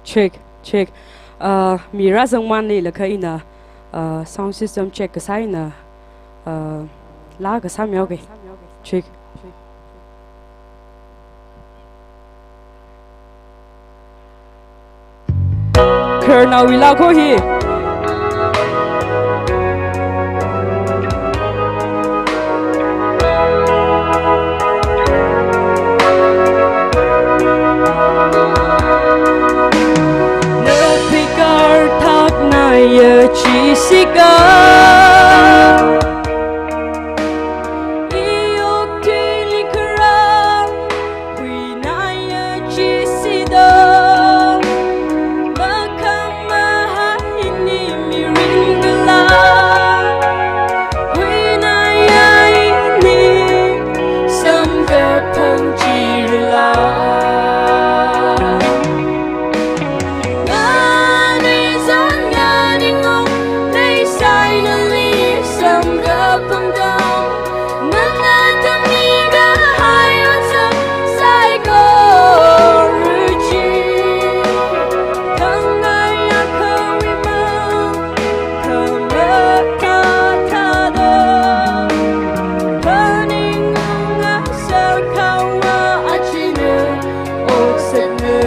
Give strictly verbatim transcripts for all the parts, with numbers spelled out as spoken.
Check, check. Uh, mi rāzangmān leilakha ina, uh, sound system check kasā ina, uh, laa kasā mihaoke. Check. Khararnaowui laa ko hi. Nathikar thaknaya chisika. Iyok tili kharā, huinaya chisida. Makhama haini mirin kala. Huinaya ini samkaphang chila. Ngani zan ngani ngong, lei saina li samkaphang dang. Nana tami kahai otsak saikora chi. Khangai akhawui mang, khamatha thāda. Phaningunga sākhaowa achina oksana.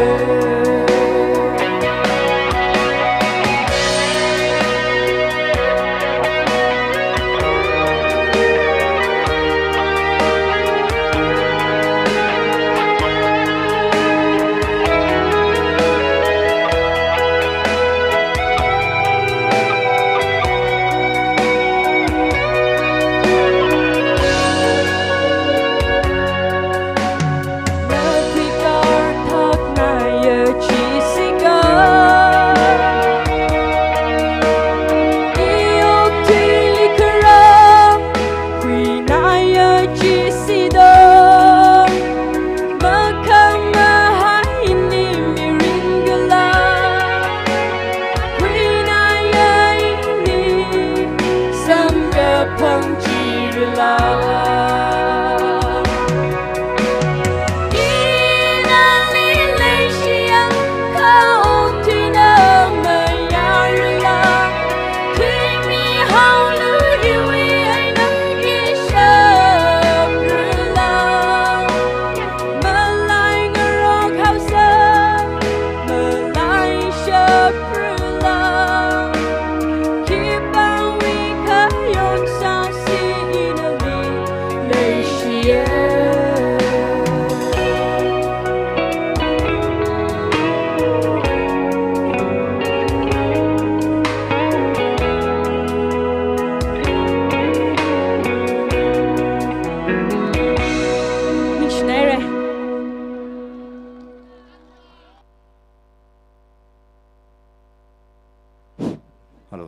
Hello.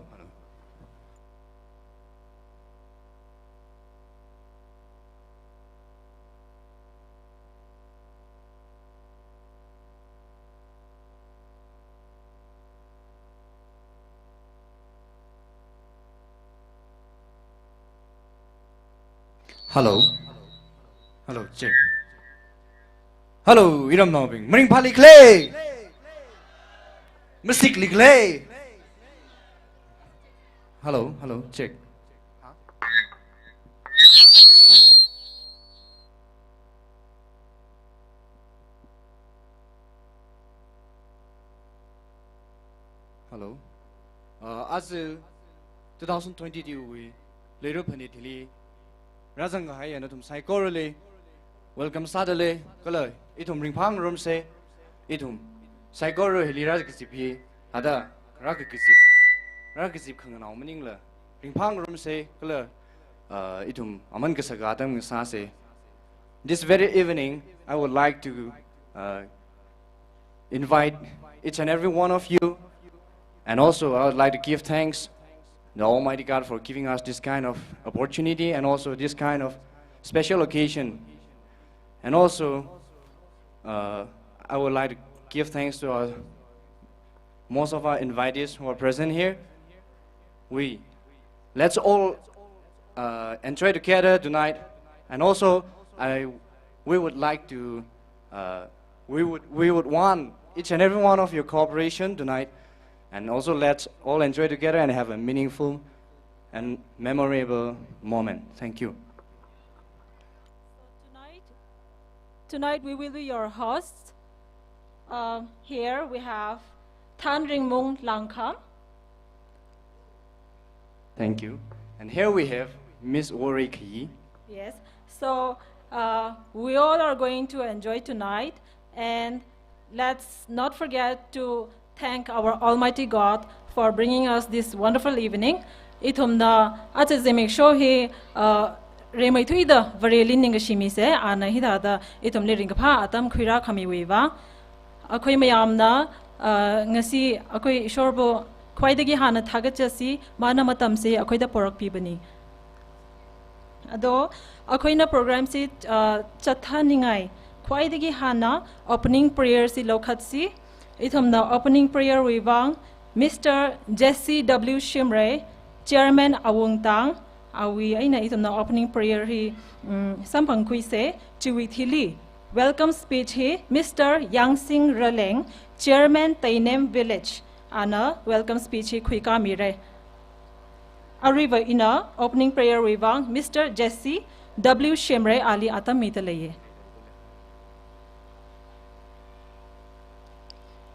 Hello. Hello, check. Hello, iramnaobing. Maringphāli khala? Masikli khala? Hello, hello, check. Hello. Uh, aja two thousand twenty-two wui Leiru Phanit hili rāzang kahaiya nathum saikorali welcome sādalei, kala ithum ringphāngarumsa, ithum saikora hili rākazip hi, hithāda rākakazip, rākazip khanganao maningla ringphāngarumsa, kala, uh, ithum aman kasaka atam ngasāsa. This very evening, I would like to, uh, invite each and every one of you, and also I would like to give thanks the Almighty God for giving us this kind of opportunity and also this kind of special occasion. And also, uh, I would like to give thanks to our, most of our invitees who are present here. We, let's all, uh, enjoy together tonight. And also, I, we would like to, uh, We would, we would want each and every one of your cooperation tonight, and also let's all enjoy together and have a meaningful and memorable moment. Thank you. So tonight, tonight we will be your hosts. Uh, here we have Thanringmung Langkham. Thank you. And here we have Miss Worry Kyi. Yes. So, uh, we all are going to enjoy tonight, and let's not forget to thank our Almighty God for bringing us this wonderful evening. Ithumna aja zimiksho hi, uh, rimeithuida Vareli ningkashi mise, ana hithāda ithumli ringkaphā atam khuirākhamiwui vang. Akhoi mayamna, uh, ngasi akhoi Ishorbu khwaidagi hānna thakatchasi, mana matamsi akhoida porokpibani. Ado, akhoina program si, uh, chathaningai khwaidagi hānna opening prayer si lokhatsi. Ithumna opening prayer wui vang Mister Jesse W Shimray, Chairman Awungtang, awui eina ithumna opening prayer hi, mm, samphangkhuise. Chiwui thili welcome speech hi Mister Yangsing Raleng, Chairman Teinem Village, ana welcome speech hi khuikāmire. Aruiva ina opening prayer wui vang Mister Jesse W Shimray ali atam mida leiye.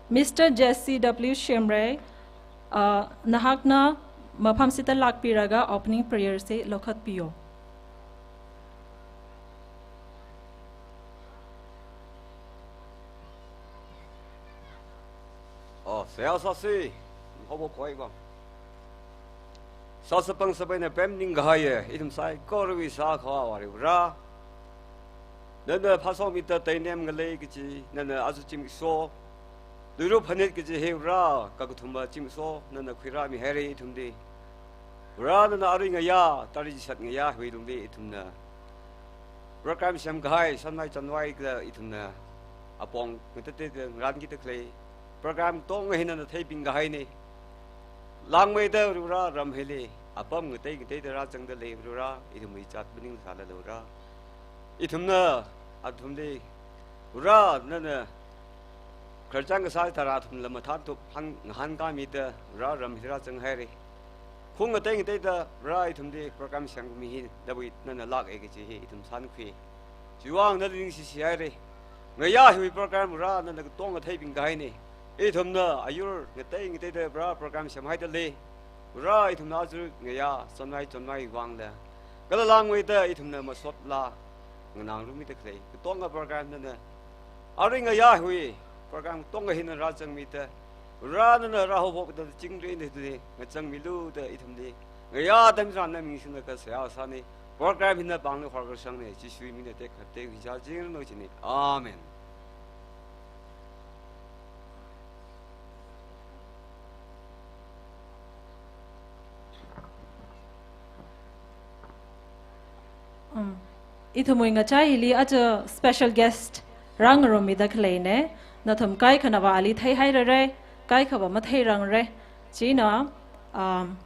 Mister Jesse W Shimray, uh, nahakna mafamsida lakpiraga opening prayer si lokhatpiyo. Oh, seihā sāsi, hobo koi bang. Sāsapang sapaina pemning kahaiye, ithum saikorawui sākhavā Vare Vara. Nana phasomida Teinem ngalei kaji, nana aja zimiksho, luirup phanit kaji hi Vara, kakathuma zimiksho, nana khuirāmihaire ithumli. Vara nana arui ngayā, tari chishat ngayā hiwui lungli ithumna program semkahai, sanvai chanvai kala ithumna apong ngateiteida ngarānkida khalei program katonga hi nana theipingkahaine. Langmeida Vara ram hili apam ngatei ngateida rāzangda lei Vara, ithumwui zat maning sālala Vara. Ithumna athumli Vara nana khararchān kasā tharan athumla mathānthup hāng ngahānkāmida Vara ram hili rāzanghaire. Khung ngatei ngateida Vara ithumli program semkhami hi nawui nana lāke kaji hi ithum sānkhui. Chiwui vang nali ningshishihaire. Ngayā hiwui program Vara nana katonga theipingkahaine. Ithumna ayur ngatei ngateida Vara program semhaida lei. Vara ithumna aja ngayā sanvai chanvai vangla, kala langmeida ithumna masotla nganāngarumida khalei katonga program nana arui ngayā hiwui program katonga hi nana rāzangmida, Vara nana rāhophokda chingri nali ngachangmilu da ithumli ngayā atam tharan nana ningshilāk kasā seihā sāni. Program hina pāngli horkasangni, Jishuwui mingli tekhatek rijā jingranu jini. Amen. Um, ithumwui ngachai hili aja special guest rāngarumida khaleine, nathum kaikhanava ali theihairare, kaikhava matheirangrare. China, um,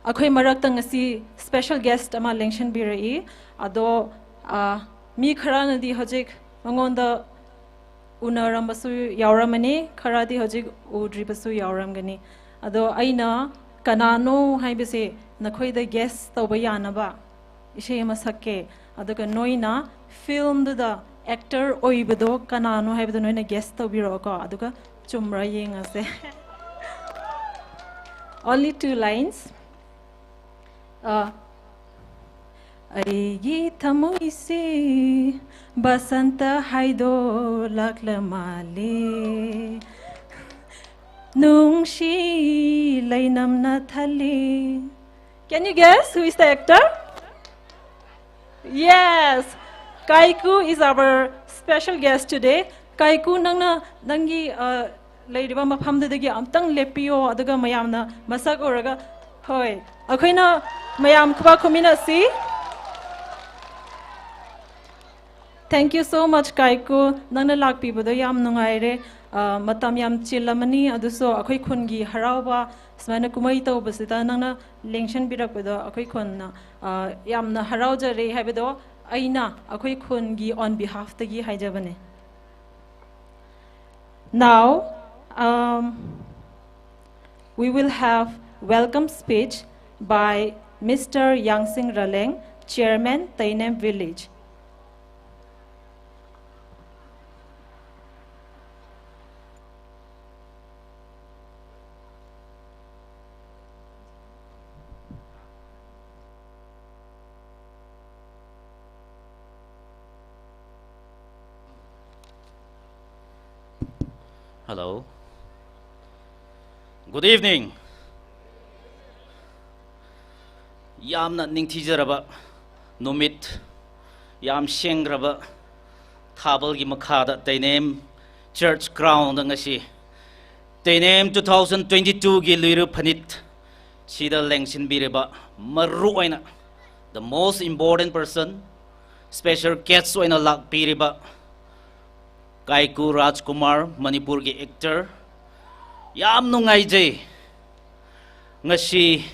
akhoi marakta ngasi special guest ama lengshanbira, ado, uh, mi kharanadi hojik mangānda unarambasui yaoramani, kharadi hojik udribasui yaoramgani. Ado eina kanano haibasi nakhoida guess tauba yanaba ishei ama sakke. Aduga noina film duda actor oibado kanano haibado noina guess taubiroko. Aduga chumra yengase. Only two lines. Uh, ꯑꯩꯒꯤ ꯊꯃꯣꯏꯁꯤ ꯕꯁꯟꯇ ꯍꯥꯏꯗꯣꯛꯂꯛꯂ ꯃꯥꯜꯂꯦ, ꯅꯨꯡꯁꯤ ꯂꯩꯅꯝꯅ ꯊꯜꯂꯦ. Can you guess who is the actor? Yes, Kaiku is our special guest today. Kaiku, ꯅꯪꯅ ꯅꯪꯒꯤ, uh, ꯂꯩꯔꯤꯕ ꯃꯐꯝꯗꯨꯗꯒꯤ ꯑꯝꯇꯪ ꯂꯦꯞꯄꯤꯌꯣ, ꯑꯗꯨꯒ ꯃꯌꯥꯝꯅ ꯃꯁꯛ ꯎꯔꯒ, ꯍꯣꯏ, ꯑꯩꯈꯣꯏꯅ ꯃꯌꯥꯝ ꯈꯨꯕꯥꯛ ꯈꯨꯃꯤꯟꯅꯁꯤ꯫ Thank you so much, Kaiku. ꯅꯪꯅ ꯂꯥꯛꯄꯤꯕꯗꯣ ꯌꯥꯝ ꯅꯨꯡꯉꯥꯏꯔꯦ꯫ ꯑ, ꯃꯇꯝ ꯌꯥꯝ ꯆꯤꯜꯂꯝꯃꯅꯤ, ꯑꯗꯨꯁꯨ ꯑꯩꯈꯣꯏ ꯈꯨꯟꯒꯤ ꯍꯔꯥꯎꯕ, ꯁꯨꯃꯥꯏꯅ ꯀꯨꯝꯍꯩ ꯇꯧꯕꯁꯤꯗ ꯅꯪꯅ ꯂꯦꯡꯁꯤꯟꯕꯤꯔꯛꯄꯗꯣ ꯑꯩꯈꯣꯏ ꯈꯨꯟꯅ, ꯑ, ꯌꯥꯝꯅ ꯍꯔꯥꯎꯖꯔꯦ ꯍꯥꯏꯕꯗꯣ ꯑꯩꯅ ꯑꯩꯈꯣꯏ ꯈꯨꯟꯒꯤ on behalf ꯇꯒꯤ ꯍꯥꯏꯖꯕꯅꯦ꯫ Now, um, we will have welcome speech by Mister Yangsing Raleng, Chairman, Teinem Village. Hello. Good evening. Yamna ningthijaraba numit, yam shengraba thabalgi makhada Teinem Church Ground ngasi Teinem two thousand twenty-two gi Luira Phanit chida lengsinbiriba maruoina, the most important person, special guest oina lakpiriba Kaiku Rajkumar, Manipur gi actor. Yam nungaijai. Ngasi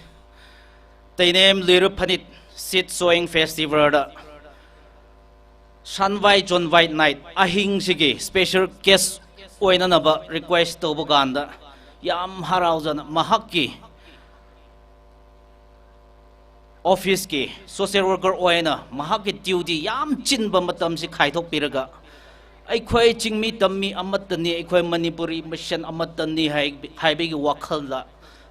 Teinem Luira Phanit Seed Sowing Festival da Shanvai Chonvai Night ahing sigi special guest oina naba request tobukanda yam haraujana mahakki office ki social worker oina mahakki duty yam chinba matamsi khaithokpiraga, aikhoi chingmi tammi amatani, aikhoi Manipuri mashan amatani hai, haibigi wakhalda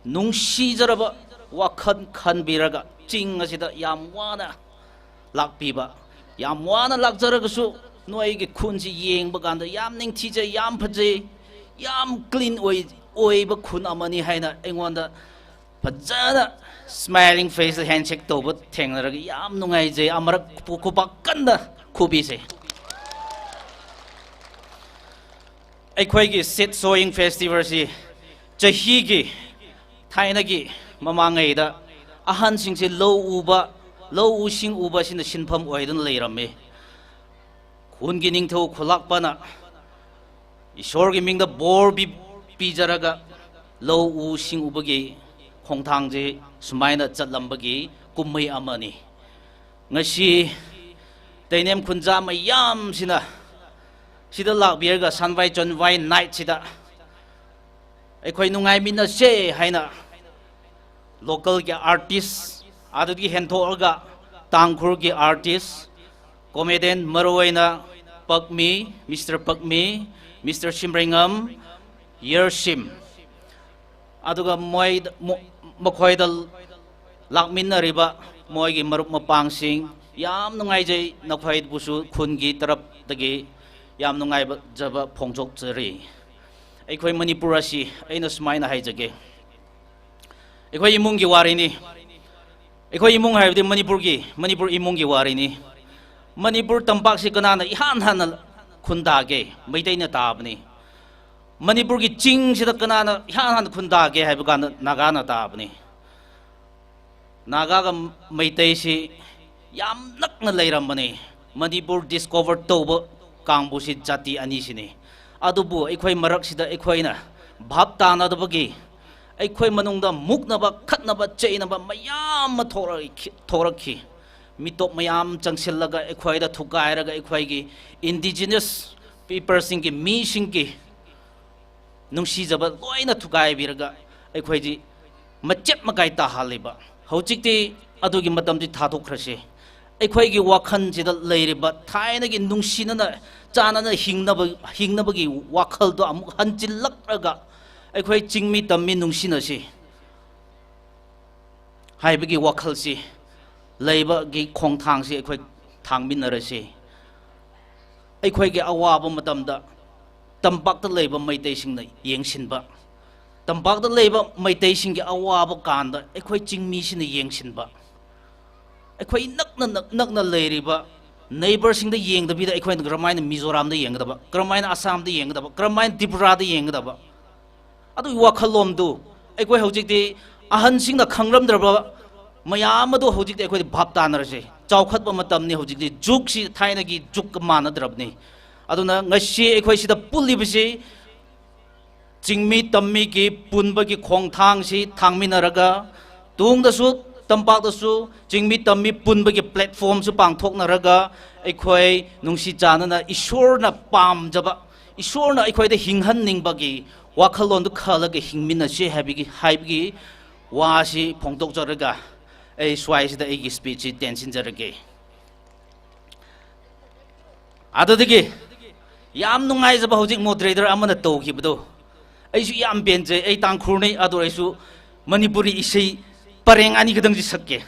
nungshijaraba wakhal khanbiraga ching asida yam wana lakpiba, yam wana lakjaragasu noigi khunsi yengba kanda yam ningthijai, yam phajai, yam clean oi, oiba khun amani haina aingonda phajana smiling face handshake toba thengnaraga yam nungaijai, amarak pu-, khupakanda khupise. Aikhoigi Seed Sowing Festival si chahigi thainagi mamangaida ahansingsi lou uba, lou u sing uba sina sinpham oidun leirame. Khungi ningthou khulakpana Ishorgi mingda bor pi, pijaraga lou u sing ubagi khongthang chi sumaina zatlambagi kummei amani. Ngasi Teinem khunja mayam sina sida lakbiraga Shanvai Chonvai Night sida aikhoi nungaiminase haina local gi artist, adagi henthoga Tangkhul gi artist, comedian maruoina Pakmi, Mister Pakmi, Mister Shimreingam, Yershim. Aduga moi, mo-, makhoida lakminariba moigi marup mapangsing, yam nungaijai, nakhoi busu khungi tarapdagi yam nungaijaba phongchokchari. Aikhoi Manipur asi, aina sumaina haijage. Aikhoi imunggi warini. Aikhoi imung haibadi Manipurgi, Manipur imunggi warini. Manipur tampakse kanana ihanhana khundage, Meiteina tabani. Manipurgi chingsida kanana ihanhana khundage haibakanda Nagana tabani. Nagaga Meiteisi yamnakna leirambani. Manipur discover toba kangbusi jati ani sini. Adubu aikhoi maraksida aikhoina bhap tanadabagi, aikhoi manungda muknaba, khatnaba, cheinaba mayam mathorakhi, thorakhi. Mitop mayam changsilaga aikhoida thukairaga aikhoigi indigenous people singki, misingki nungsijaba loina thukaibiraga aikhoiji machet makai tahaliba. Hojikti adugi matamdi thathokrase. Aikhoigi wakhan chida leiriba thainagi nungshinana, chanana hingnaba, hingnabagi wakhaldo amuk hanchillakraga aikhoi chingmi tammi nungshinase haibagi wakhalsi, leibagi khongthangsi aikhoi thangminarase. Aikhoigi awaba matamda tampakta leiba Meiteisingna yengsinba, tampakta leiba Meiteisinggi awaba kanda aikhoi chingmisina yengsinba. Aikhoi nakna, nak-, nakna leiriba neighbor singda yengdabida aikhoina karamaina Mizoramda yengdaba, karamaina Assamda yengdaba, karamaina Tripurada yengdaba. Adu wakhalomdu aikhoi hojikti ahansingna khangramdaraba mayamadu hojikti aikhoi bhap tanarase. Chaokhatba matamni hojikti, juksi thainagi juk kamanadrabani. Aduna ngasi aikhoi sida pulibasi chingmi tammigi punbagi khongthangsi thangminaraga, tungdasu, tampakdasu, chingmi tammi punbagi platform su pangthoknaraga, aikhoi nungsi chanana Ishorna pamjaba, ꯏꯁꯣꯔꯅ ꯑꯩꯈꯣꯏꯗ ꯍꯤꯡꯍꯟꯅꯤꯡꯕꯒꯤ ꯋꯥꯈꯜꯂꯣꯟꯗꯨ ꯈꯜꯂꯒ ꯍꯤꯡꯃꯤꯟꯅꯁꯤ ꯍꯥꯏꯕꯒꯤ, ꯍꯥꯏꯕꯒꯤ ꯋꯥꯁꯤ ꯐꯣꯡꯗꯣꯛꯆꯔꯒ, ꯑꯩ ꯁ꯭ꯋꯥꯏꯁꯤꯗ ꯑꯩꯒꯤ speech ꯁꯤ ꯇꯦꯟꯁꯤꯟꯖꯔꯒꯦ꯫ ꯑꯗꯨꯗꯒꯤ ꯌꯥꯝ ꯅꯨꯡꯉꯥꯏꯖꯕ ꯍꯧꯖꯤꯛ moderator ꯑꯃꯅ ꯇꯧꯈꯤꯕꯗꯣ, ꯑꯩꯁꯨ ꯌꯥꯝ ꯄꯦꯟꯖꯩ꯫ ꯑꯩ ꯇꯥꯡꯈꯨꯜꯅꯤ, ꯑꯗꯨ ꯑꯣꯏꯔꯁꯨ ꯃꯅꯤꯄꯨꯔꯤ ꯏꯁꯩ ꯄꯔꯦꯡ ꯑꯅꯤ ꯈꯛꯇꯪꯗꯤ ꯁꯛꯀꯦ꯫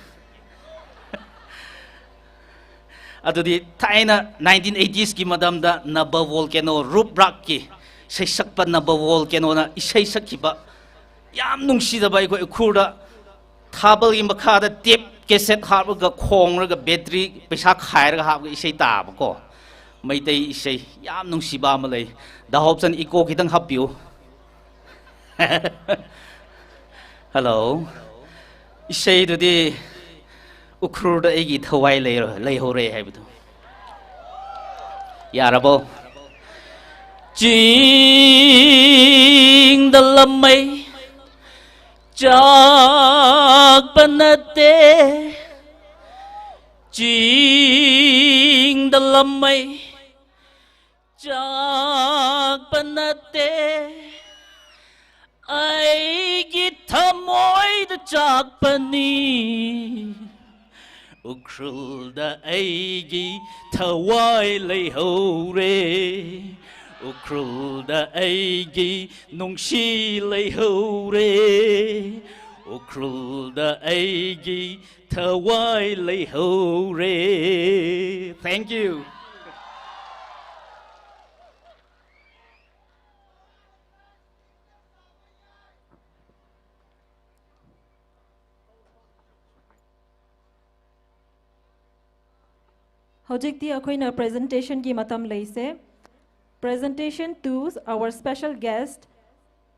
ꯑꯗꯨꯗꯤ ꯊꯥꯏꯅ nineteen eighties ꯀꯤ ꯃꯇꯝꯗ ꯅꯕ ꯚꯣꯜꯀꯦꯅꯣ, ꯔꯨꯞ ꯔꯥꯛꯀꯤ ꯁꯩꯁꯛꯄ ꯅꯕ ꯚꯣꯜꯀꯦꯅꯣꯅ ꯏꯁꯩ ꯁꯛꯈꯤꯕ, ꯌꯥꯝ ꯅꯨꯡꯁꯤꯖꯕ, ꯑꯩꯈꯣꯏ ꯎꯈ꯭ꯔꯨꯜꯗ ꯊꯥꯕꯜꯒꯤ ꯃꯈꯥꯗ tape cassette ꯍꯥꯞꯂꯒ ꯈꯣꯡꯂꯒ battery ꯄꯩꯁꯥ ꯈꯥꯏꯔꯒ ꯍꯥꯞꯂꯒ ꯏꯁꯩ ꯇꯥꯕꯀꯣ꯫ ꯃꯩꯇꯩ ꯏꯁꯩ ꯌꯥꯝ ꯅꯨꯡꯁꯤꯕ ꯑꯃ ꯂꯩ꯫ ꯗꯥ ꯍꯣꯞꯁꯟ, echo ꯈꯤꯇꯪ ꯍꯥꯞꯄꯤꯌꯨ꯫ Hello꯫ ꯏꯁꯩꯗꯨꯗꯤ "ꯎꯈ꯭ꯔꯨꯜꯗ ꯑꯩꯒꯤ ꯊꯋꯥꯏ ꯂꯩꯔ-, ꯂꯩꯍꯧꯔꯦ" ꯍꯥꯏꯕꯗꯨ꯫ ꯌꯥꯔꯕꯣ? ꯆꯤꯡꯗ ꯂꯝꯃꯩ ꯆꯥꯛꯄ ꯅꯠꯇꯦ, ꯆꯤꯡꯗ ꯂꯝꯃꯩ ꯆꯥꯛꯄ ꯅꯠꯇꯦ, ꯑꯩꯒꯤ ꯊꯃꯣꯏꯗ ꯆꯥꯛꯄꯅꯤ꯫ ꯎꯈ꯭ꯔꯨꯜꯗ ꯑꯩꯒꯤ ꯊꯋꯥꯏ ꯂꯩꯍꯧꯔꯦ, ꯎꯈ꯭ꯔꯨꯜꯗ ꯑꯩꯒꯤ ꯅꯨꯡꯁꯤ ꯂꯩꯍꯧꯔꯦ, ꯎꯈ꯭ꯔꯨꯜꯗ ꯑꯩꯒꯤ ꯊꯋꯥꯏ ꯂꯩꯍꯧꯔꯦ꯫ Thank you꯫ ꯍꯧꯖꯤꯛꯇꯤ ꯑꯩꯈꯣꯏꯅ presentation ꯒꯤ ꯃꯇꯝ ꯂꯩꯁꯦ꯫ Presentation to our special guest,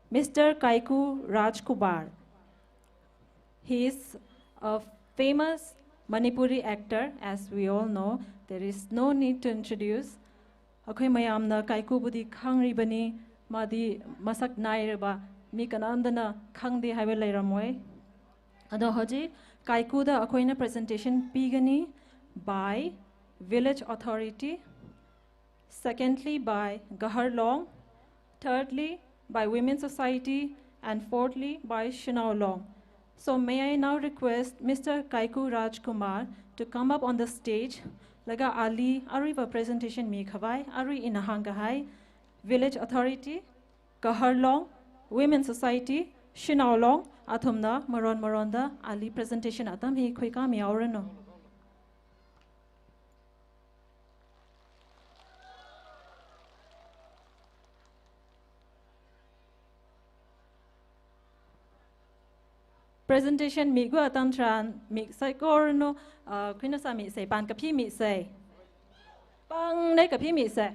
Mister Kaiku Rajkumar. He is a famous Manipuri actor, as we all know. There is no need to introduce. ꯑꯩꯈꯣꯏ ꯃꯌꯥꯝꯅ ꯀꯥꯏꯀꯨꯕꯨꯗꯤ ꯈꯪꯔꯤꯕꯅꯤ, ꯃꯥꯗꯤ ꯃꯁꯛ ꯅꯥꯏꯔꯕ ꯃꯤ ꯀꯅꯥꯝꯇꯅ ꯈꯪꯗꯦ ꯍꯥꯏꯕ ꯂꯩꯔꯝꯃꯣꯏ꯫ ꯑꯗꯣ ꯍꯧꯖꯤꯛ ꯀꯥꯏꯀꯨꯗ ꯑꯩꯈꯣꯏꯅ presentation ꯄꯤꯒꯅꯤ by village authority, secondly by Gaharlong, thirdly by Women Society, and fourthly by Shanao Long. So may I now request Mister Kaiku Rajkumar to come up on the stage, laga ali aruiva presentation mikhavai, arui ina hāngkahai, Village Authority, Gaharlong, Women Society, Shanao Long, athumna maron maronda ali presentation atam hi khuikāmihaoranu. Presentation migu atam tharan mik saikoranu, ah, khuina sāmisei, pan kaphimi sei. Pāng nei kaphimi sei.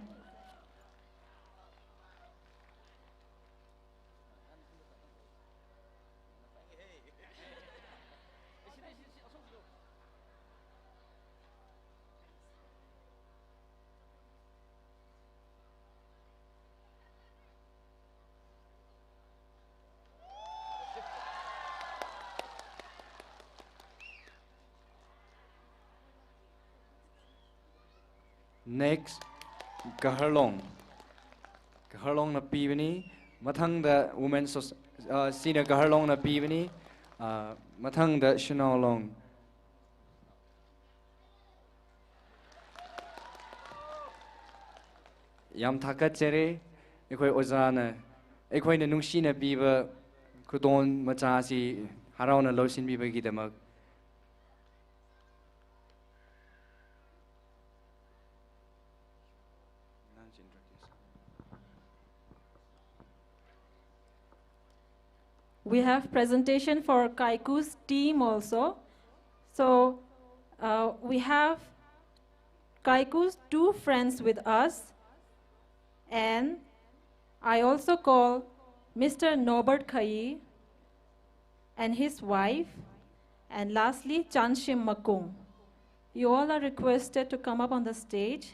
Next, Gaharlong. Gaharlongna pibani. Mathangda Women Soc-, uh, Senior Gaharlongna pibani. Uh, mathangda Shanao Long. ꯌꯥꯝ ꯊꯥꯒꯠꯆꯔꯤ꯫ ꯑꯩꯈꯣꯏ ꯑꯣꯖꯥꯅ, ꯑꯩꯈꯣꯏꯅ ꯅꯨꯡꯁꯤꯅ ꯄꯤꯕ ꯈꯨꯗꯣꯜ ꯃꯆꯥꯁꯤ ꯍꯔꯥꯎꯅ ꯂꯧꯁꯤꯟꯕꯤꯕꯒꯤꯗꯃꯛ꯫ We have presentation for Kaiku's team also. So, uh, we have Kaiku's two friends with us, and I also call Mister Norbert Khayi and his wife, and lastly, Chanshim Makung. You all are requested to come up on the stage.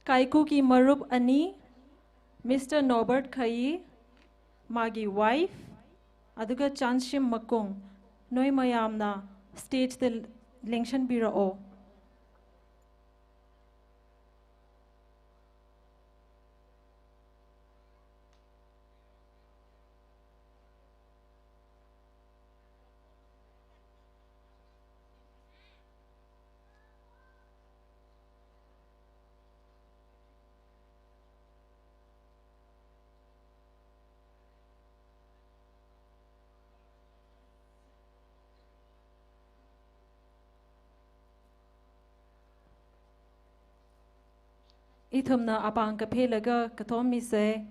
Kaikuki marup ani, Mister Norbert Khayi, magi wife, aduga Chanshim Makung, noi mayamna stage da lengshanbirao. Ithumna apāng kaphelaga kathom misa.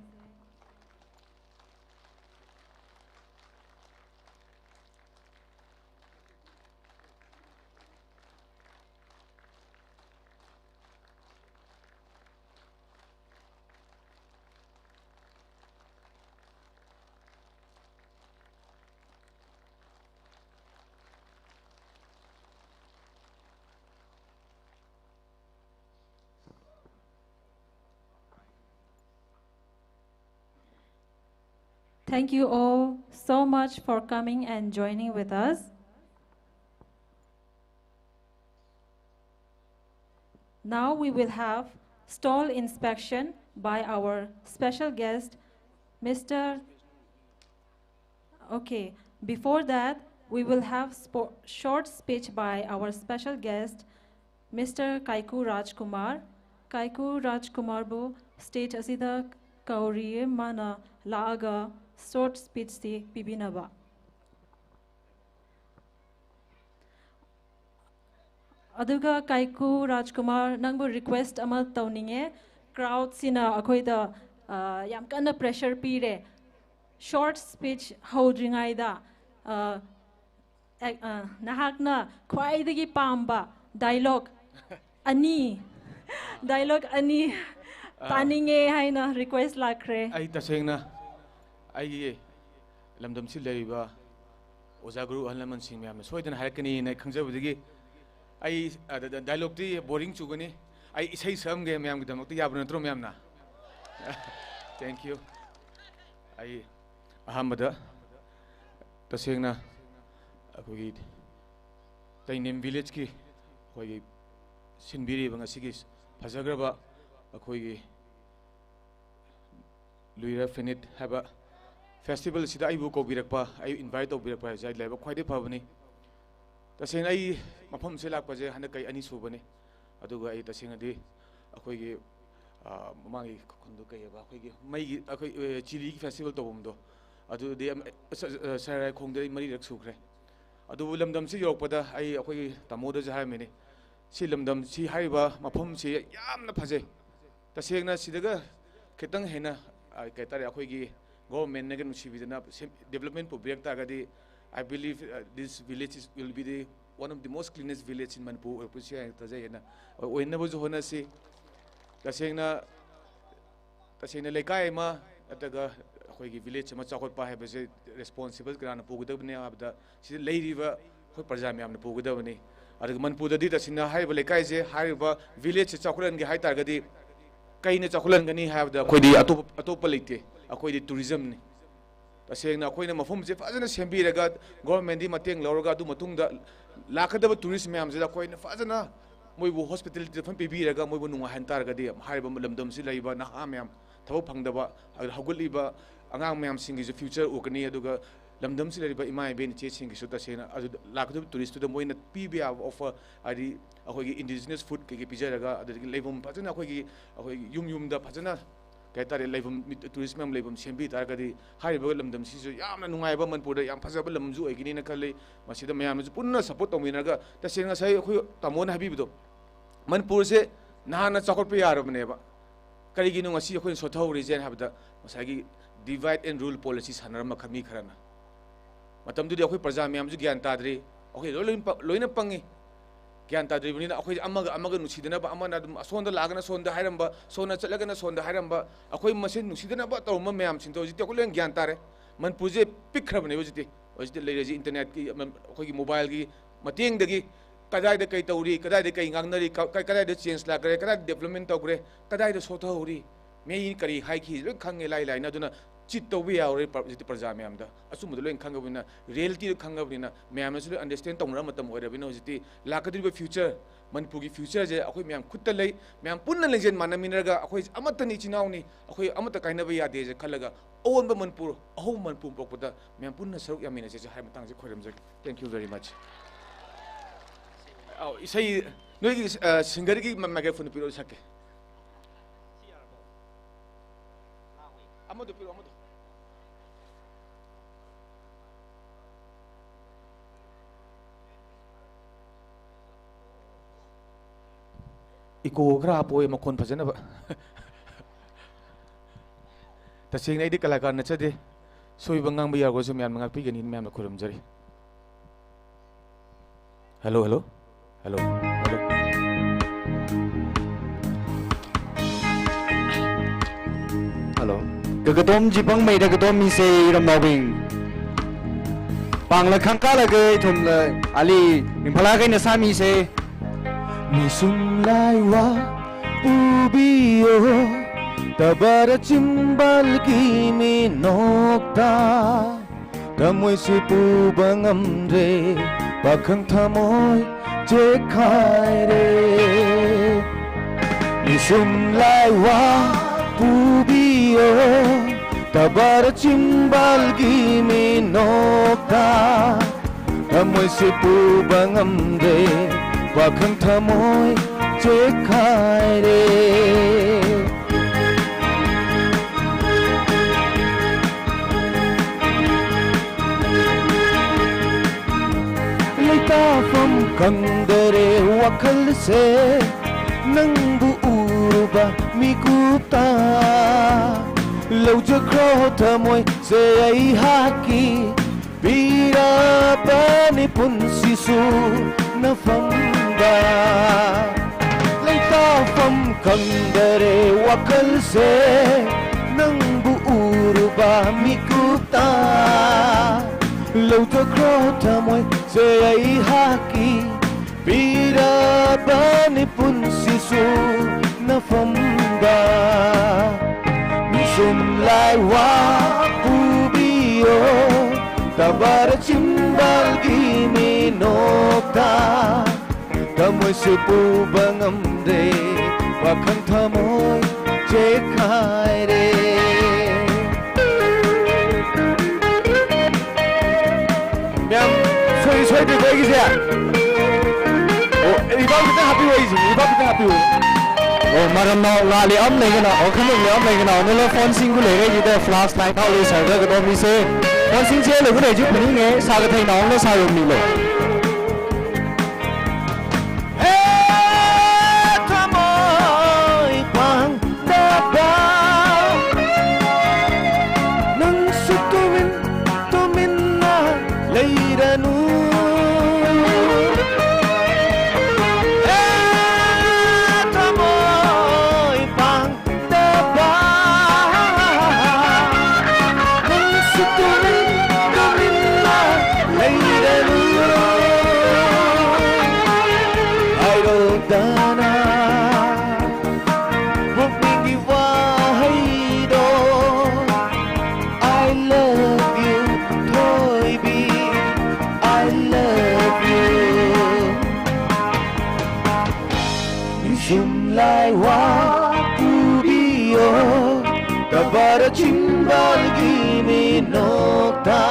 Thank you all so much for coming and joining with us. Now we will have stall inspection by our special guest, Mister Okay, before that, we will have spo- short speech by our special guest, Mister Kaiku Rajkumar. Kaiku Rajkumar bu stage asida kauri, mana lāga short speech si pibinaba. Aduga Kaiku Rajkumar, nangbu request ama tauninge, crowd sina akhoida, ah, yamkanna pressure pire. Short speech haodringaida, ah, ek- ah, nahakna khwaidagi pāmba dialogue ani, dialogue ani Ah. tāninge haina request lākre. Ai tasengna, ai Lamdamsili leiba Oja Guru ahal lamansing mayamna soidana hairākkanina khangjabadagi, ai, ah, da- da- dialogue ti boring chukani. Ai isai sāmge mayamgidamta, yabra natro mayamna? Thank you. Ai ahānbada tasengna akhoigi Taindim village ki akhoigi sinbiriba ngasigi phazakraba akhoigi Luira Phenit haiba festival sida aibu koubirakpa, ai invite taubirakpa, jai laiba khwaidai phabani. Tasengna ai mafamse lākpaje hana kai ani subani. Aduga ai tasengnadi akhoigi, ah, mamanggi khundu kaiba akhoigi maigi akhoi, eh, chilli festival taubamdo. Adudi am- sa- sa- Sairai khongda mari rak sukre. Adubu Lamdamsi yorkpada ai akhoigi tamoda jahai mini. Si Lamdamsi haiba mafamsi yamna phajai. Tasengna sidaga khitang hena, ah, kaitare akhoigi government na kanusibidana sem- development project ta kadi, I believe, uh, this village is, will be the one of the most cleanest village in Manipur. Oipusi ai tajai hena. Oinaba johona si. Tasengna, tasengna leikai ma, ataga akhoigi village ma chakhotpa haibase responsible karana pugudabne abda. Si leiriba akhoi praja mayamna pugudabani. Aduga Manipurdadi tasengna haiba leikaise, haiba village chakhotrange haitargadi, kaina chakhulan gani haibada akhoidi atop- atopa leite. Akhoidi tourism ni. Tasengna akhoina mafamse fazana sembiraga, government di mateng lauraga, adu matungda lākadaba tourist mayamse da akhoina fazana moibu hospitality fam pibiraga, moibu nunga hantargadi, haiba Lamdamsi leiba naha mayam, thabak phangdaba, hagutliba angang mayamsinggisu future ukani, aduga Lamdamsi leiba ima iben chesinggisu tasengna, adu lākadaba tourist tuda moina pibiya offer, adi akhoigi indigenous food kiki pijaraga, adagi leivum fazana akhoigi, akhoigi yum yumda fazana kaitare leivum, mi- tourist mayam leivum sembitargadi, haiba Lamdamsisu yamna nungaiba Manipurda yam phazaba lamju aikinina khalei, masida mayamnasu punna support tauminaga, tasengna sai akhoi tamona haibibado. Manipurse nahana chakhotpa yarabaneba. Karigino ngasi akhoina sothaori jen haibada, masagi divide and rule policy sanarama khami kharana. Matamdudi akhoi praja mayamsu gyan tadri, akhoi loi- loina pa- loina pangi. Gyan tadribanina akhoi amaga amaga nusidanaba, amana adum asonda lākana sonda hairamba, sonna chatlakana sonda hairamba, akhoi masen nusidanaba tauma mayamsingto jiti akhoi loina gyan tare. Manipurse pikkharabane jiti. Jiti leiraji internet ki, man- akhoigi mobile ki matengdagi, kadaida kai tauri, kadaida kai ngangnari, ka- ka- kadaida change lākre, kadaida development taukre, kadaida sothaori. Mei kari haiki loi khange lailaina, aduna chit taubi yaore pra- jiti praja mayamda. Asumada loi khangabina, reality loi khangabina, mayamnasu loi understand taunara matam oirabina jiti. Lākadriba future, Manipurgi futurese akhoi mayam khutta lei, mayam punna lengjen manaminraga, akhoi amatani chinaoni, akhoi amata kainaba yadeje khalaga, aonba Manipur, aho Manipur pokpada, mayam punna saruk yaminase hai matangse khoiramjaki. Thank you very much. Au, isai, noigi, uh, singergi ma- microphone piro sake. Amado piro, amado. Echo khara poi, makhon phazanava. Tasingna aidi kalakarna chade. Soiva ngangva yarkhosu mayamna ngakpigani, mayamna khurumjari. Hello, hello. Hello, hello. Hello. Kakatom chi pāngmeida katom misa, iramnaobing. Pāngla khangkālaga ithumla ali ringphālāk eina sāmisa. Misum laiva pubiyo, tabara chimbal gimi nokta. Tamoi sipuba ngamre, pakhang thamoi chekhaire. Misum laiva pubiyo, tabara chimbal gimi nokta. Tamoi sipuba ngamre, pakhang thamoi chekhaire. Leitafam khangadare wakhalse, nangbu uruba mikupta. Lou jakhro thamoi se aihaki, pirapani punsisu nafamda. Leitafam khangadare wakhalse, nangbu uruba mikupta. Lou jakhro thamoi se aihaki, pirapani punsisu nafamda. Misum laiva pubiyo, tabara chimbal gimi nokta. Tamoi sipuba ngamre, pakhang thamoi chekhaire. Mayam, soi, soi, pi koi kise. Oh, iba kita happy way, iba kita happy way. Oh, maramnao, ngali am leikana, oh, khanung le am leikana, nula phone sing ku leire jida flash light out le sarga katom misa. Phone sing che le ku le ju phaninge, sākathei naonla sāyomilo. He thamoi pāngdaba, nang sutuvin tuminna leiranu. He thamoi pāng daba, nang sutuvin tuminna leiranu. Hairo dana, pukninggi wahaido. I love you, Thoibi, I love you. Misum laiva pubiyo, tabara chimbal gimi nokta.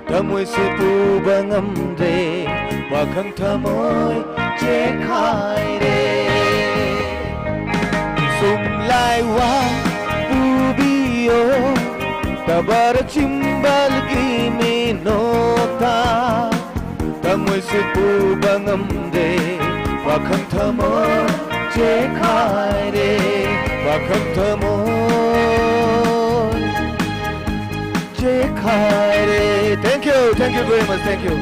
Tamoi sipuba ngamre, pakhang thamoi chekhaire. Misum laiva pubiyo, tabara chimbal gimi nokta. Tamoi sipuba ngamre, pakhang thamoi chekhaire, pakhang thamoi chekhaire. Thank you, thank you very much, thank you.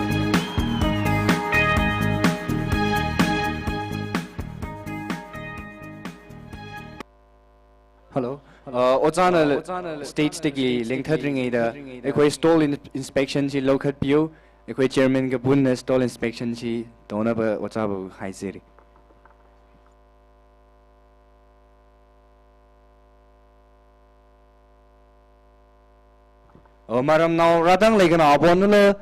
Hello. Uh, ojāna stage dagi lengthatringda, ꯑꯩꯈꯣꯏ stall in-, inspection chi ꯂꯧꯈꯠꯄꯤꯌꯨ꯫ ꯑꯩꯈꯣꯏ chairman ꯒ ꯄꯨꯟꯅ stall inspection chi ꯇꯧꯅꯕ ojāꯕꯨ ꯍꯥꯏꯖꯔꯤ꯫ Oh, maramnao rādang leikana abon nula,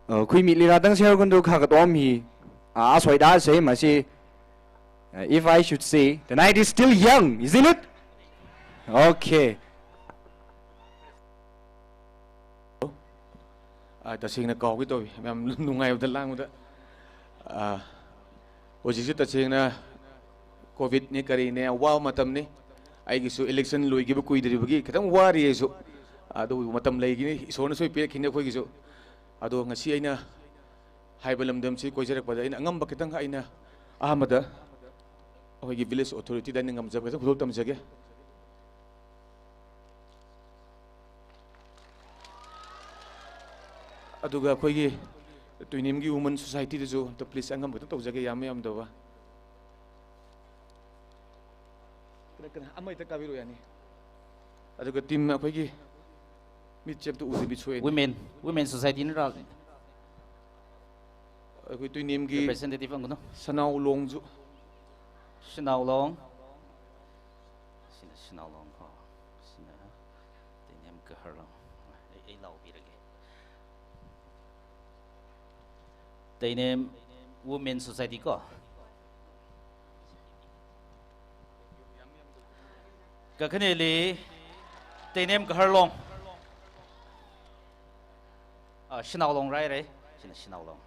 oh, khuimili rādang ser kundu kha katom hi, ah, aswai da se masi, uh, if I should say, the night is still young, isn't it? Okay. Ah, tasingna kaoki to, mayam nungai uda lang uda. Ah, hojikse tasingna covid ne kari ne, awā matamne. Aigisu election loiki ba kuidari bagi, khitang wari aisu. Ado matam leigini, isorna soipi khine khoigisu. Ado ngasi eina haiba lamdam chi koijarakpada eina ngamba khitang eina amada ꯑꯩꯈꯣꯏꯒꯤ village authority ꯗ ꯑꯩꯅ ꯉꯝꯖꯕ ꯈꯤꯇꯪ ꯈꯨꯗꯣꯜ ꯇꯝꯖꯒꯦ꯫ ꯑꯗꯨꯒ ꯑꯩꯈꯣꯏꯒꯤ ꯇꯨꯏꯅꯦꯝꯒꯤ women society ꯗꯁꯨ ꯑꯝꯇ please ꯑꯉꯝꯕ ꯈꯤꯇꯪ ꯇꯧꯖꯒꯦ, ꯌꯥꯝ ꯌꯥꯝꯗꯕ꯫ ꯀꯅꯥ, ꯀꯅꯥ, ꯑꯃ ꯍꯦꯛꯇ ꯀꯥꯕꯤꯔꯛꯑꯣ ꯌꯥꯅꯤ꯫ ꯑꯗꯨꯒ team ꯑꯩꯈꯣꯏꯒꯤ ꯃꯤꯠꯁꯦ ꯑꯝꯇ ꯎꯗꯕꯤ ꯁꯣꯛꯑꯦꯅꯦ꯫ Women, women society ꯅꯠꯇ꯭ꯔꯥ? ꯑꯩꯈꯣꯏ ꯇꯨꯏꯅꯦꯝꯒꯤ representative ꯑꯃꯒꯅꯣ꯫ ꯁꯅꯥꯎ ꯂꯣꯡꯖꯨ꯫ ꯁꯅꯥꯎ ꯂꯣꯡ꯫ ꯁꯤꯅ ꯁꯅꯥꯎ ꯂꯣꯡ ꯀꯣ꯫ ꯁꯤꯅ ꯇꯨꯏꯅꯦꯝ ꯀꯍꯔ ꯂꯣꯡ꯫ ꯑꯩ, ꯑꯩ ꯂꯥꯎꯕꯤꯔꯒꯦ꯫ ꯇꯨꯏꯅꯦꯝ Women Society ꯀꯣ꯫ ꯀꯥꯈꯅꯦꯂꯤ ꯇꯨꯏꯅꯦꯝ ꯀꯍꯔ ꯂꯣꯡ꯫ ꯑ, ꯁꯅꯥꯎ ꯂꯣꯡ ꯔꯥꯏꯔꯦ꯫ ꯁꯤꯅ ꯁꯅꯥꯎ ꯂꯣꯡ꯫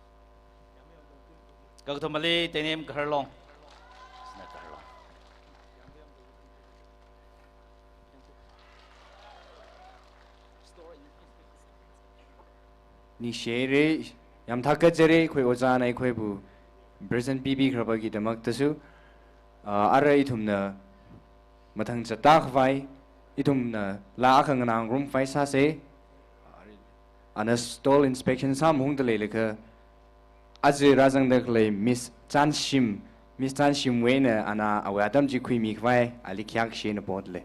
ꯀꯥꯀꯥꯊꯨꯝꯃꯂꯤ ꯇꯨꯏꯅꯦꯝ ꯀꯍꯔ ꯂꯣꯡ꯫ ꯁꯤꯅ ꯀꯍꯔ ꯂꯣꯡ꯫ ꯅꯤꯡꯁꯤꯔꯦ, ꯌꯥꯝ ꯊꯥꯒꯠꯆꯔꯤ ꯑꯩꯈꯣꯏ ꯑꯣꯖꯥꯅ ꯑꯩꯈꯣꯏꯕꯨ present ꯄꯤꯕꯤꯈ꯭ꯔꯕꯒꯤꯗꯃꯛꯇꯁꯨ꯫ ꯑ, ꯑꯔꯥ ꯏꯊꯨꯝꯅ ꯃꯊꯪ ꯆꯠꯇꯥ ꯈ꯭ꯋꯥꯏ, ꯏꯊꯨꯝꯅ ꯂꯥꯛ ꯑꯈꯪ ꯅꯥꯡ ꯔꯨꯝ ꯐꯥꯏ ꯁꯥꯁꯦ꯫ ꯑꯅ stall inspection ꯁꯥ ꯃꯍꯨꯝꯗ ꯂꯩꯂꯒ, ꯑꯖꯤ ꯔꯥꯖꯪꯗ ꯂꯩ Miss ꯆꯥꯟꯁꯤꯝ, Miss ꯆꯥꯟꯁꯤꯝ ꯋꯦꯅ ꯑꯅ ꯑꯋꯥ ꯑꯗꯝ ꯖꯤ ꯈꯨꯏꯃꯤ ꯈ꯭ꯋꯥꯏ, ꯑꯂꯤ ꯈ꯭ꯌꯥꯛ ꯁꯦꯅ ꯄꯣꯠ ꯂꯩ꯫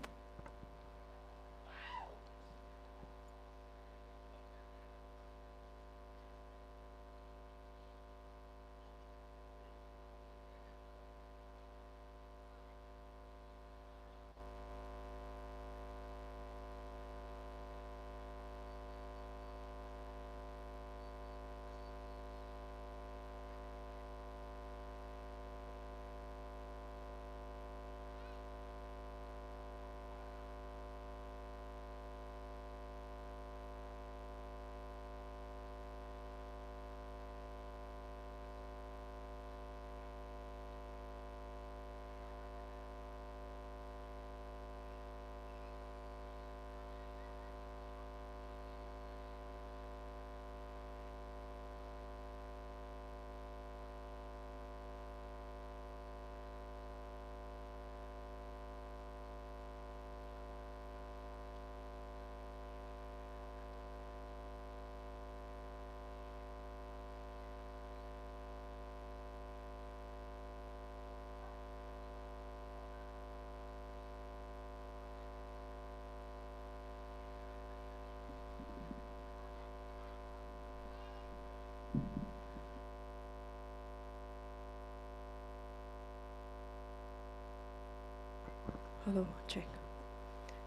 Hello, check.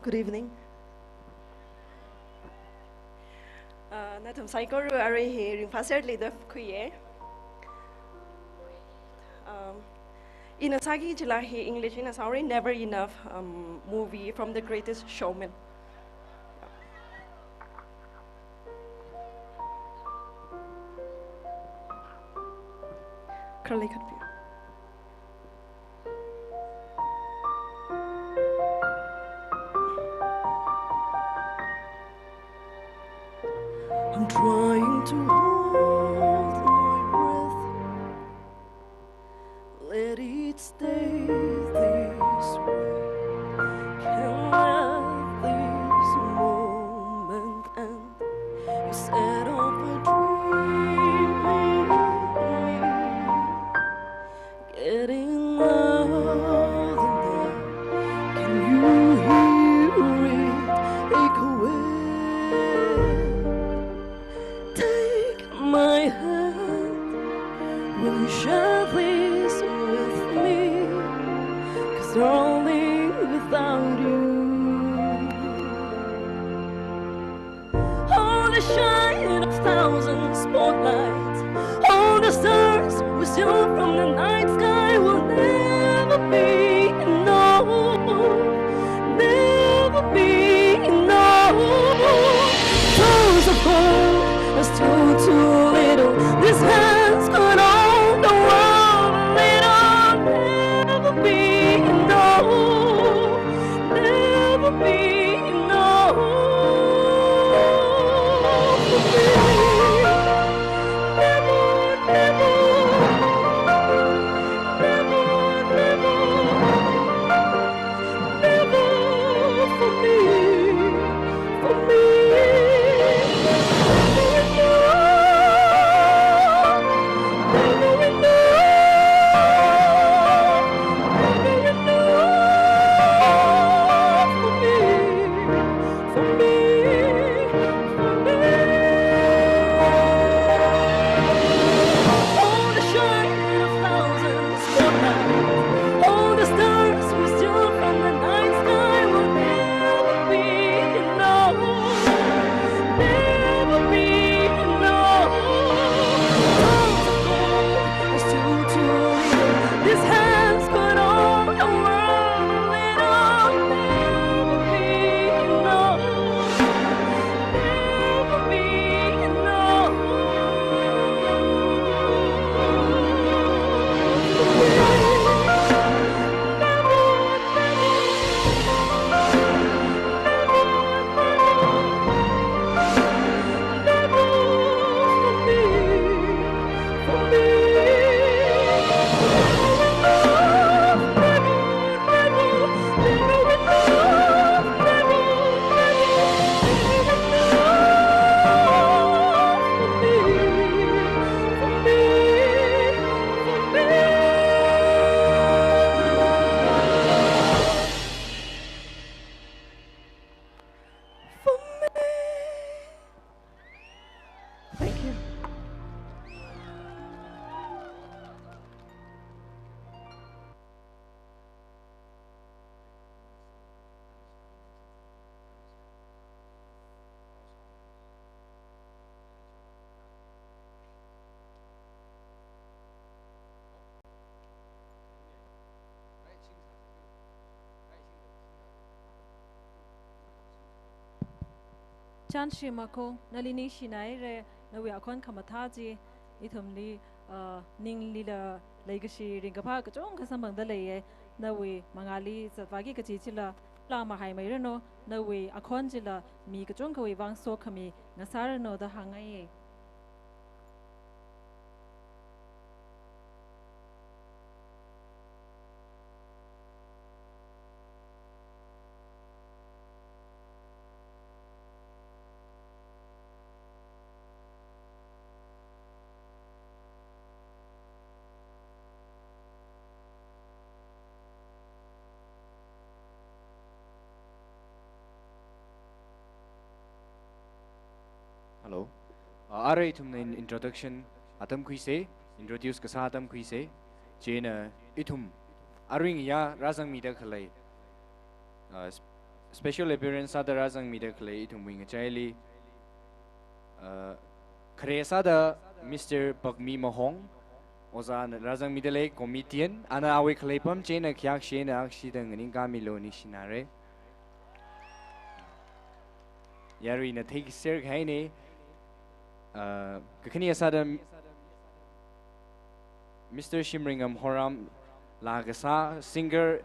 Good evening. Uh, nathum saikora arui hi ringphāser lida khuiye. Um, ina sāki jila hi English ina sāra, Never Enough, um, movie from The Greatest Showman. Kharli khatpi. I'm trying to hold my breath. Let it stay this way. Can't let this moment end. You set off a dream in me. Getting louder now. Can you hear it echoing? Take my hand, will you share this with me? 'Cause darling, without you, all the shine of thousand spotlights, all the stars we steal from the night sky will never be enough, never be enough. Tons of gold are still too little. These hands could hold the world a little. Never be enough, never be enough for me. Never, never. Chanshi Makhong, nali ningshinaire, nawui akhon khamathā chi, ithumli, uh, ninglila leikashi ringkaphā kachungkha samphangda leiye, nawui mangāli zatvāki kachi chila, la mahaimeiranu, nawui akhon chila mi kachungkhawui vang sokhami ngasāranu da hāngngaiye. Hello. Uh, arui ithumna in-, introduction atam khuise, introduce kasā atam khuise. Chieina ithum arui ngayā rāzangmida khalei, uh, s-, special appearance sāda rāzangmida khalei ithumwui ngachaili, uh, khare sāda Mister Pakmi Mahong, ojāna rāzangmida lei, comedian, ana awui khalei pam chieina khayākshi eina akshida nganingkāmilu, ningshinare. Yaruina theikasār kahaine, uh, kakhane sāda Mister Shimringam Horam, laa kasā singer,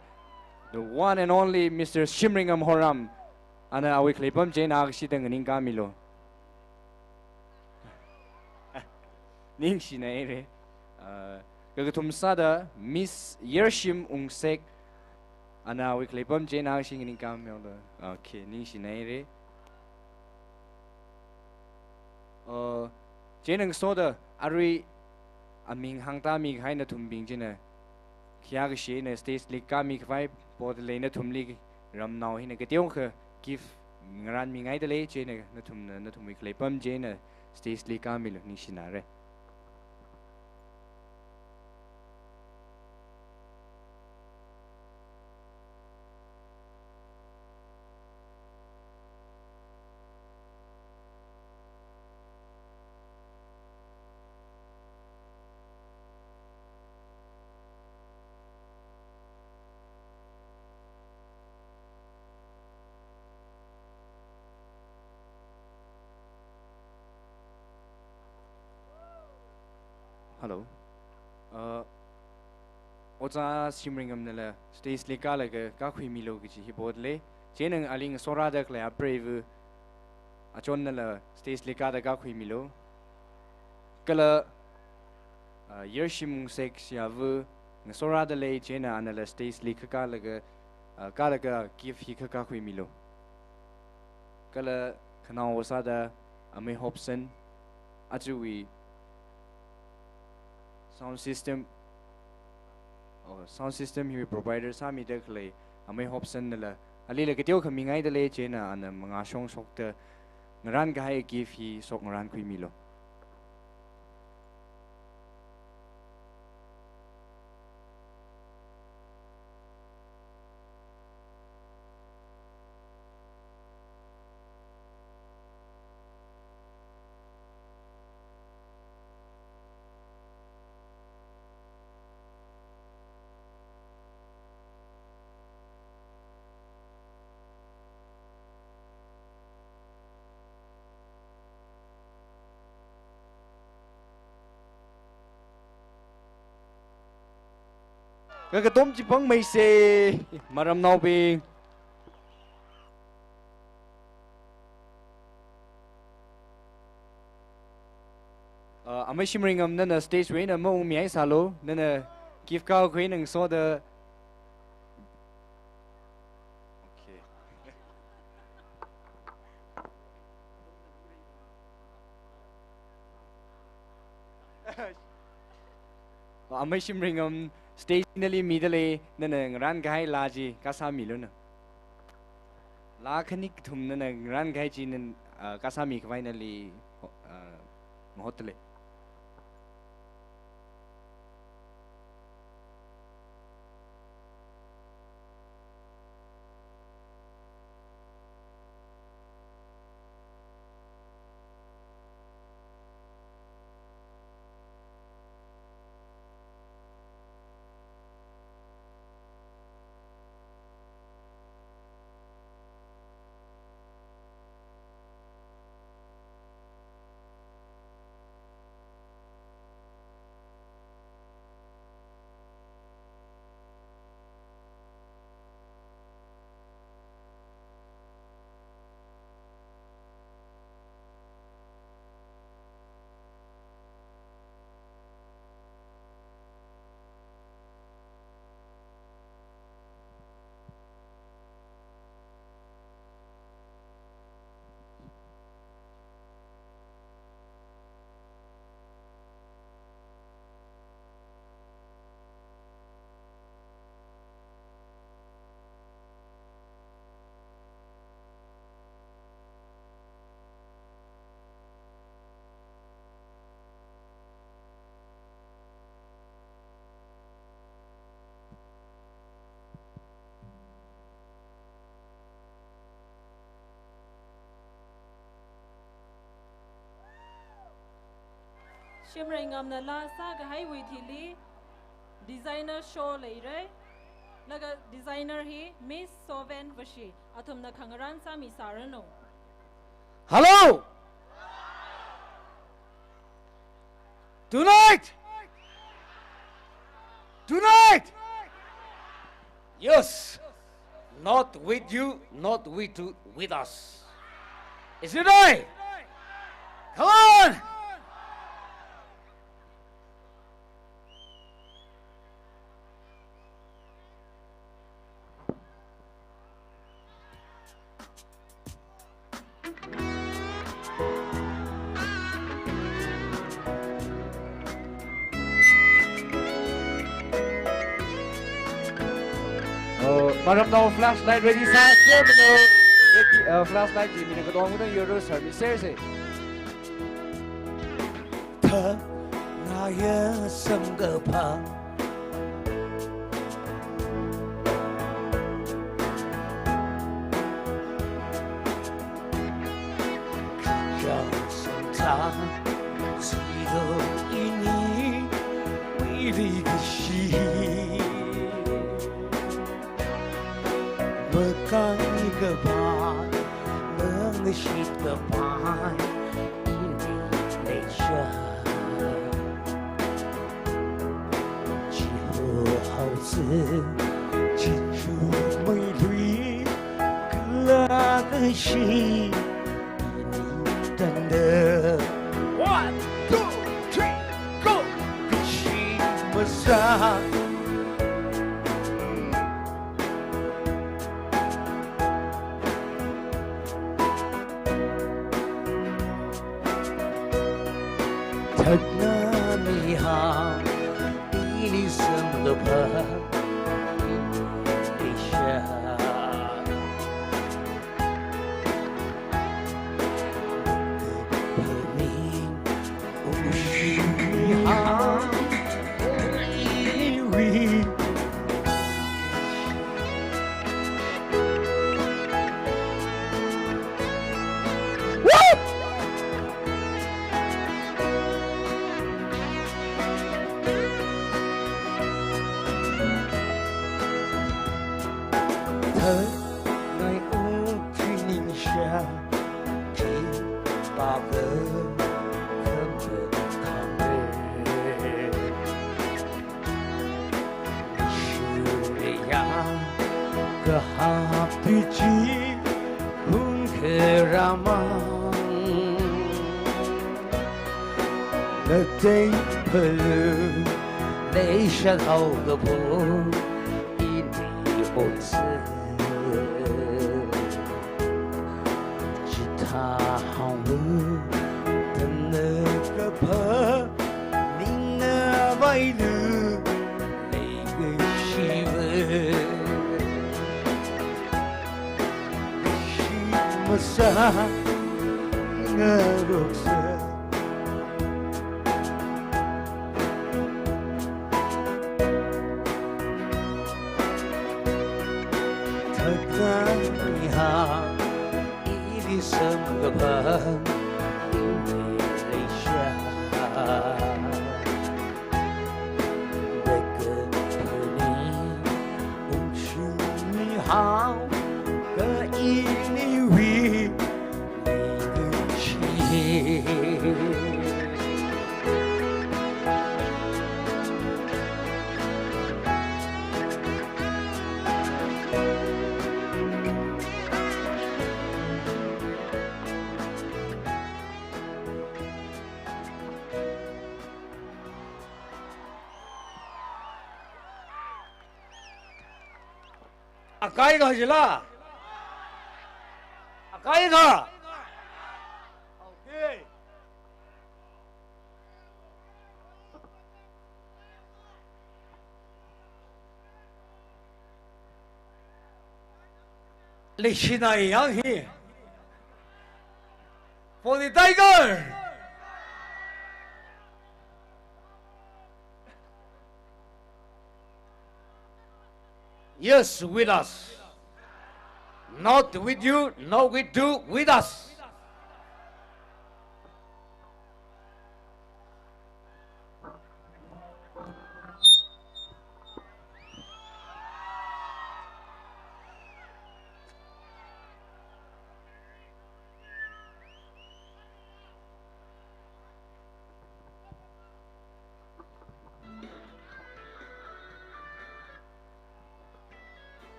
the one and only Mister Shimringam Horam, ana awui khalei pam chieina akshida nganingkāmilu. Ningshinaire. Uh, kakathum sāda Miss Yershim Ungsek, ana awui khalei pam chieina akshi nganingkāmilu. Okay, ningshinaire. Uh, chieina ngasoda arui aming hāngtāmi kahai nathumbing china khayākshi eina stage li kāmi khavai poda lei, nathumli ramnao hina kateokha gift ngarānmingaida lei, chieina nathumna nathumwui khalei pam chieina stage li kāmilu, ningshinare. Hello. Uh, Ojā Shimringamnala stage li kālaga kākhuimilu kachi hi poda lei. Chieina ali ngasorāda khalei apreiva Achonnala stage li kāda kākhuimilu. Kala, uh, Yershim Ungsek shiyava ngasorāda lei, chieina anala stage li khakālaga, uh, kālaga gift hi khakākhuimilu. Kala khanaowa sāda Amei Hobson, ajawui sound system, oh, sound system hi provider sāmida khalei Amei Hobsonnala alila kateokha mingaida lei, chieina ana mangā shongshokta ngarānkahai gift hi shok ngarānkhuimilu. Kakatom chi pāngmeise, maramnaobing. Uh, Amei Shimringam, nana stage wui eina maungmihaisālu, nana gift kākhui eina ngasoda. Okay. Amei Shimringam, stage nali mida lei, nana ngarānkahai laa chi kāsāmiluna. Laa khani kathum nana ngarānkahai chi nana, ah, kāsāmi khavai nali, ah, mahotda lei. Shimrei Ngamna laa sākahaiwui thili designer show leira. Laga designer hi Miss Soven Vashi. Athumna khangarān sāmisāranu. Hello! Tonight! Tonight! Yes! Not with you, not with you, with us. Is it right? Come on! Oh, maramnao flashlight ready sā, share mino. Ready, uh, flashlight chi mina katongda yuru service share se. Thangaya samkaphang. Kachang samtang, silo ini, wili kashi. Makang kapai, ngashit kapai, ini leisha. Chiho haozi, chichu meilui, kala kashi, ini tanda. One, two, three, go! Kashi masā. Thakna mihao, ini samkaphang, ini leisha. Lateng phalu, leisha haokaphok, ini otsi. Chithā hānglu, tamna kaphā, ningna vailu, leikashiva. Kashi masā, ngaroksa. Thakna mihao, ini samkaphang, ini leisha. Lekapani, ungshung mihao, ka iniwui, Akai kajila. Akai ka. Okay. Leishinai yang hi. For the tiger. Yes, with us. Not with you, not with you, with us.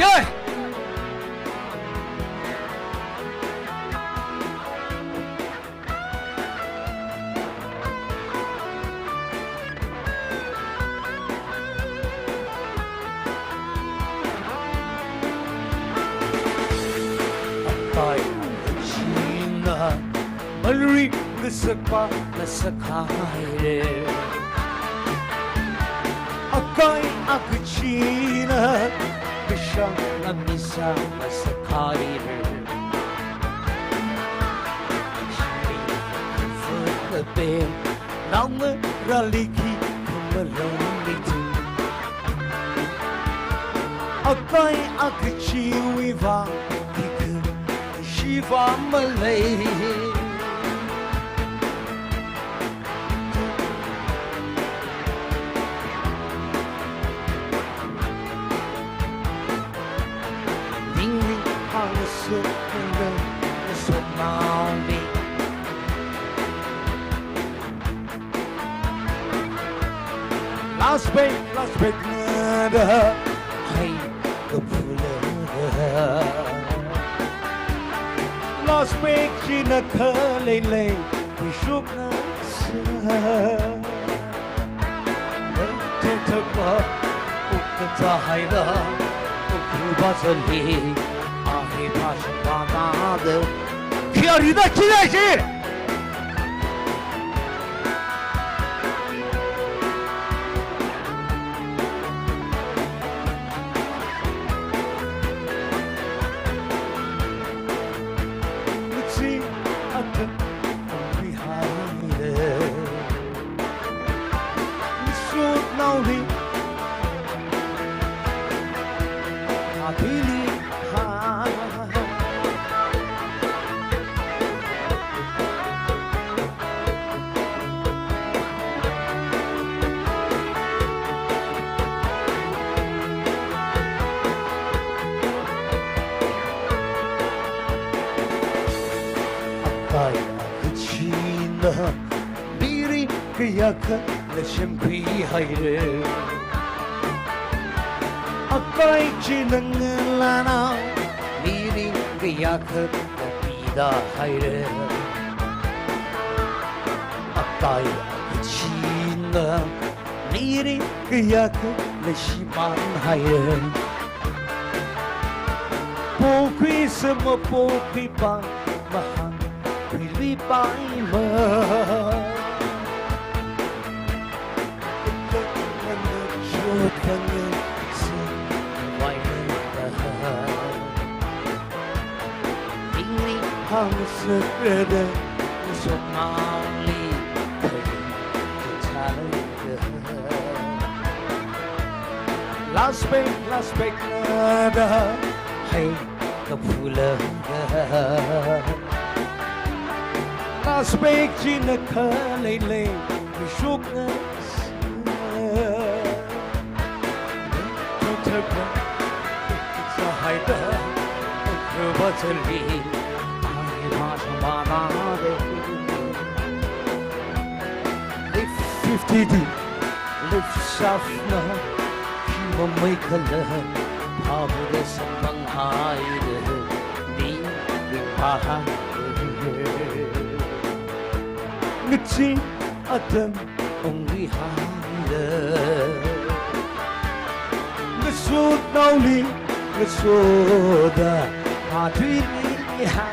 Yay! Akai kachina malri ngasakpa ngasakhaire. Akai akachina kashang ngamisa ngasakhaire. Shri Fut Ape Naongarāli khikha malung mitu. Akai akachiwui vang khikha shiva malei. Ningli hāngsuk ngasuk naoli. Last break, last break nada. Hai, kapula. Last break china khalei lei, pishuk nasa. Tuk tuk pa, uk kata haida, uk ba zali, ahi pa shapa nada. Kia rida kila shi. Ngatsi atam ungri haire. Ngasot naoli. Atili ha. Akai akachina mirin kayākha ngasemphui haire. Akai china ngalāna mirin kayākha ngapida haire. Akai akachina mirin kayākha ngashimān haire. Pokhui sāma pokhui pāng mahāngkhuiluipaimara. Last break, last break, nada. Hey. Kapula. Last break china khalei lei, pishuk nasa. Tuthapa, sahaida, kruba chali, ai ma shamana de. Fifty D, lift shaft na, kima mai kala, pāmare samang haire, ni, ni pāhai. Ngatsi atam ungri haire. Ngasot naoli, ngasoda, matuili ha.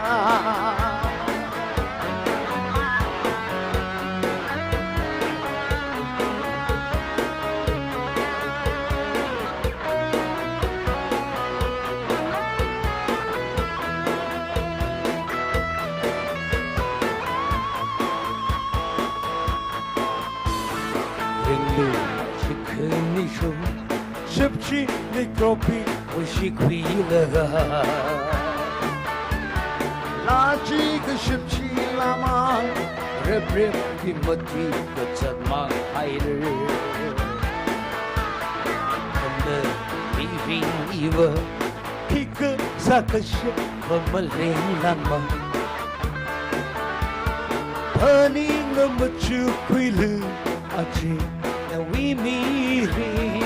Ringlu shikhanishu, shapchi nikropi, wishikhuilaga. Lachi kashapchi lamang, reprep ki matui kazatmang haire. Kanda ringring iva, khikha sākasha va malei lanma. Phaningna machukhuilu achi nawui mirin.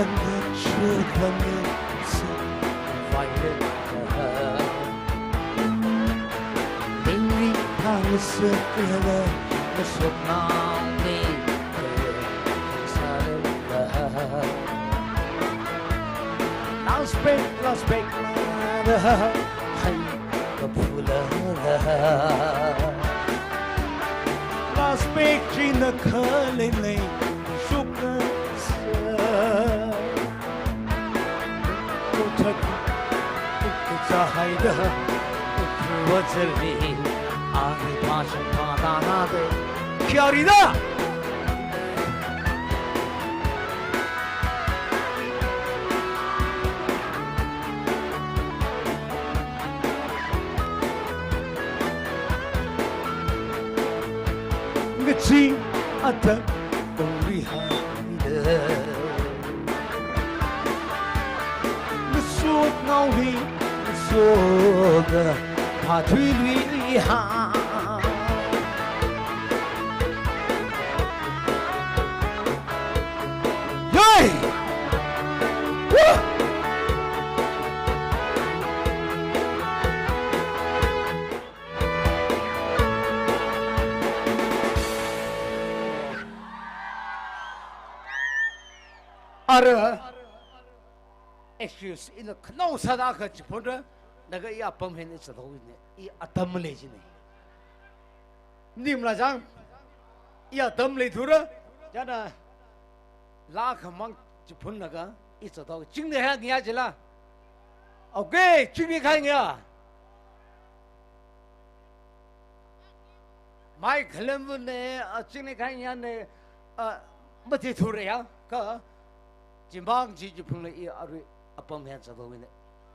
Chukami se vaile. Ningri thang se kele masuk nang ni sale. Last break, last break, hai kapula. Last break, china khalele shukna sa. Uthak, ukitsa haida, ukruwa zali, ani pasang padana de. Kiarida! Ngachi atam uri haida. Ngasot ngaohi, ngasoda, phathui lui ha. Yay! Woo! Ara, excuse, ina khanao sāda kha chiphunra, naga i apam hen i sāthao ina, i atam lei jine. Nimla jang, i atam leithura, jana, laa khamang chiphun naga, i sāthao, chingni hai ngiya jila. Okay, chingni khai ngiya. Mai khalemvane, a, chingni khai ngiya ne, a, matheithura ya, kha, chimang chi chiphunla i arui apam hen sāthao ina.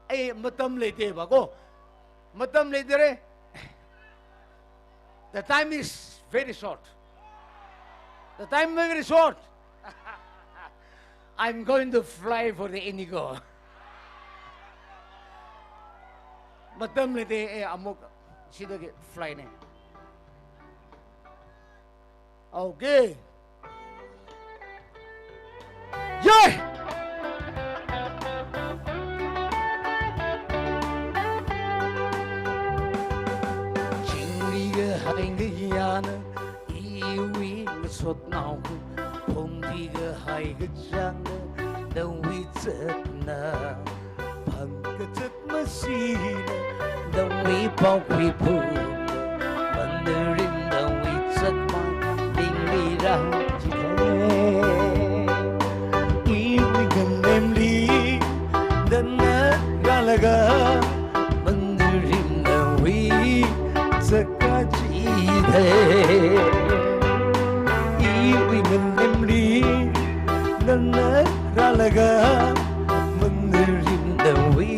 Ei, matam leite ba ko. Matam leite re. The time is very short. The time is very short. I'm going to fly for the Indigo. Matam leite, eh, amuk sida ke fly ne. Okay. Yay! Chingri ga hai ga yana, iwui ngasot nao, phungdi ga hai ga chang, nawui zakna. Phang kazat masina, nawui pao khuiphung, mandarin nawui zakmai, ningli rang jide. Iwui ngalemli, nana rālaga, mandarin nawui zakka jide. Iwui ngalemli, nana rālaga, mandarin nawui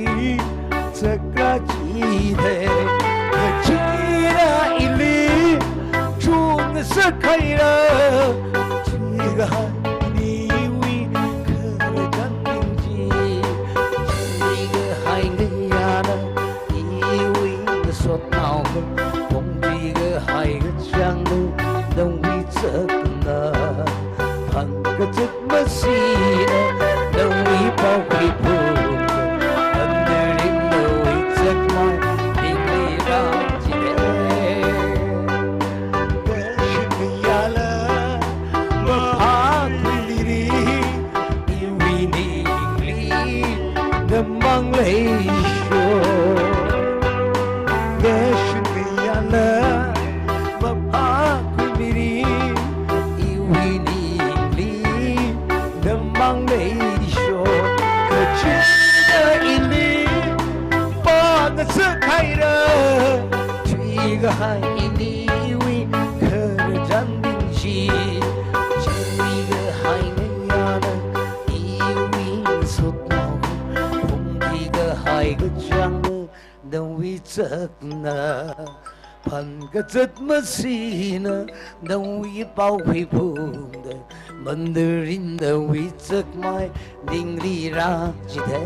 zakka jide. Kachira ili, chungngasak haira, chiga hai iniwui khararchan bing chi. Chiga hai ngayana, iwui ngasot nao, phungdi ga hai ga chang, nawui zakna. Phang kazat masina, nawui pao khuiphung, mandarin nawui zakmai, ningli rang jide. Kashit yala, maphākhuimiri, iwui ningli, namang leisho. Kashit yala, maphākhuimiri, iwui ningli, namang leisho. Kachina ili, pāngasak haira, chiga hai iniwui khararchan bing chi. Chiga hai ngayana, iwui ngasot nao, phungdi ga hai ga chang, nawui zakna. Phang kazat masina, nawui pao khuiphungda, mandarin nawui zakmai, ningli rang jide.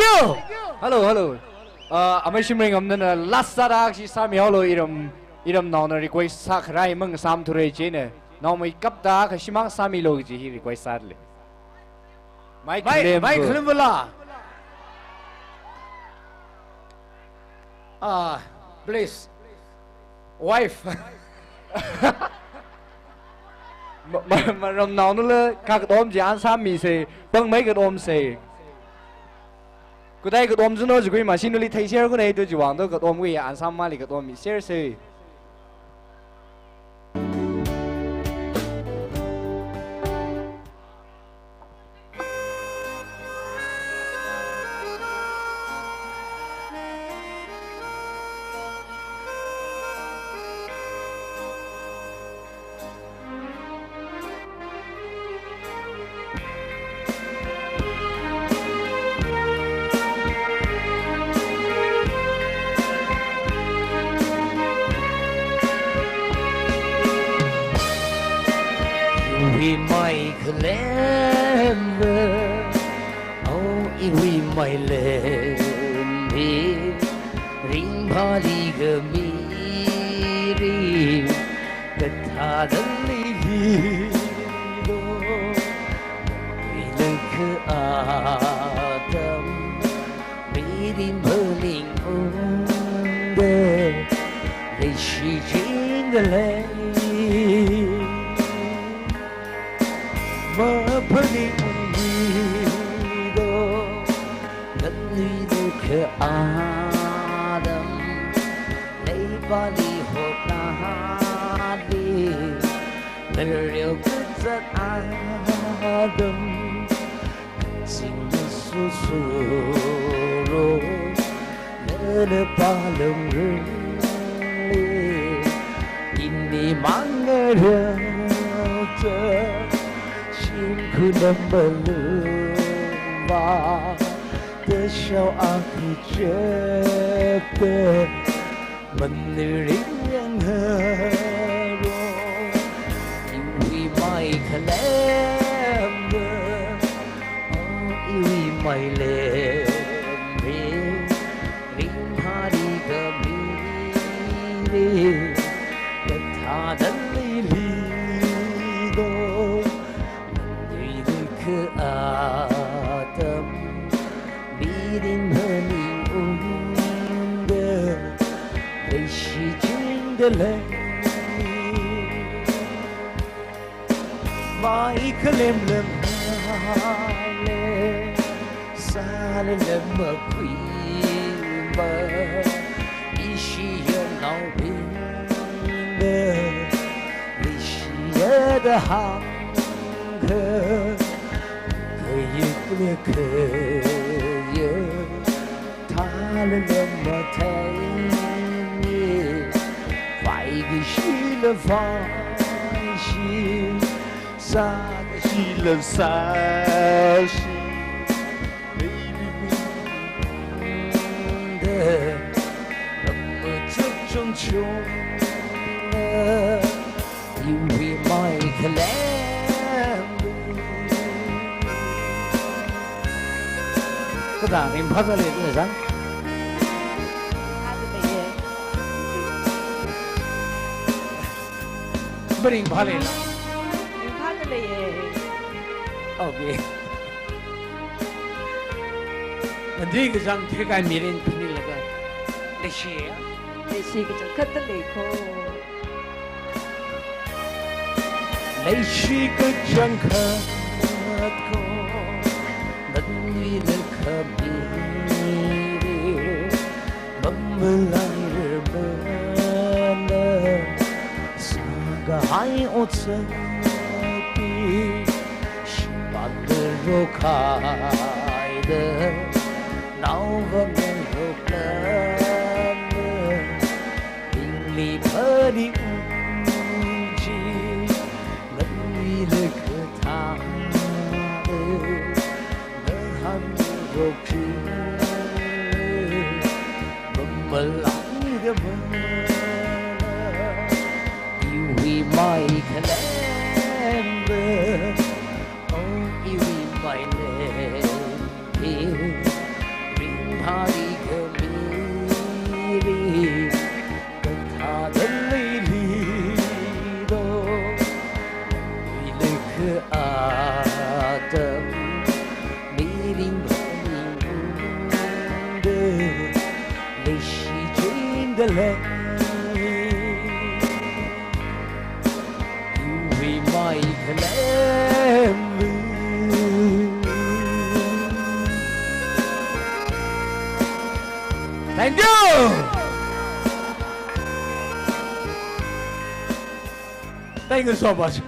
Hello, hello. Uh, amei Shimrei Ngamnana last sāda akha sāmihaolu, iram, iramnaona request sākharai mang sāmthura chieina. Naomeikapta akha shimang sāmilu kaji hi request sāli. Mai, mai, khalem mai bala. Khalem bala. Ah, please. Wife. Ma, ma, maramnaonala kakatom chi answer misa, pangmei katomsa. Khuidai katom chino chikhui machine li theiser khuinei tu chiwuivang tu katom khui answer mali katom misersa. Iwui mai khalemva, oh, iwui mai lemva, ringphāli khamili, kathāda leili do, ina kha atam, mirin phaningungda, leishi chingda lei. Maphaningungli do, nganui do kha atam, leipāli hotnāli, ngareo kazat atam, singna susuro, nana palamrili, ini mangarata, shimkhur nambalungva, tashao akhi chepta, maniring yangharo, iwui mai khalemva, oh, iwui mai lemva, ringphāli khamili, kathāda leili do, nganui do kha atam, mirin phaningungda, leishi chingda lei. Mai khalem lemhale, sāli lemma khuiba, ishi yanaobingna, leishi yada hāngkha, khayik le khayik, thāla lemma theiya, vaikashila vaishi, sākashila sāshi, baby, baby, da, lemma chuk chungchung, iwui mai khalem. Kathā ringphāda lei, na zang? Maringphā leila? Ringphāda leiye. Okay. Nadi kachang theikai mirin phaninglaga. Leishi ya? Leishi kachangkhatta lei kho. Leishi kachangkhat kho, nganui le khamili, mamalairmana, sākahai otsak hi, shimānda rokhaida, naovāna roklana, ningli phaningungchi, nganui le kathāda, nahānda rokchi, mamalaida mana, iwui mai khalemva, oh, iwui mai lemva, Ari kami ri kathā dalili do, nangli lekha atam mirin ning de, leishi jing dalei. Iwui mai khalem. Thank you. Thank you so much.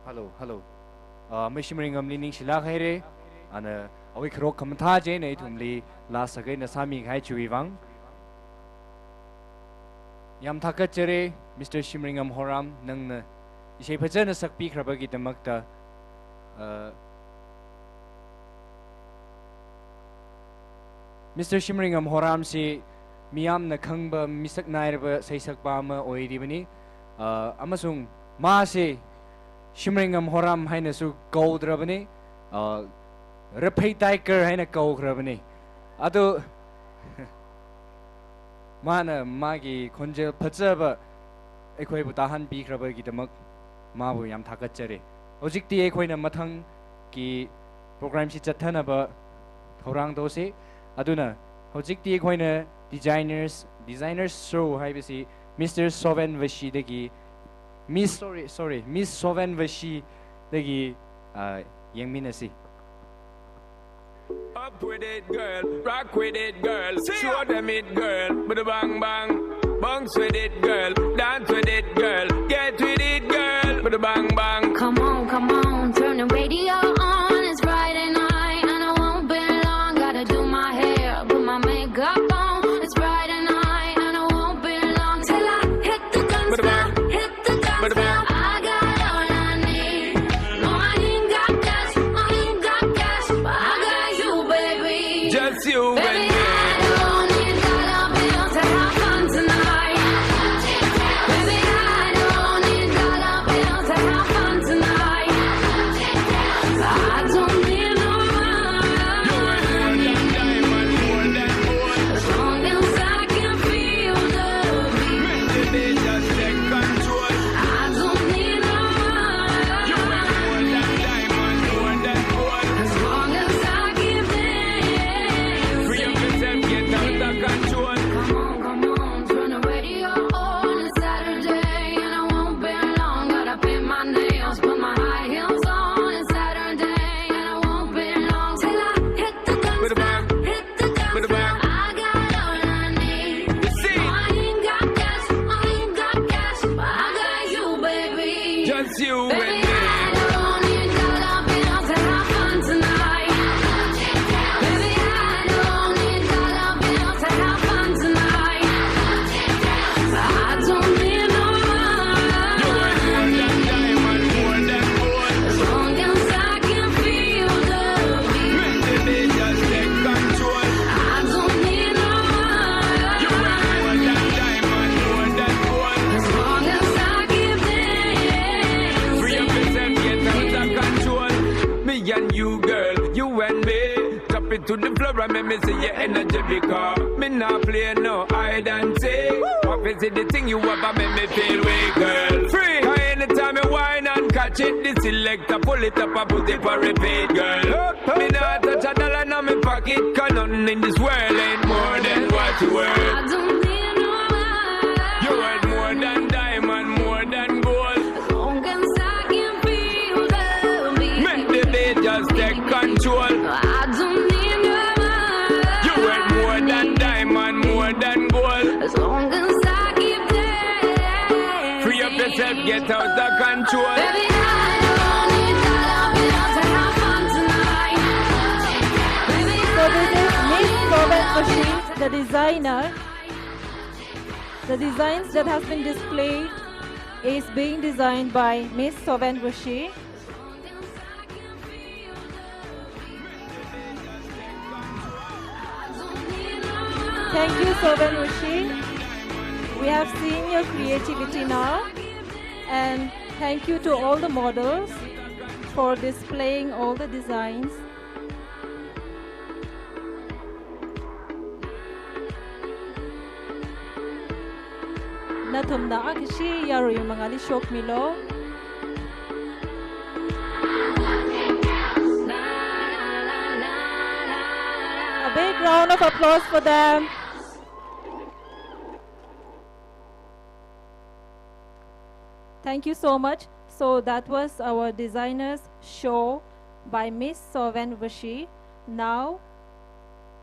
Hello, hello. Ah, Mei Shimringam li ningshilāk haira. Ana awui kharok khamathā chieina ithumli laa sākahai eina sāmikahai chiwui vang. Yam thākatchara, Mister Shimringam Horam, nangna ishei phāzana sakpikharabagidamākta. Uh, Mister Shimringam Horam si miyamna khangba, misaknairaba seisakpa ama oiribani. Uh, amasung masi Shimringam Horam hainasu koudrabani. Uh, Raphei Tiger haina koukrabani. Ado, mana magi khonjel phāzaba eikhoibu tāhanbikharabagidamāk mabu yam thākatchara. Hojikti eikhoina mathangki program shi zatthanaba thaurang tosa. Aduna hojikti eikhoina designers, designers show haibasi Mister Soven Vashi dagi, Miss, sorry, sorry, Miss Soven Vashi dagi, ah, yangminasi. Up with it, girl. Rock with it, girl. Show them it, girl. Bada bang bang. Bounce with it, girl. Dance with it, girl. Get with it, girl. Bada bang bang. Come on, come on, turn the radio on. It's Friday night and I won't be long. Gotta do my hair, put my makeup on. It's Friday night and I won't be long till I hit the dance floor, hit the dance floor. I got all I need. No, I ain't got cash, I ain't got cash, but I got you, baby. Just you and me. Baby, I don't need dollar bills to have fun tonight. Baby, I don't need dollar bills to have fun tonight. I don't need no money. You are more than diamond, more than gold. As long as I can feel the beat. Make the day just take control. I don't need no money. You are more than diamond, more than gold. As long as I keep dancing. Free up yourself, get out of control. Come on, come on, turn the radio on. It's Saturday and I won't be long. Gotta paint my nails, put my high heels on. It's Saturday and I won't be long till I hit the dance floor, hit the dance floor. I got all I need. No, I ain't got cash, I ain't got cash, but I got you, baby. Just you and me. Baby, I don't need dollar bills to have fun tonight. Baby, I don't need dollar bills to have fun tonight. I don't need no money. You are more than diamond, more than gold. As long as I can feel the beat. Make the day just take control. I don't need no money. You are more than diamond, more than gold. As long as I keep dancing. Free up yourself, get out of control. Me and you, girl, you and me. Drop it to the floor and make me see your energy, because me nah play no hide and seek. What is it, the thing you have, and make me feel weak, girl? Free. 'Cause anytime you whine and catch it, the selector pull it up and put it for repeat, girl. Me nah touch a dollar in my pocket, 'cause nothing in this world ain't more than what you worth. I don't need no money. You worth more than diamond, more than gold. As long as I can feel the beat. Make the beat just take control. I don't need no money. You worth more than diamond, more than gold. As long as I keep dancing. Free up yourself, get out of control. Baby, I don't need dollar bills to have fun tonight. Baby, I don't need dollar bills. So this is Miss Soven Vashi, the designer. The designs that has been displayed is being designed by Miss Soven Rishi. Thank you, Soven Rishi. We have seen your creativity now. And thank you to all the models for displaying all the designs. Nathumna akhashi yarui mangāli shokmilu. A big round of applause for them. Thank you so much. So that was our designers show by Miss Soven Vashi. Now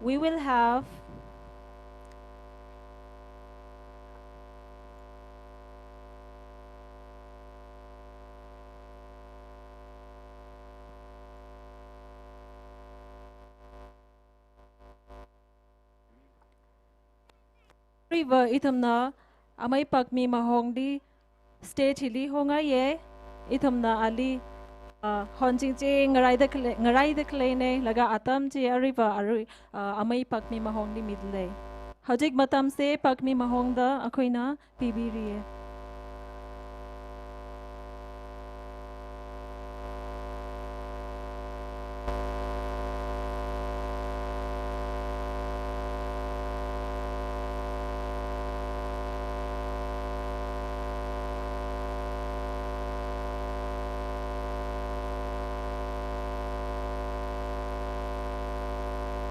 we will have River ithumna amei Pakmi Mahongli stage hili hongaiye, ithumna ali, ah, honchingching ngaraida khalei, ngaraida khaleine, laga atam chi ariva arui, ah, amei Pakmi Mahongli midalei. Hojik matamse Pakmi Mahongda akhuina pibiriye.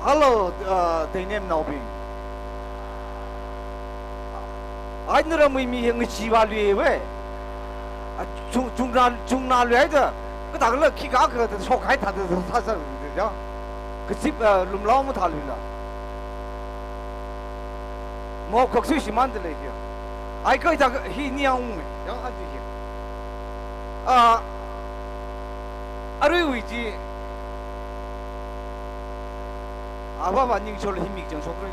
Hello, uh, Teinem naobing. Ai naramwui mi yang chi ba lui we. A, chung, chungna, chungna lui ai da. Ka ta la khi ka ka da shok hai ta da sa sa ya. Ka sip, uh, lumlao mu tha lui la. Mo khok sui shi man da le ya. Ai ka ta hi ni ang me. Ya a ji hi. A, arui wi ji. Ava va ning chol hi mik chang shok rui.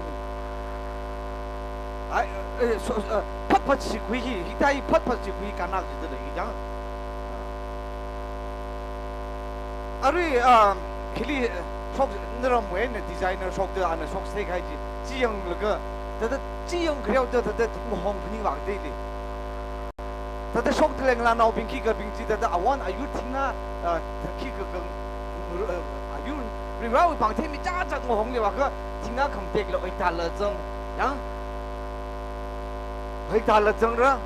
Ai, eh, so, eh, phat phat chi khui hi, hi tai phat phat chi khui ka nak ji da le hi jang. Arui, ah, khili, eh, shok naramwui na designer shok da ana shok se khai ji. Chi yang laga, da da chi yang khreo da da da Mahong phani wa de le. Thāda shok thaleng la naobing khikha bing chi thāda awon ayur thingna, ah, khikha kang, ah, ayur riwui pangthei mi cha cha Mahong le wa kha thingna kham tek la oi ta la zang. Ya? Oi ta la zang ra.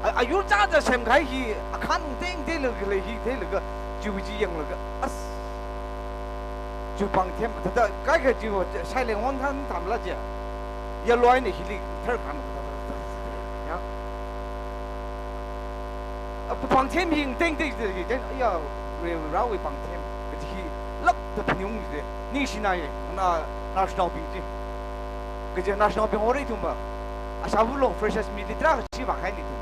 A, ayur cha cha sem khai hi akhan teng te la le hi te la ka ju ji yang la ka. As. Ju pangthei thāda kai kha ju shai leng won than tham la ja. Ya loi ne hili thar khan. Ya. A, pangthei mi teng teng teng, ya, riwui pangthei. Kaji hi lak da panyung de. Ningshina ye, na national bing ji. Kaji national bing ore thumba. Ashabu long freshers meet li tra chi ba khai ni thum.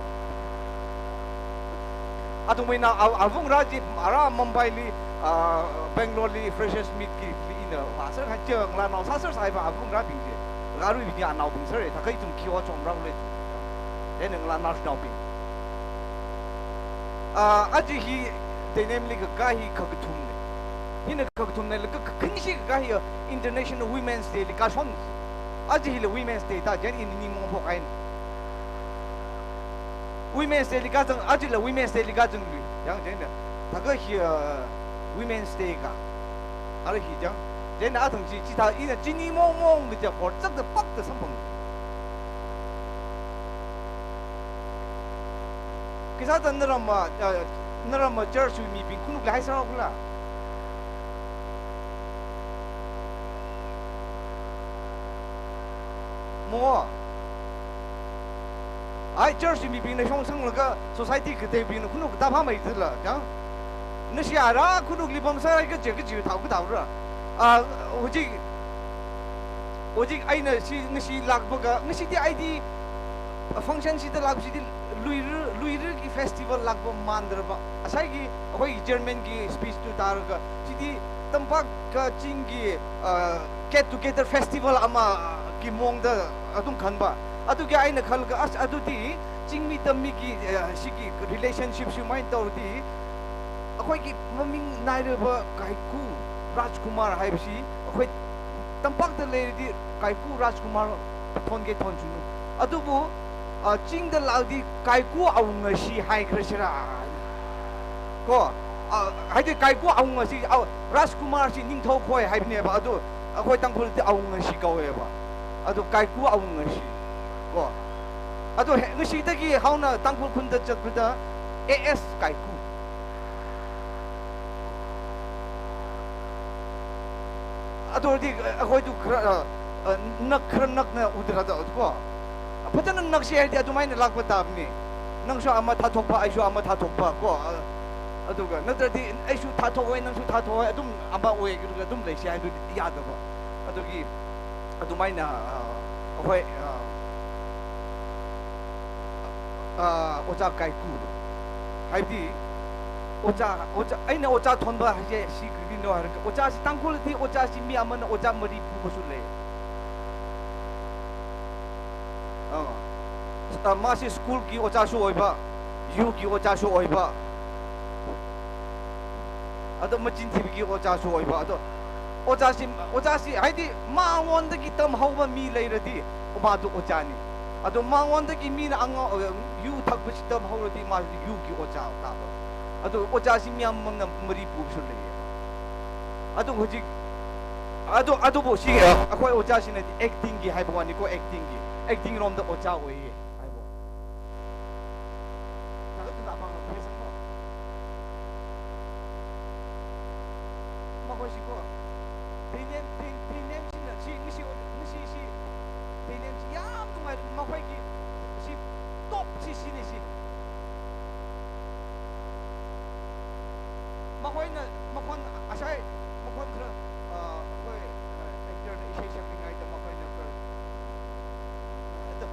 Athumwui na a, avung ra ji, ara Mumbai li, a, Bangalore li freshers meet ki, ki ina, ma sar kha je, ngla nao sa sar sai ba avung ra bing je. Ngarui bing ya nao bing sar, ta kai tum ki o chom ra le. Then ngla national bing. Ah, aji hi Teinem li ka ka hi kakathum ne. Hina kakathum ne, ka, ka, khangashi ka hi, uh, International Women's Day li kashon. Aji hi la Women's Day ta, jan in ni mong phok ain. Women's Day li kazang, aji la Women's Day li kazang lui. Yang jen da. Ta ka hi, uh, Women's Day ka. Ara hi jang. Jen da atang chi, chi ta ina chi ni mong mong mi ja por chak da pak da sampang. Kisa ta naramma, ah, naramma church wui mibing khunuk lai sāra kula. Mo. Ai church wui mibing na shong sang laga society kateibing na khunuk ta pha mai zila, ya. Nashi ara khunuk li pam sāra ka je ka ji thao ka thao ra. Ah, huji Hojik eina shi, ngashi lākpa ka, ngashi ti aidi function shida lākpa shidi Luira, Luira ki festival lākpa mandarpa. Asai ki, akhoi Chairman ki speech tu tārka, shidi tampak ka ching ki, ah, get together festival ama ki mongda athum khanpa. ꯑꯗꯨꯒꯤ ꯑꯩꯅ ꯈꯜꯂꯒ, ꯑꯁ, ꯑꯗꯨꯗꯤ ꯆꯤꯡꯃꯤ ꯇꯝꯃꯤꯒꯤ, ꯑ, ꯁꯤꯒꯤ relationship ꯁꯨꯃꯥꯏꯅ ꯇꯧꯔꯗꯤ, ꯑꯩꯈꯣꯏꯒꯤ ꯃꯃꯤꯡ ꯅꯥꯏꯔꯕ ꯀꯥꯏꯀꯨ ꯔꯥꯖꯀꯨꯃꯥꯔ ꯍꯥꯏꯕꯁꯤ ꯑꯩꯈꯣꯏ ꯇꯝꯄꯥꯛꯇ ꯂꯩꯔꯗꯤ ꯀꯥꯏꯀꯨ ꯔꯥꯖꯀꯨꯃꯥꯔ ꯊꯣꯟꯒꯦ ꯊꯣꯟꯁꯅꯨ꯫ ꯑꯗꯨꯕꯨ, ꯑ, ꯆꯤꯡꯗ ꯂꯥꯛꯑꯗꯤ ꯀꯥꯏꯀꯨ ꯑꯋꯨꯡꯉꯁꯤ ꯍꯥꯏꯈ꯭ꯔꯁꯤꯔꯥ? ꯀꯣ, ꯑ, ꯍꯥꯏꯗꯤ ꯀꯥꯏꯀꯨ ꯑꯋꯨꯡꯉꯁꯤ, ꯑ, ꯔꯥꯖꯀꯨꯃꯥꯔꯁꯤ ꯅꯤꯡꯊꯧ ꯈꯣꯏ ꯍꯥꯏꯕꯅꯦꯕ, ꯑꯗꯨ ꯑꯩꯈꯣꯏ ꯇꯥꯡꯈꯨꯜꯗꯤ ꯑꯋꯨꯡꯉꯁꯤ ꯀꯧꯋꯦꯕ꯫ ꯑꯗꯨ ꯀꯥꯏꯀꯨ ꯑꯋꯨꯡꯉꯁꯤ꯫ ꯀꯣ꯫ ꯑꯗꯣ ꯍꯦ-, ꯉꯁꯤꯗꯒꯤ ꯍꯧꯅ ꯇꯥꯡꯈꯨꯜ ꯈꯨꯟꯗ ꯆꯠꯄꯗ A S ꯀꯥꯏꯀꯨ꯫ ꯑꯗꯨ ꯑꯣꯏꯔꯗꯤ, ꯑ, ꯑꯩꯈꯣꯏꯗꯨ ꯈꯔ, ꯑ, ꯑ, ꯅꯛ-, ꯈꯔ ꯅꯛꯅ ꯎꯗ꯭ꯔꯥ ꯀꯣ? ꯐꯖꯅ ꯅꯛꯁꯤ ꯍꯥꯏꯔꯗꯤ ꯑꯗꯨꯃꯥꯏꯅ ꯂꯥꯛꯄ ꯇꯥꯕꯅꯤ꯫ ꯅꯪꯁꯨ ꯑꯃ ꯊꯥꯊꯣꯛꯄ, ꯑꯩꯁꯨ ꯑꯃ ꯊꯥꯊꯣꯛꯄ ꯀꯣ? ꯑ, ꯑꯗꯨꯒ ꯅꯠꯇ꯭ꯔꯗꯤ ꯑꯩꯁꯨ ꯊꯥꯊꯣꯛꯑꯣꯏ, ꯅꯪꯁꯨ ꯊꯥꯊꯣꯛꯑꯣꯏ, ꯑꯗꯨꯝ ꯑꯃ ꯑꯣꯏꯔꯒ ꯑꯗꯨꯝ ꯂꯩꯁꯤ ꯍꯥꯏꯕꯗꯨꯗꯤ ꯌꯥꯗꯕ꯫ ꯑꯗꯨꯒꯤ ꯑꯗꯨꯃꯥꯏꯅ, ꯑ, ꯑꯩꯈꯣꯏ, ꯑ, ꯑ, ꯑꯣꯖꯥ ꯀꯥꯏꯀꯨ ꯍꯥꯏꯕꯗꯤ, ꯑꯣꯖꯥ, ꯑꯣꯖꯥ, ꯑꯩꯅ ꯑꯣꯖꯥ ꯊꯣꯟꯕ ꯍꯥꯏꯁꯦ ꯁꯤ ꯀꯔꯤꯅꯣ ꯍꯥꯏꯔꯒ, ꯑꯣꯖꯥꯁꯤ ꯇꯥꯡꯈꯨꯜꯗꯤ ꯑꯣꯖꯥꯁꯤ ꯃꯤ ꯑꯃꯅ ꯑꯣꯖꯥ ꯃꯔꯤ ꯄꯨꯕꯁꯨ ꯂꯩ꯫ ꯑ, ꯑ, ꯃꯥꯁꯤ ꯁ꯭ꯀꯨꯜꯒꯤ ꯑꯣꯖꯥꯁꯨ ꯑꯣꯏꯕ, ꯌꯨꯒꯤ ꯑꯣꯖꯥꯁꯨ ꯑꯣꯏꯕ, ꯑꯗꯣ ꯃꯆꯤꯟ ꯊꯤꯕꯒꯤ ꯑꯣꯖꯥꯁꯨ ꯑꯣꯏꯕ꯫ ꯑꯗꯣ ꯑꯣꯖꯥꯁꯤ, ꯑꯣꯖꯥꯁꯤ ꯍꯥꯏꯗꯤ ꯃꯉꯣꯟꯗꯒꯤ ꯇꯝꯍꯧꯕ ꯃꯤ ꯂꯩꯔꯗꯤ ꯃꯥꯗꯨ ꯑꯣꯖꯥꯅꯤ꯫ ꯑꯗꯣ ꯃꯉꯣꯟꯗꯒꯤ ꯃꯤꯅ ꯑꯉꯥꯡ, ꯌꯨ ꯊꯛꯄꯁꯤ ꯇꯝꯍꯧꯔꯗꯤ ꯃꯥꯁꯤ ꯌꯨꯒꯤ ꯑꯣꯖꯥ ꯇꯥꯕ꯫ ꯑꯗꯣ ꯑꯣꯖꯥꯁꯤ ꯃꯌꯥꯝ ꯑꯃꯅ ꯃꯔꯤ ꯄꯨꯕꯁꯨ ꯂꯩꯌꯦ꯫ ꯑꯗꯣ ꯍꯧꯖꯤꯛ, ꯑꯗꯣ, ꯑꯗꯨꯕꯨ ꯁꯤ, ꯑꯩꯈꯣꯏ ꯑꯣꯖꯥꯁꯤꯅꯗꯤ actingꯒꯤ ꯍꯥꯏꯕ ꯋꯥꯅꯤꯀꯣ, actingꯒꯤ, acting ꯔꯣꯝꯗ ꯑꯣꯖꯥ ꯑꯣꯏꯌꯦ ꯍꯥꯏꯕ ꯋꯥꯅꯤ꯫ ꯊꯥꯒꯠꯇꯨꯅ ꯑꯄꯥꯝꯕ ꯄꯤꯔꯁꯅꯨ꯫ ꯃꯈꯣꯏꯁꯤꯀꯣ, ꯇꯦꯅꯦꯝ, ꯇꯦ-, ꯇꯦꯅꯦꯝꯁꯤꯅ ꯁꯤ, ꯉꯁꯤ, ꯉꯁꯤ ꯁꯤ, ꯇꯦꯅꯦꯝꯁꯤ ꯌꯥꯝ ꯅꯨꯡꯉꯥꯏ, ꯃꯈꯣꯏꯒꯤ ꯁꯤ top ꯁꯤ ꯁꯤꯅꯤ ꯁꯤ꯫ ꯃꯈꯣꯏꯅ ꯃꯈꯣꯟ ꯑꯁꯥꯏ, ꯃꯈꯣꯟ ꯈꯔ, ꯑ, ꯑꯩꯈꯣꯏ, ꯑ, actorꯅ ꯏꯁꯩ ꯁꯛꯂꯤꯉꯩꯗ ꯃꯈꯣꯏꯅ ꯈꯔ, ꯑꯗꯣ,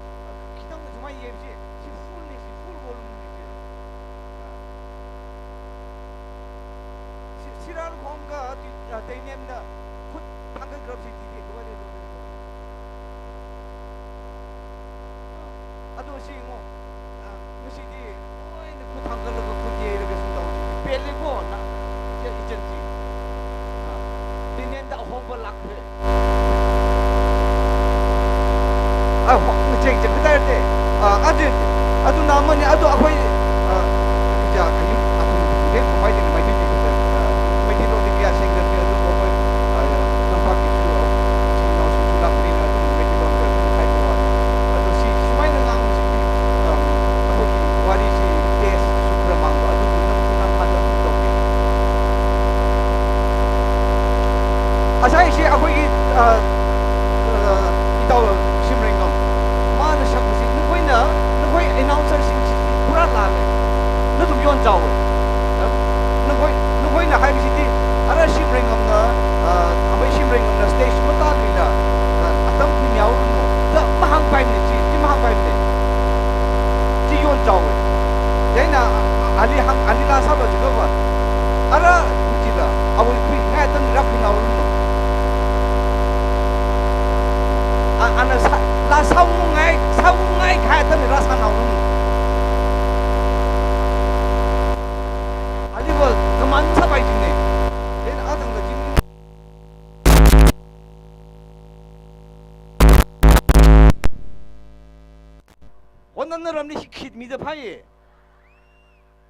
ꯈꯤꯇꯪ ꯁꯨꯃꯥꯏꯅ ꯌꯦꯡꯁꯤ, ꯁꯤ fullꯅꯤ, ꯁꯤ full volumeꯅꯤ ꯁꯤ꯫ ꯑ, ꯁꯤ, ꯁꯤꯔꯥꯔꯈꯣꯡꯒ ꯇꯤ-, ꯑ, ꯇꯦꯅꯦꯝꯅ ꯈꯨꯠ ꯊꯥꯡꯒꯠꯈ꯭ꯔꯕꯁꯤ ꯇꯤꯗꯤ ꯂꯣꯏꯔꯦ, ꯂꯣꯏꯔꯦ, ꯂꯣꯏꯔꯦ꯫ ꯑꯗꯣ ꯁꯤ ꯌꯦꯡꯉꯣ, ꯑ, ꯉꯁꯤꯗꯤ ꯂꯣꯏꯅ ꯈꯨꯠ ꯊꯥꯡꯒꯠꯂꯒ ꯈꯨꯠ ꯌꯩꯔꯒ ꯁꯨꯝ ꯇꯧꯔꯤ꯫ ꯄꯦꯜꯂꯦꯀꯣ, ꯅ-, ꯏꯆꯦ, ꯏꯆꯟꯁꯤ꯫ ꯑ, ꯇꯦꯅꯦꯝꯗ ꯑꯍꯣꯡꯕ ꯂꯥꯛꯈ꯭ꯔꯦ꯫ ꯑ, ꯍꯣ, ꯆꯦꯛ, ꯆꯦꯛ, ꯀꯗꯥꯏꯗ? ꯑ, ꯑꯗꯨ, ꯑꯗꯨꯅ ꯑꯃꯅꯤ, ꯑꯗꯣ ꯑꯩꯈꯣꯏ, ꯑ, ꯀꯌꯥ ꯈꯌꯨꯝ, ꯑꯗꯨ, ꯂꯦꯛ ꯃꯩꯇꯩ, ꯃꯩꯇꯩ, ꯑ, ꯃꯩꯇꯩꯂꯣꯟꯗꯤ ꯀꯌꯥ ꯁꯦꯡꯗꯕꯅꯤ, ꯑꯗꯨꯕꯨ ꯑꯩꯈꯣꯏ, ꯑ, ꯇꯝꯄꯥꯛꯀꯤ ꯏꯆꯤꯜ ꯏꯅꯥꯎꯁꯤꯡꯁꯨ ꯂꯥꯛꯄꯅꯤꯅ ꯑꯗꯨꯝ ꯃꯩꯇꯩꯂꯣꯟꯗ ꯑꯗꯨꯝ ꯍꯥꯏꯕ ꯋꯥꯅꯤ꯫ ꯑꯗꯣ ꯁꯤ, ꯁꯨꯃꯥꯏꯅ ꯉꯥꯡꯕꯁꯤꯗꯤ, ꯑ, ꯑꯩꯈꯣꯏꯒꯤ ꯋꯥꯔꯤꯁꯤ taste ꯁꯨ ꯈꯔ ꯃꯥꯡꯕ, ꯑꯗꯨꯕꯨ ꯅꯝꯐꯨ ꯅꯝꯐꯥꯗ ꯑꯗꯨꯝ ꯇꯧꯒꯦ꯫ ꯉꯁꯥꯏꯁꯤ ꯑꯩꯈꯣꯏꯒꯤ, ꯑ, ꯑ, ꯏꯇꯥꯎ ꯁꯤꯝꯔꯦꯡꯉꯝ, ꯃꯥꯅ ꯁꯛꯄꯁꯤ, ꯅꯈꯣꯏꯅ, ꯅꯈꯣꯏ announcerꯁꯤꯡꯁꯤ ꯄꯨꯔꯥ ꯂꯥꯜꯂꯦ꯫ ꯅ ꯑꯗꯨꯝ ꯌꯣꯟ ꯆꯥꯎꯋꯦ꯫ ꯅꯈꯣꯏ, ꯅꯈꯣꯏꯅ ꯍꯥꯏꯕꯁꯤꯗꯤ, ꯑꯔꯥ ꯁꯤꯝꯔꯦꯡꯉꯝꯅ, ꯑ, ꯑꯃꯩ ꯁꯤꯝꯔꯦꯡꯉꯝꯅ stage ꯃꯇꯥꯡꯅꯤꯅ, ꯑ, ꯑꯇꯝ ꯈꯨꯟ ꯌꯥꯎꯔꯨꯅꯨ꯫ ꯗ ꯃꯍꯥꯡ ꯄꯥꯏꯝꯅꯤ ꯁꯤ, ꯁꯤ ꯃꯍꯥꯡ ꯄꯥꯏꯝꯅꯤ꯫ ꯁꯤ ꯌꯣꯟ ꯆꯥꯎꯋꯦ꯫ ꯌꯥꯏꯅ, ꯑ, ꯑꯂꯤ ꯍꯪ, ꯑꯂꯤ ꯂꯥ ꯁꯥꯕ ꯁꯤꯗꯧꯕ꯫ ꯑꯔꯥ, ꯁꯤꯗ, ꯑꯋꯣꯏ ꯈꯨꯏ ꯉꯥꯏ ꯇꯝ ꯔꯥ ꯈꯨꯏ ꯌꯥꯎꯔꯨꯅꯨ꯫ ꯑ-, ꯑꯅ ꯁꯥ-, ꯂꯥ ꯁꯥꯎꯅꯉꯥꯏ, ꯁꯥꯎꯅꯉꯥꯏ ꯈꯥꯏ ꯇꯅꯤ ꯔꯥ ꯁꯥꯅꯥꯎꯅꯨ꯫ ꯑꯗꯨꯒ ꯀꯃꯥꯟ ꯁꯥꯕꯥꯏ ꯆꯤꯡꯅꯦ꯫ ꯂꯦꯟ ꯑꯥꯗꯪꯒ ꯆꯤꯡꯅꯤ꯫ ꯍꯣꯅꯝꯅ ꯔꯝꯅꯤ ꯁꯤ ꯈꯤꯠ ꯃꯤꯗ ꯐꯥꯏꯌꯦ꯫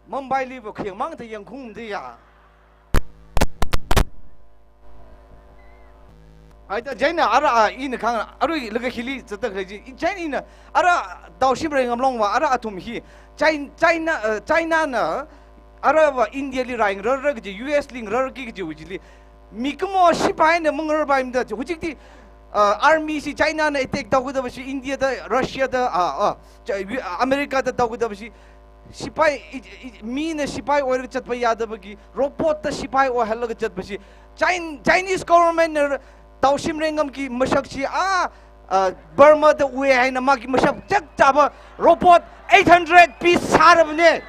ꯃꯝꯕꯥꯏ ꯂꯤꯕ ꯈꯌꯦꯡ ꯃꯥꯡꯗ ꯌꯦꯡꯈꯨꯝꯗ ꯌꯥ꯫ ꯑꯥꯏꯗ ꯖꯩꯅ ꯑꯔꯥ, ꯑ, ꯏꯅ ꯈꯪ, ꯑꯔꯨꯏ ꯂꯒ ꯍꯤꯂꯤ ꯆꯠꯇꯈ꯭ꯔꯦ ꯖꯤ꯫ ꯏ ꯖꯩꯅ ꯏꯅ ꯑꯔꯥ ꯇꯥꯎꯁꯤꯝ ꯔꯦꯡꯉꯝ ꯂꯣꯡ ꯋꯥ, ꯑꯔꯥ ꯑꯊꯨꯝ ꯍꯤ꯫ ꯆꯥꯏ-, ꯆꯥꯏꯅꯥ, ꯑ, ꯆꯥꯏꯅꯥꯅ ꯑꯔꯥ ꯋꯥ ꯏꯟꯗꯤꯌꯥ ꯂꯤ ꯔꯥꯏꯡ ꯔꯔ ꯀ ꯖꯤ, ꯌꯨ ꯑꯦꯁ ꯂꯤꯡ ꯔꯔ ꯀꯤ ꯀ ꯖꯤ ꯎ ꯖꯤ ꯂꯤ꯫ ꯃꯤꯀꯨꯃꯣ ꯁꯤꯄꯥꯏꯅ ꯃꯪꯔ ꯕꯥꯏꯝꯗ ꯍꯧꯖꯤꯛꯇꯤ, ꯑ, army ꯁꯤ ꯆꯥꯏꯅꯥꯅ attack ꯇꯧꯒꯗꯕꯁꯤ ꯏꯟꯗꯤꯌꯥꯗ, ꯔꯁꯤꯌꯥꯗ, ꯑ, ꯑ, ꯆ-, ꯌꯨ-, ꯑ, ꯑꯃꯦꯔꯤꯀꯥꯗ ꯇꯧꯒꯗꯕꯁꯤ ꯁꯤꯄꯥꯏ, ꯏ-, ꯏ-, ꯃꯤꯅ ꯁꯤꯄꯥꯏ ꯑꯣꯏꯔꯒ ꯆꯠꯄ ꯌꯥꯗꯕꯒꯤ robotꯇ ꯁꯤꯄꯥꯏ ꯑꯣꯏꯍꯜꯂꯒ ꯆꯠꯄꯁꯤ ꯆꯥꯏꯟ-, Chinese governmentꯅ ꯇꯥꯎꯁꯤꯝ ꯔꯦꯡꯉꯝꯒꯤ ꯃꯁꯛꯁꯤ ꯑꯥ, ꯑ, ꯕꯔꯃꯥꯗ ꯎꯑꯦ ꯍꯥꯏꯅ ꯃꯥꯒꯤ ꯃꯁꯛ ꯆꯞ ꯆꯥꯕ robot eight hundred piece ꯁꯥꯔꯕꯅꯦ꯫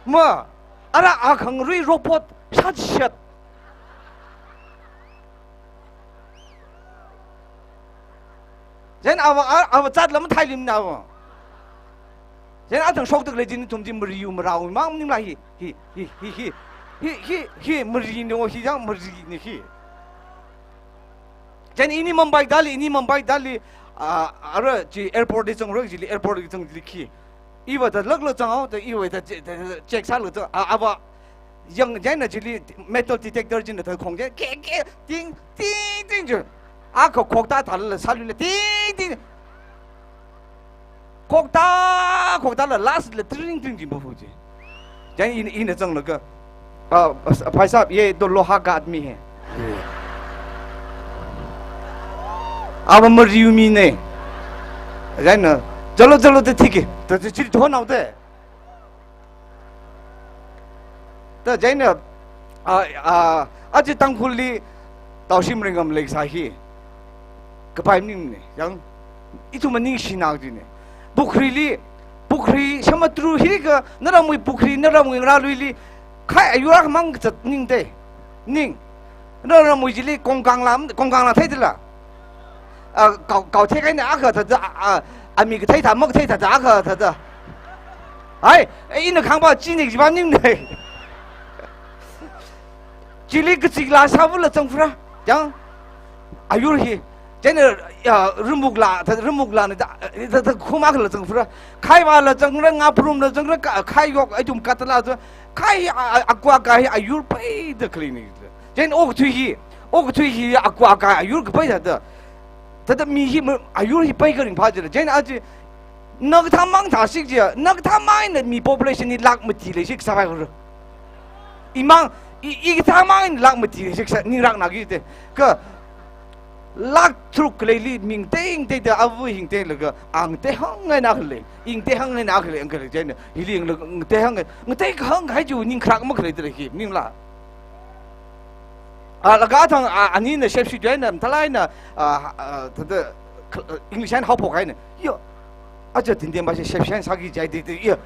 ꯃ, ꯑꯔꯥ ꯑꯈꯪꯔꯨꯏ robot ꯁꯠ ꯁꯠ꯫ Chieina ava, a-, ava zatla matheilimna ava. Chieina athang shokda khalei chi nathum chi mariu marao mang maningla hi, hi, hi, hi, hi, hi, hi, hi, mari no hi yang mari ni hi. Chieina ini Mumbai dali, ini Mumbai dali, ah, ara chi airport li zangrai chili, airport li zang chili khi. Iva da lak lak zanghao, da iva da che-, da, da check sālak zang, a, ava yang chieina chili metal detector china da khong che, ke, ke, ting, ting, ting chi. Akha khokta thālala sālula, ting, ting. Khokta, khokta la last la tring, tring chi mafu chi. Chieina ina, ina zanglaga, "Ah, bhai sahab, ye to loha ka aadmi hai." Ava mariu mi ne. Chieina, "Chalo, chalo, to thik hai." To, to, chili thonao te. Ta chieina, ah, ah, aja Tangkhulli Taushim Ringam lake sā hi kapai maningne, yang, ithum maningshina jine. Pukhrili, pukhri, samudra hi kha, naramwui pukhri, naramwui ngarāluili, khai ayur akhamang kazat ning te, ning. Naramwui chili kongkang la, kongkang la theidala. Ah, kau, kau thei kahaina akha thāda, ah, ah, ami kathei thā, makathei thāda akha thāda. Hai, eh, ina khangpa chini jiva ning nei. Chili kachik la sāvula zangphara. Yang, ayur hi. Chieina, ya, rumuk la, thā, rumuk la na da, thā, thā, khuma la zangphara. Khai va la zangra, ngaprum la zangra, ka, khai yok, ai tum katala zang. Khai, a, a, akwa kai ayur paida khalei ni. Chieina okathui hi, okathui hi akwa kai ayur kapai thāda. Thāda mi hi ma, ayur hi pai karing pha jila. Chieina aja, nakathā mang thāsik chi, nakathā mang eina mi population hi lakh mati leisik sāpai kura. Imang, i, ikathā mang eina lakh mati leisik sā, ningrak na ki te. Kha, lakh tharuk khaleili mi ngateiteida ava hi ngateilaga, a ngatei hāngngaina khalei, i ngatei hāngngaina khalei, ang khalei chieina, hili ang la, ngatei hāngngai, ngatei kahāng kahai chi ningkharak makhalei tara hi, maningla. Ah, laga athang, ah, anina shepshi chieina, mathālāk eina, ah, ah, thāda, kh-, ah, English eina haophok kahaina. Yo, aja tinde ma shepshi eina sāki jai de de, yo.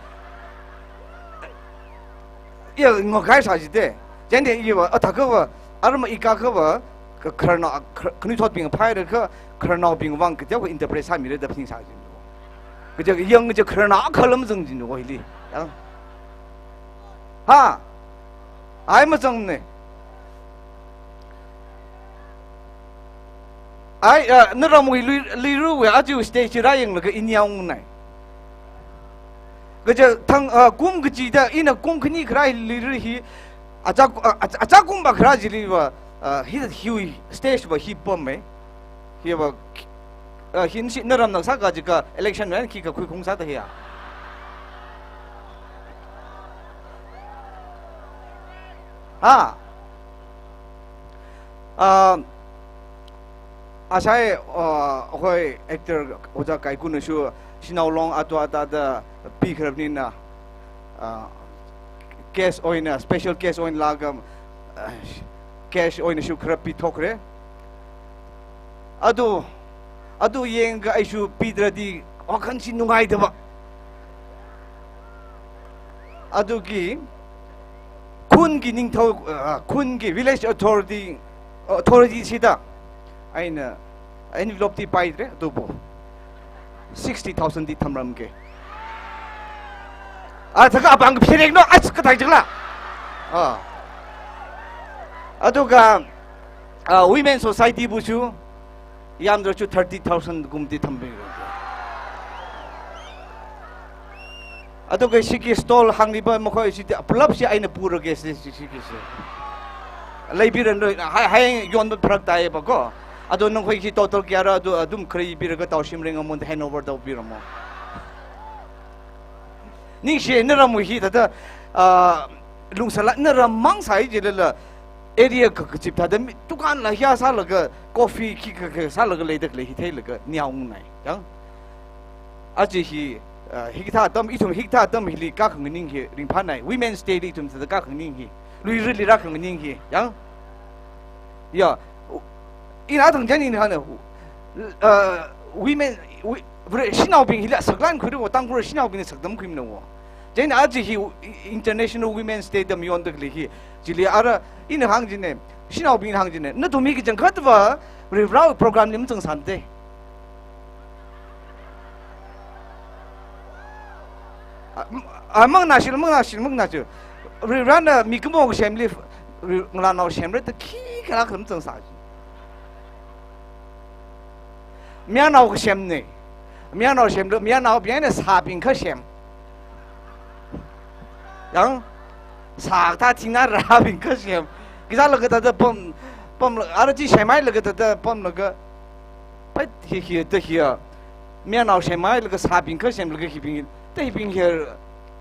Yo, ngo kai sā ji de. Chieina yo va, athā kha va, arma ika kha va, kha khararnao, khar-, khanuithotbing phaira kha, khararnaobing vang kateokha interpret sāmira da phaning sā ji. Kaja yang kaja khararnao akha lam zang ji no hili. Yang. Ha? Ai mazangne. Ai, ah, naramwui lui, luiruwui aja stage rāyanglaga ini yaongnai. Kaja thang, ah, kum kachida ina kum khani kharā luiru hi, aja, ah, aja, aja kum va kharā chili va, ah, hi, hi stage va hi pam me. Hi va, ah, hi nashi naram nang sāka jikha election wui eina khikha khuikhung sāda hiya. Ha. Ah, asai, ah, akhoi actor Ojā Kaikunashu, Shanao Long atu ata da pikharap nina, ah, cash oina, special cash oina laga, ah, cash oinashu kharap pithokre. Atu, atu yangkha aishu pitradi, wakhan chi nungaida ba. Atu ki, khunki ningthao, ah, khunki village authority, authority sida, aina envelope ti paidre, atu po. Sixty thousand ti thamramke. Ah, thaka abang phirekno, ah, kathai jikla. Ah. Atu ka, ah, women society buchu, yamdra chu thirty thousand kum ti thambi. Atu ka shiki stall hāngliba makhoi shi ti, pulap shi aina purake shi, shi, shiki shi. Leibiran do, hai, hai yonba pharak tai ba ko. Atu nang khoi shi total kayara atu, athum khare piraga Taushim Ringam ngam hand over tau piramo. Ningshi naramwui hi thāda, ah, lungsāla naram mang sai jilala area kha kachip thāda mi, dukan la hiya sālaga coffee khikha kha sālaga leida khalei hi theilaga niyaongnai. Yang. Aja hi, ah, hikathā atam, ithum hikathā atam hili kakhanganing hi ringphānai. Women's Day li ithum thāda kakhanganing hi. Luirili rākhanganing hi. Yang. Ya. Ina thang chieina ina hāna, uh, women, wi-, vre, shanaobing hila saklan khuira wo, Tangkhul shanaobing saktam khuimana wo. Chieina aja hi, i-, International Women's Day da mayonda khalei hi. Chili ara, ina hāng jine, shanaobing hāng jine. Nathum hi kachangkhat va, Varewui program li mazang sānde. A, m-, a, manganāshil, manganāshil, manganāshil. Ri-, rana mikumo kasemli, ri-, ngalānao semra da khikhala khalam zangsā. Mayarnao kasemna. Mayarnao semla, mayarnaobing eina sābing kasem. Yang, sā kathā thingna rābing kasem. Khisālaga thāda pam, pam, ara chi semhailaga thāda pamlaga. Pai hi hi, thāda hi. Mayarnao semhailaga sābing kasemlaga hibing, thāda hibing hi.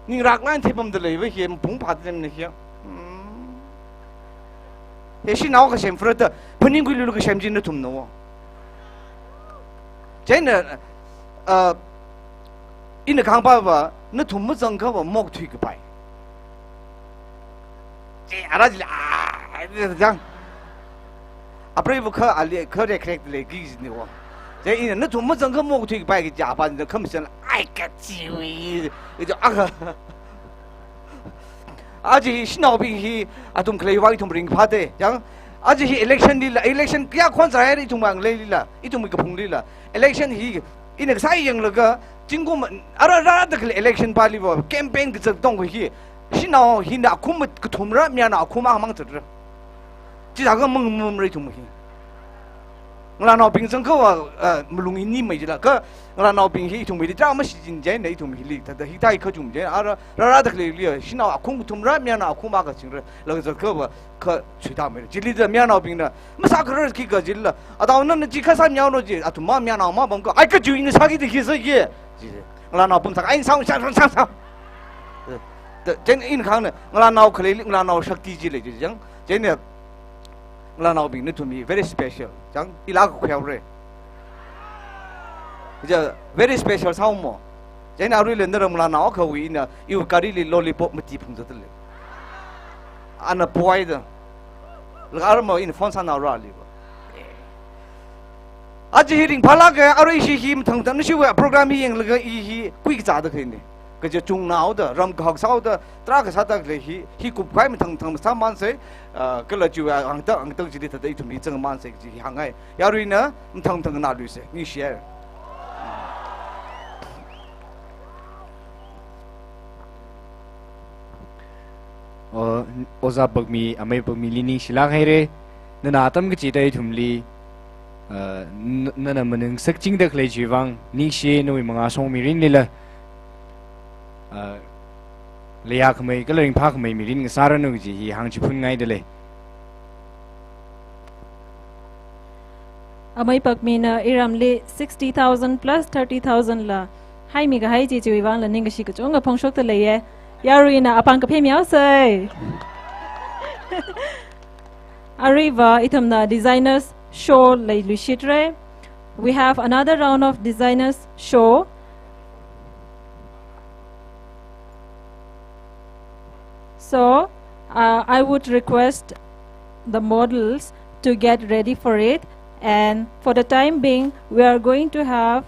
Ningrak lan thipamda leiva hi, mapung phāda lemna hi. Hmm. He shanao kasem furada, phaningkhuilu kasem chi nathumna wo. Chieina, uh, ina kahāngva, nathum mazangkhava mokthui kapai. Chi ara chili, ah, zang. Apreiva kha ali, kha rekrek lei ki jini wo. Chieina nathum mazangkha mokthui kapai kaja pa jina khamsan, ai kachiwui. Ito, ah. Aja hi shanaobing hi athum khaleiwui ithum ringphāda. Yang, aja hi election lila, election kayākha khon sāhaira ithum ngaleilila, ithumwui kaphunglila. Election hi, ina kasā yanglaga, zingkum, ara rāda khalei election paliva, campaign kazat tongkhui hi, shanao hina akhum kathumra, mayarnao akhum akhamang zatra. Chithākha mangamumra ithum hi. Ngalānaobing zangkhava, ah, malung ini mai jila, kha ngalānaobing hi ithum hili tarā mashichin chieina ithum hili, thāda hithāi kachum chieina, ara, rārāda khaleili, shanao akhum kathumra, mayarnao akhum akha chingra, laga zatkhava, kha chuita mai. Chili thāda mayarnaobingna, masākharar khikha jila, ataona na chi khasā mayarnao chi, athum ma mayarnao mapamkha, ai kachiwui ina sāki da khi sāki. Chi, ngalānao pamsak, ai sound, sound, sound, sound. Thāda, chieina ina kahāngna, ngalānao khaleili, ngalānao shakti chi lei chi, yang, chieina, ngalānaobing nathum hi very special. Chang, ila kakhuihaora. Kaja very special sāhaowa. Chieina aruila naram ngalānao akhawui ina, iwui garili lollipop mati phungzatda lei. Ana poi da. Laga arma ina phone sānao rāli va. Aja hi ringphālāka, arui ishi hi mathang mathang, nashiwui program hi yanglaga i hi kuikazāda khalei ni. Kaja chungnaoda, ram kahak sāhaoda, tarākha sāda khalei hi, hi kupkahai mathang mathang masāmānsa, ah, kala chiwui hāngda, hāngda chili thāda ithum hi zangmānsa kaji hi hāngngai. Yaruina, mathang mathang nganāluisa, ningshiya. O, Ojā Pakmi, Amei Pakmili ningshilāk haira, nana atam kachida ithumli, ah, n-, nana maningsakchingda khalei chiwui vang, ningshi nawui mangāshong mirinlila, ah, leiyakhamei, kala ringphākhamei mirin ngasāranu kaji hi hāngchiphun ngaida lei. Amei Pakmina iramli sixty thousand plus thirty thousand la haimi kahai chi chiwui vangla ningkashi kachungkha phongshokda leiya. Yaruina apāng kaphemihaosa. Aruiva ithumna designers show leiluishitra. We have another round of designers show. So, uh, I would request the models to get ready for it. And for the time being, we are going to have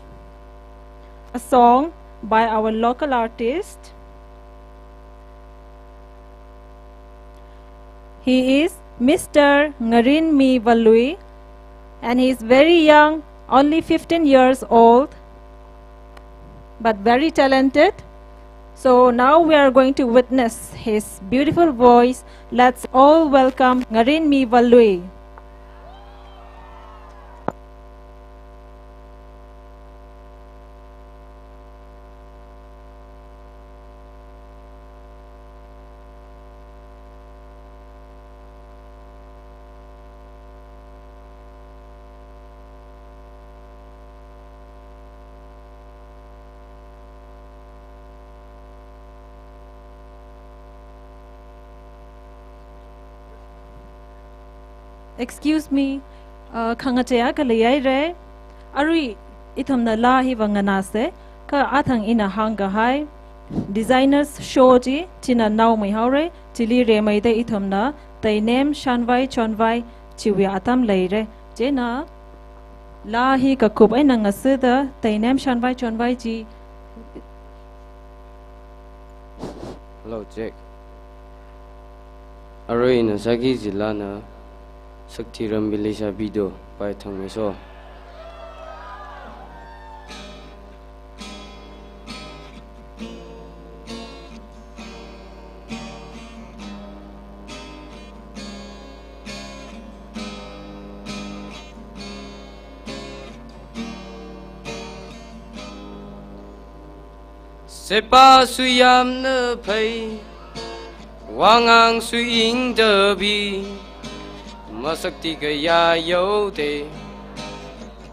a song by our local artist. He is Mister Ngarinmi Vallui, and he is very young, only fifteen years old, but very talented. So now we are going to witness his beautiful voice. Let's all welcome Ngarinmi Vallui. Excuse me, uh, khangachei akha leihaira. Arui ithumna laa hiva nganāsa, kha athang ina hāngkahai designers show chi, china naomeihaora, chili rimeida ithumna Teinem Shanvai Chonvai chiwui atam leira. Chieina laa hi kakup eina ngasāda Teinem Shanvai Chonvai chi. Hello, check. Arui ina sāki kaji laana Sakthi Rambi Leishabi do by Thangmeiso. Saipasu yamna phei, wāngangsui ingda bi, masakti kayā yaode,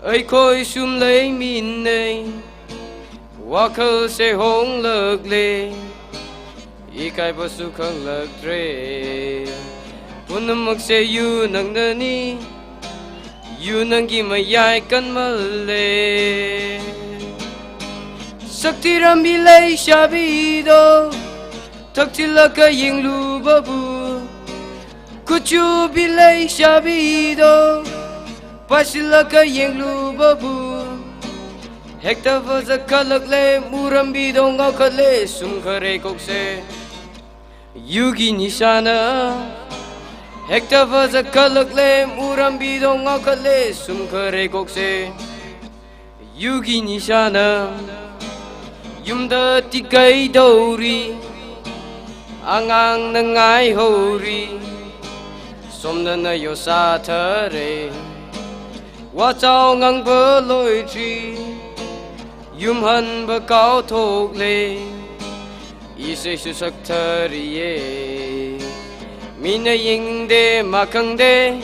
aikhoi sum leimine, wākhalse honglakle, ikaipasu khanglaktre. Punamakse yu nangnani, yu nangki mayai kanmale. Sakti rambi leishabi do, thakchilaka yinglubabu. Kuchubi leishabi do, pashilaka yinglubabu. Hekta vazakhalakle, murambi do ngaokhale, sumkhare kokse. Yugi nishana. Hekta vazakhalakle, murambi do ngaokhale, sumkhare kokse. Yugi nishana. Yumda tikai dauri, angangna ngaihaori, somnana yosa thare, wachao ngangba loitri, yumhanba kaothokle, isei susak thariye. Mina yingde makhangde,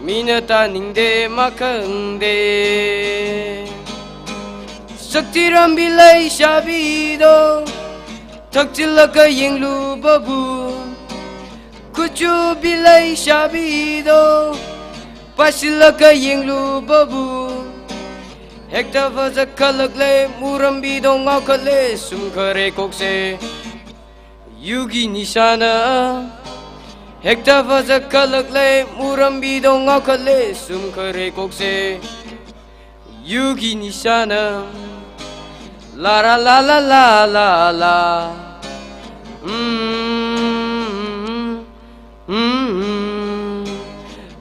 mina taningde makhangde. Sakti rambi leishabi do, thakchilaka yinglubabu. Kuchubi leishabi do, pashilaka yinglubabu. Hekta vazakhalakle, murambi do ngaokhale, sumkhare kokse. Yugi nishana. Hekta vazakhalakle, murambi do ngaokhale, sumkhare kokse. Yugi nishana. Lara la la la la la. Mm, mm, mm.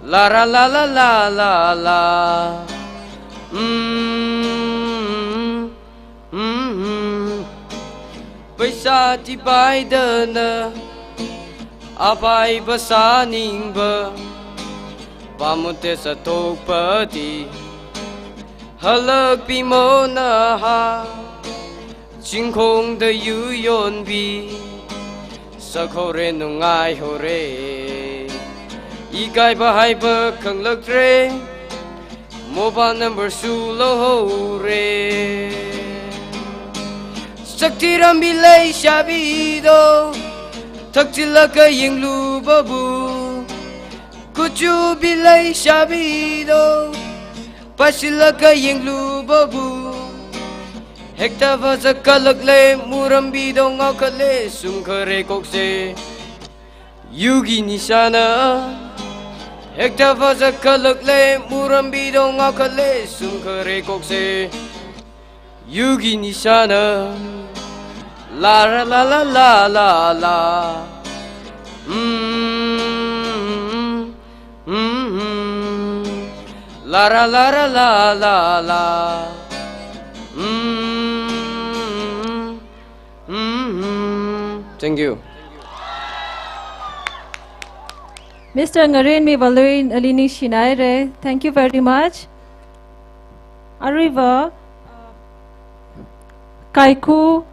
Lara la la la la la. Mm, mm, mm. Paisa tipaidana, apaiba saningba, pamute satokpati, halakpimona ha, chingkhongda yu yonbi, sakhaore nungaihaore, ikaiba haiba khanglaktre, mobile number sulo haore. Sakti rambi leishabi do, thakchilaka yinglubabu. Kuchubi leishabi do, pashilaka yinglubabu. Hekta vazakhalakle, murambi do ngaokhale, sumkhare kokse. Yugi nishana. Hekta vazakhalakle, murambi do ngaokhale, sumkhare kokse. Yugi nishana. Lara la la la la la. Mm, mm, mm. Lara lara la la la. Mm, mm, mm. Thank you. Mister Ngarenmi Valui, nali ningshinaire. Thank you very much. Aruiva, Kaiku,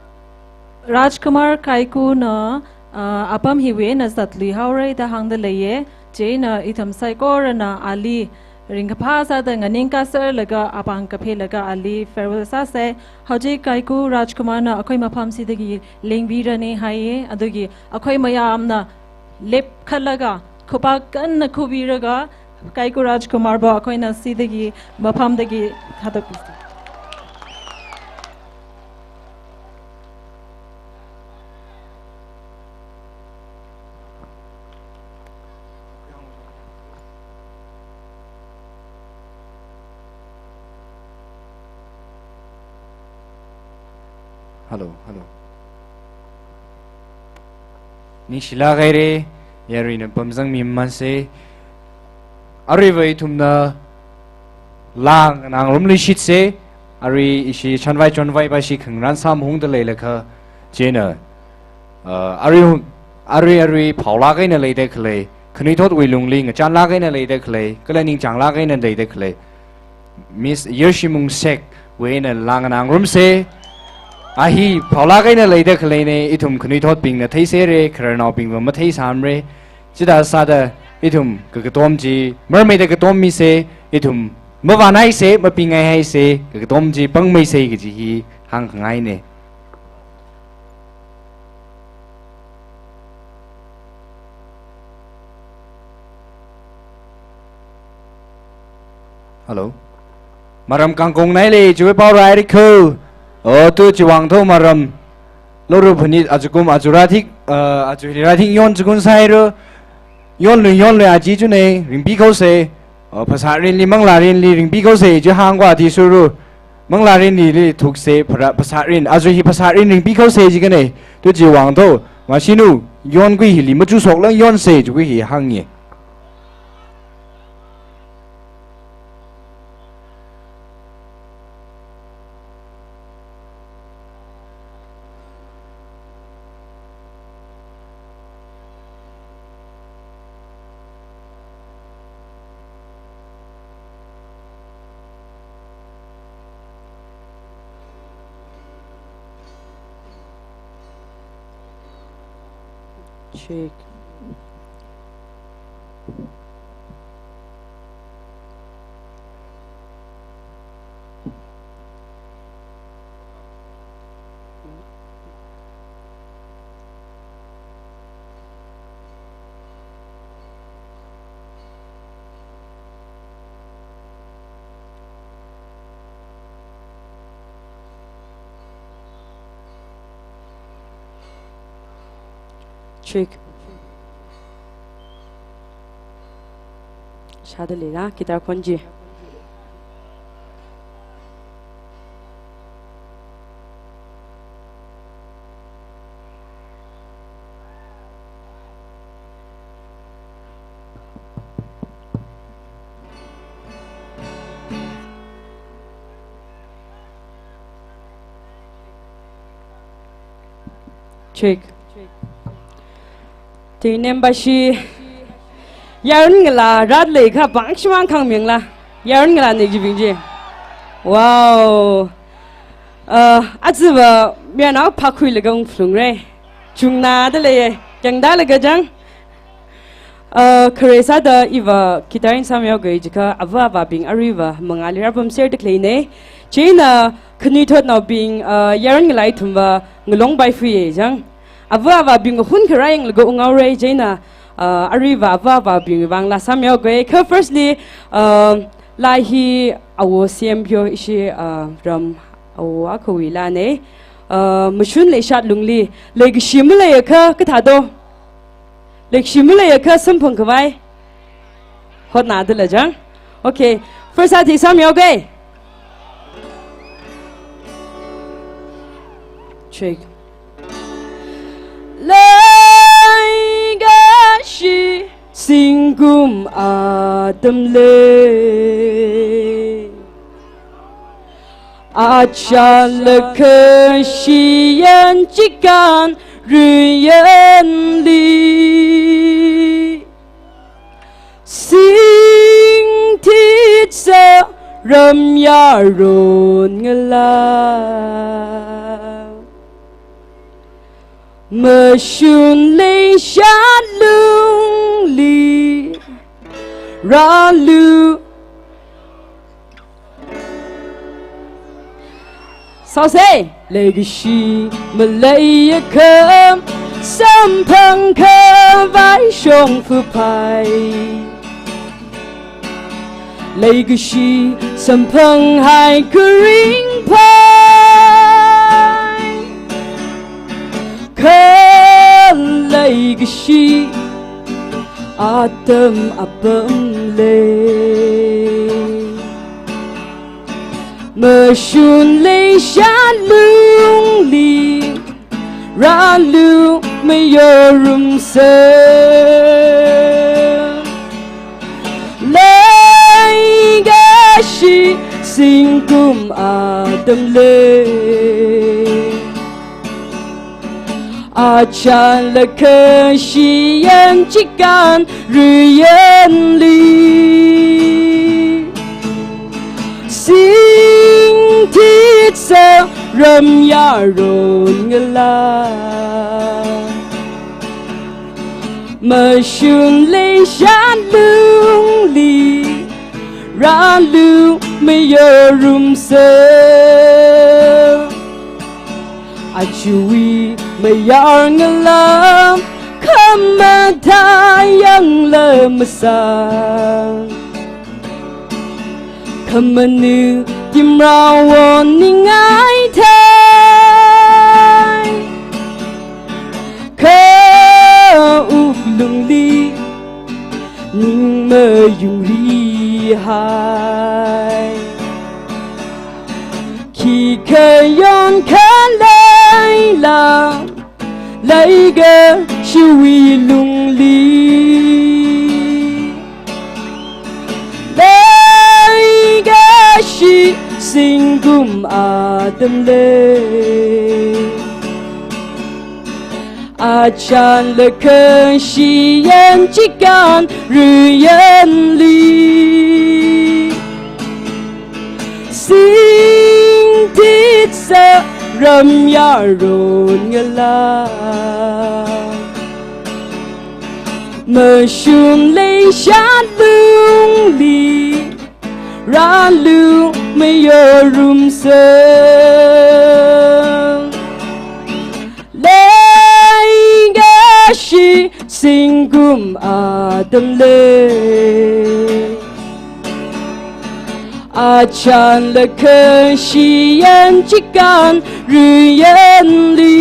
Rajkumar Kaikuna, uh, apam hiwui eina zatlui haora da hāngda leiye. Chieina ithum saikorana ali ringkaphā sāda nganingkā serlaga apāng kaphelaga ali farewell sāsa. Hojik Kaiku Rajkumarna akhoi mapham chidagi lengvirani haiye. Adugi akhoi mayamna lepkhalaga, khupā kanna khubiraga, Kaiku Rajkumarva akhoi chidagi, maphamdagi thādok. Hello, hello. Ningshilāk haire, yaruina pamzangmi mamanse. Aruiva ithumna laa nganāngarumluishitse, arui ishi chānvai chonvaiva shi khangarān sāmahungda leilakha, chieina, uh, arui, arui, arui phaolāk eina leida khalei, khanuithotwui lungli ngachānlāk eina leida khalei, kala ningchānglāk eina leida khalei Miss Yershimung Sek wui eina laa nganāngarumse. A hi phaolāk eina leida khaleina, ithum khanuithotbingna theisera, khararnaobingva matheisāmara. Chithāsāda ithum kakatom chi marmeida katommise, ithum mavānhaisa, mapingai haisa, kakatom chi pangmeisa kaji hi hāngkhangaina. Hello. Maram kangkong nailei, chiwui pao rairi kho. O, tu chiwui vang tho maram. Loru phani ajakum ajura thik, uh, ajuri ra thik yon chikun sairu. Yonlu, yonlu aji chunei, ringpi kho se. O, phasā rinli, manglā rinli, ringpi kho se, chi hāngkwa athishurru. Manglā rinli, li thukse, phara, phasā rin, aja hi phasā rin ringpi kho se jikanei. Tu chiwui vang tho, mashinu, yonkhui hili machushokla yonse, chikhui hi hāngi. Check. Check. Shāda leila, guitar khon chi. Check. Teinem bashi. Yarun ngala rat lei kha bang shimang khang ming la. Yarun ngala ne jibing je. Wow. Uh, aziva mianao phakhui laga ung phlung re. Chungna da lei. Kyang da laga jang. Uh, khare sāda iva guitar in sāmihaoga jiakha ava avābing aruiva mangāli rāpamser da khaleina. Chieina khanuithotnaobing, uh, yarun ngalai thumva ngalong bai fui jang. Ava avābing hun kharā yanglaga unghaora chieina, uh, aruiva ava avābing vang laa sāmihaoga. Kha firstly, uh, laa hi awo C M P O ishi, uh, ram awo akhawui laanei. Uh, mashun leishat lungli, leikashi maleiakha kathā do. Leikashi maleiakha samphang khavai hotnada lei jang. Okay, first athi sāmihaoga. Check. Leikashi zingkum atamli, achān leikashi yan chikān ruiyanli, singthit sā ramyaron ngala, mashun leishat lungli rālu. Sāse, leikashi maleiakha samphang khavai shongfa pai. Leikashi samphanghai kharing pai. Kha leikashi atam apam lei, mashun leishat lungli rālu mayorumsa. Leikashi zingkum atamli, achān leikashi yan chikān ruiyanli, singthit sā ramyaron ngalā. Mashun leishat lungli rālu mayorumsa. Ajawui mayar ngalā khamathā yangla masā. Khamanu timrawon ningai thai. Kha wuklungli ning mayungri hai. Khikha yonkha leila, leikashiwui lungli. Leikashi zingkum atam lei. Achānla kashiyan chikān ruiyanli. Singtitsa ramyaron ngalā. Mashun leishat lungli rālu mayorumsa. Leikashi zingkum atam lei. Achānla kashiyan chikān ruiyanli.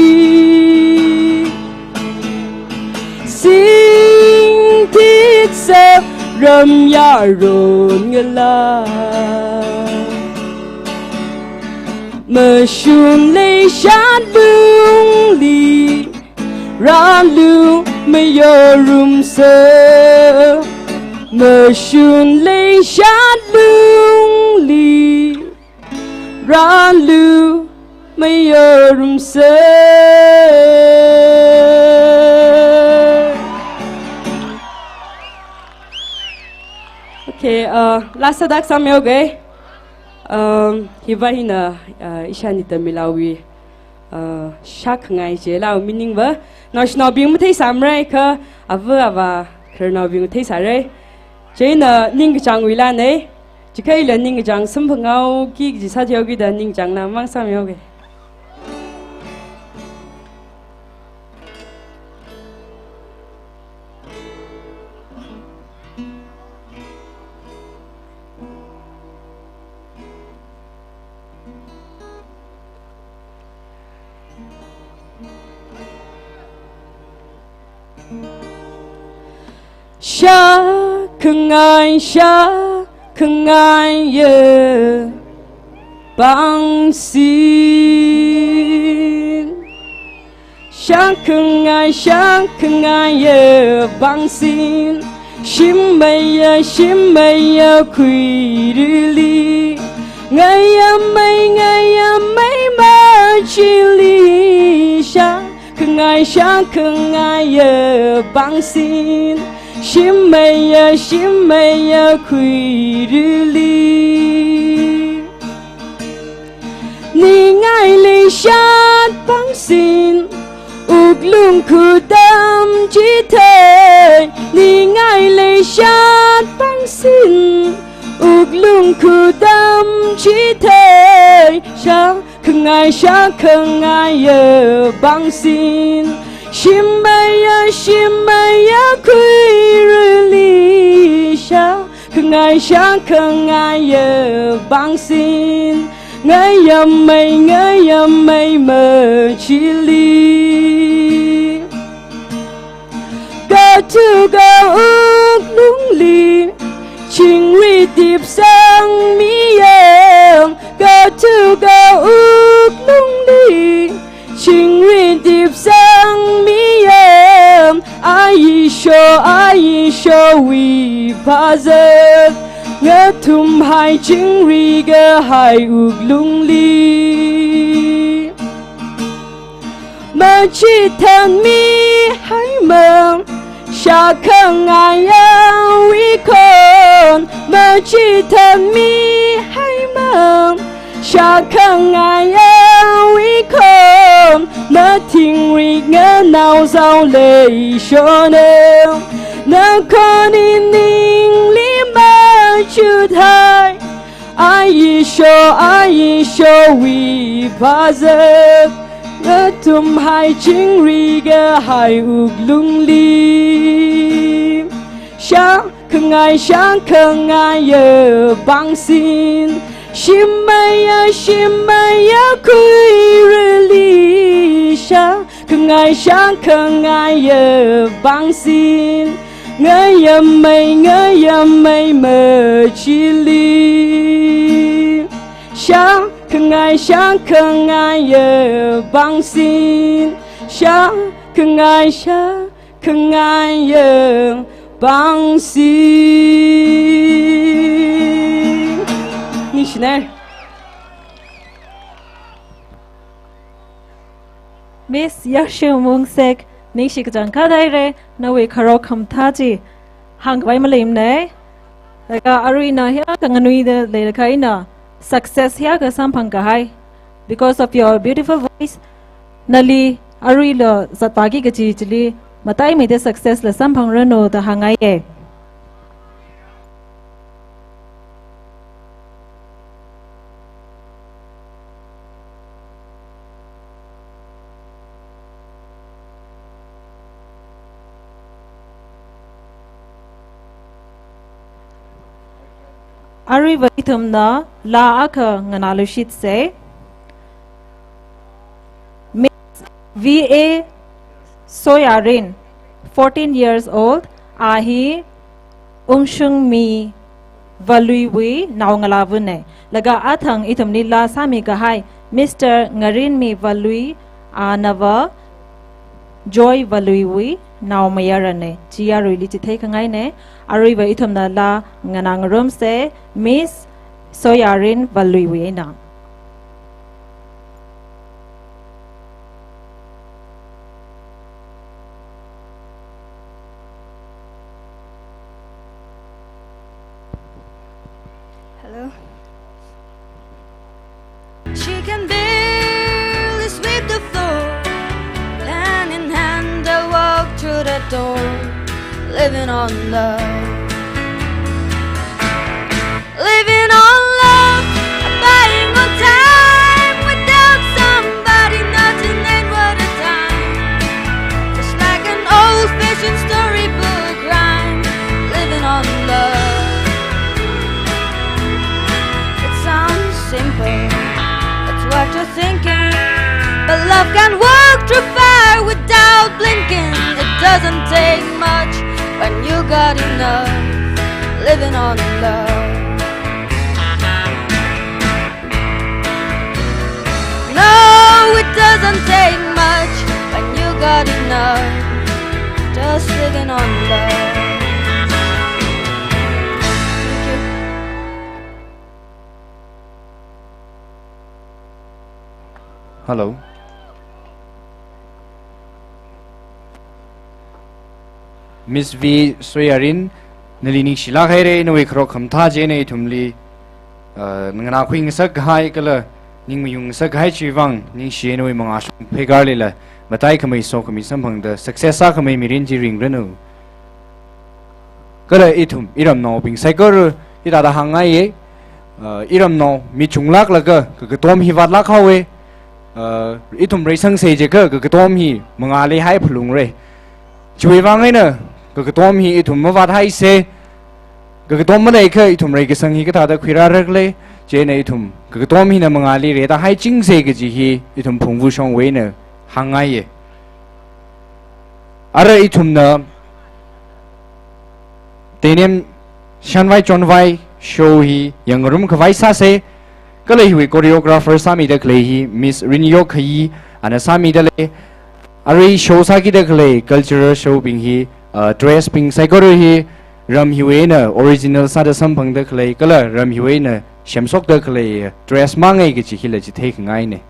Singtitsa ramyaron ngalā. Mashun leishat lungli rālu mayorumsa. Mashun leishat lungli rālu mayorumsa. Okay, uh, last adak samyo gai. Um, hiva hina, uh, ishāni Tamilawui, uh, shakhangai chila meaning va. Naoshinaobing matheisāmara kha, ava ava khararnaobing matheisāra. Chieina ningkachāngwui lāna. Chikha ila ningkachāng samphanghaoki kaji sāthuihaokida ningkachāng nāmang samyo gai. Shakhangai, shakhangaiya pāngsin. Shakhangai, shakhangaiya pāngsin. Shimmeiya, shimmeiya khuirali. Ngayāmei, ngayāmei machili. Shakhangai, shakhangaiya pāngsin. Shimmeiya, shimmeiya khuirali. Ningai leishat pāngsin, wuklung khutam chithei. Ningai leishat pāngsin, wuklung khutam chithei. Shakhangai, shakhangaiya pāngsin. Shimmeiya, shimmeiya khuirali. Sha khangai, shakhangaiya pāngsin. Ngayāmei, ngayāmei machili. Kathuka wuklungli chingri tipsangmiya. Kathuka wuklungli chingri tipsangmiya. Ayisho, ayishowui phazat ngathumhai chingri kahai wuklungli. Machithanmihaimang, shakhangaiya wikhon. Machithanmihaimang, shakhangaiya Mathingrik nganao zao leishona, nakhon iningli machuthai. Ayisho, ayishowui phazak, ngathumhai chingri kahai wuklungli. Shākhangai, shākhangai yapangsin, shimaya, shimaya khuirali. Shākhangai, shākhangai yapangsin, ngayamei, ngayamei machili. Shākhangai, shākhangai yapangsin, shākhangai, shā khangai yapangsin. Ningshina. Miss Yashim Wungsek, ningshi kachangkhat haira, nawui kharok khamathā chi hāngkhavai maleimana. Laga aruina hiyākha nganuida leilakha ina success hiyākha samphangkahai. Because of your beautiful voice, nali aruila zatpāki kaji chili mataimeida success la samphangranu da hāngngaiya. Aruiva ithumna laa akha nganāluishitsa. Miss V A Soyarin, fourteen years old, a hi Ungshungmi Valuiwui naongalāvana. Laga athang ithumli laa sāmikahai Mister Ngarinmi Valui, anava Joy Valuiwui naomayarana. Chi yaruili chitheikhangaina. Aruiva ithumna laa nganāngarumsa, Miss Soyarin Valuiwui eina. Hello. She can barely sweep the floor. Pen in hand, I walk through the door. Living on love. Living on love, buying on time. Without somebody, nothing ain't worth a dime. Just like an old-fashioned storybook rhyme. Living on love. It sounds simple, it's what you're thinking. But love can walk through fire without blinking. It doesn't take much when you got enough. Living on love. No, it doesn't take much when you got enough. Just living on love. Thank you. Hello. Miss V Soyarin, nali ningshilāk haira, nawui kharok khamathā china ithumli, uh, nganākhui ngasakhai kala ning mayung ngasakhai chiwui vang ningshi, nawui mangāshong pheikarlila mataikhamei sokhami samphangda success sākhamei mirin chi ringranu. Kala ithum iramnaobing saikora hithāda hāngngaiya, uh, iramnao mi chunglāklaga kakatom hi vātlāk haowa, uh, ithum reisangsa jiakha kakatom hi mangāli haiphalungra. Chiwui vang eina kakatom hi ithum mavāthaisa, kakatom maleikha ithum reikasang hi kathāda khuirārakla, chieina ithum kakatom hina mangāli reida haichingsa kaji hi ithum phungvushongwui eina hāngngaiya. Ara ithumna Teinem Shanvai Chonvai show hi yangngarumkhavai sāsa, kala hiwui choreographer sāmida khalei hi Miss Rinyok Khayi, ana sāmida lei. Arui show sākida khalei cultural show bing hi, uh, dress bing saikora hi ram hiwui eina original sāda samphangda khalei kala ram hiwui eina semshokda khalei dress mangai kaji hila chitheikhangaina.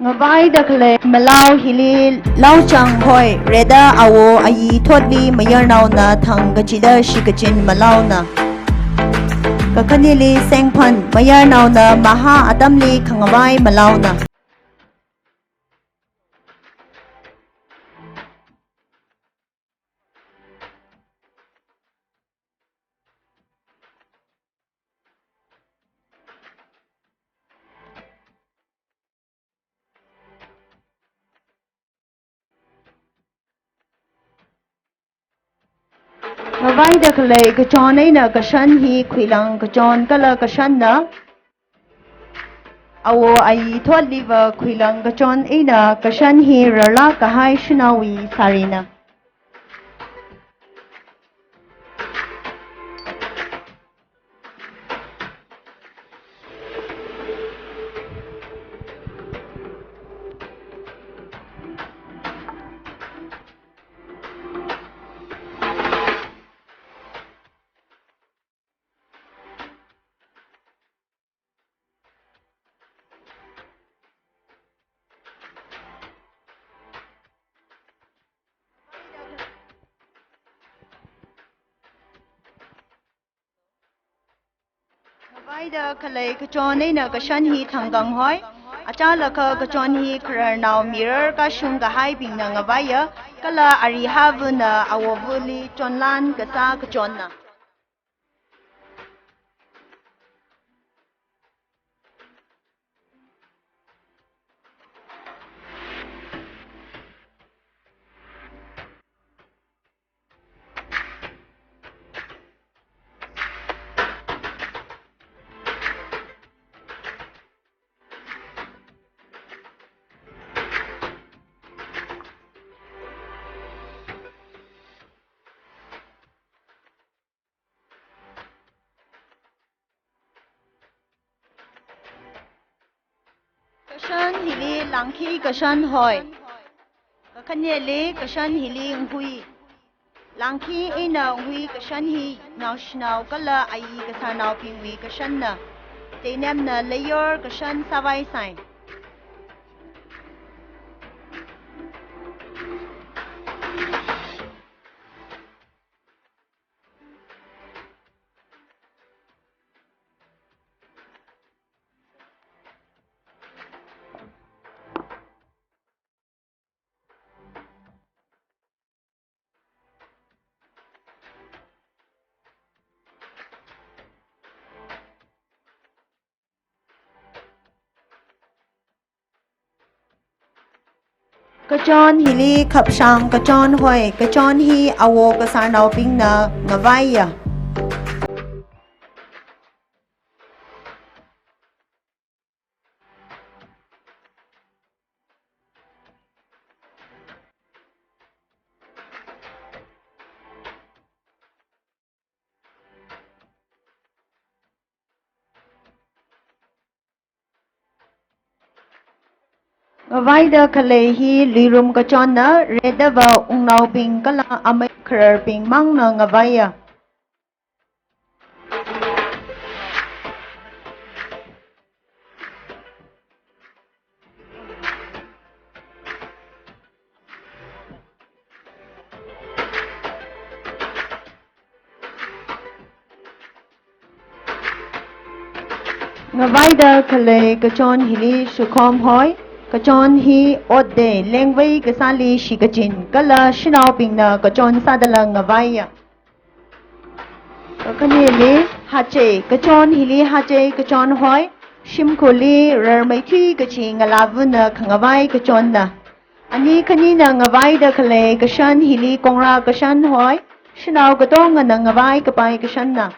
Ngavaida khalei malau hili Laochang hoi, rida awo ayi thotli mayarnaona thang kachida shikachin malaona. Kakhanili Sengphan, mayarnaona maha atamli khangavai malaona. Ngavaida khalei kachon eina kashan hi khuilang kachon kala kashanna. Awo ayi thotliva khuilang kachon eina kashan hi rarlak kahai shanaowui sārina. Ngavaida khalei kachon eina kashan hi Thangkang hoi. Achālakha kachon hi khararnao mirar kashung kahaibingna ngavaiya, kala arihavana awovali chonlan kasā kachonna. Kashan hili Langkhi kashan hoi. Kakhaneli kashan hili Nghui. Langkhi eina Nghui kashan hi naoshinao kala ayi kasārnaobingwui kashanna. Teinemna Leiyor kashan sāvai sai. Kachon hili Khapshang kachon hoi, kachon hi awo kasārnaobingna ngavaiya. Ngavaida khalei hi Luirum kachonna, redava wungnaobing kala amei khararbing mangna ngavaiya. Ngavaida khalei kachon hili Shukhom hoi, kachon hi otde lengvai kasāli shikachin kala shanaobingna kachon sādala ngavaiya. Kakhaneli Hachei, kachon hili Hachei kachon hoi, shimkhurli rarmeithui kachi ngalāvana khangavai kachonna. Ani khanina ngavaida khalei kashan hili Kongra kashan hoi, shanao katongana ngavai kapai kashanna.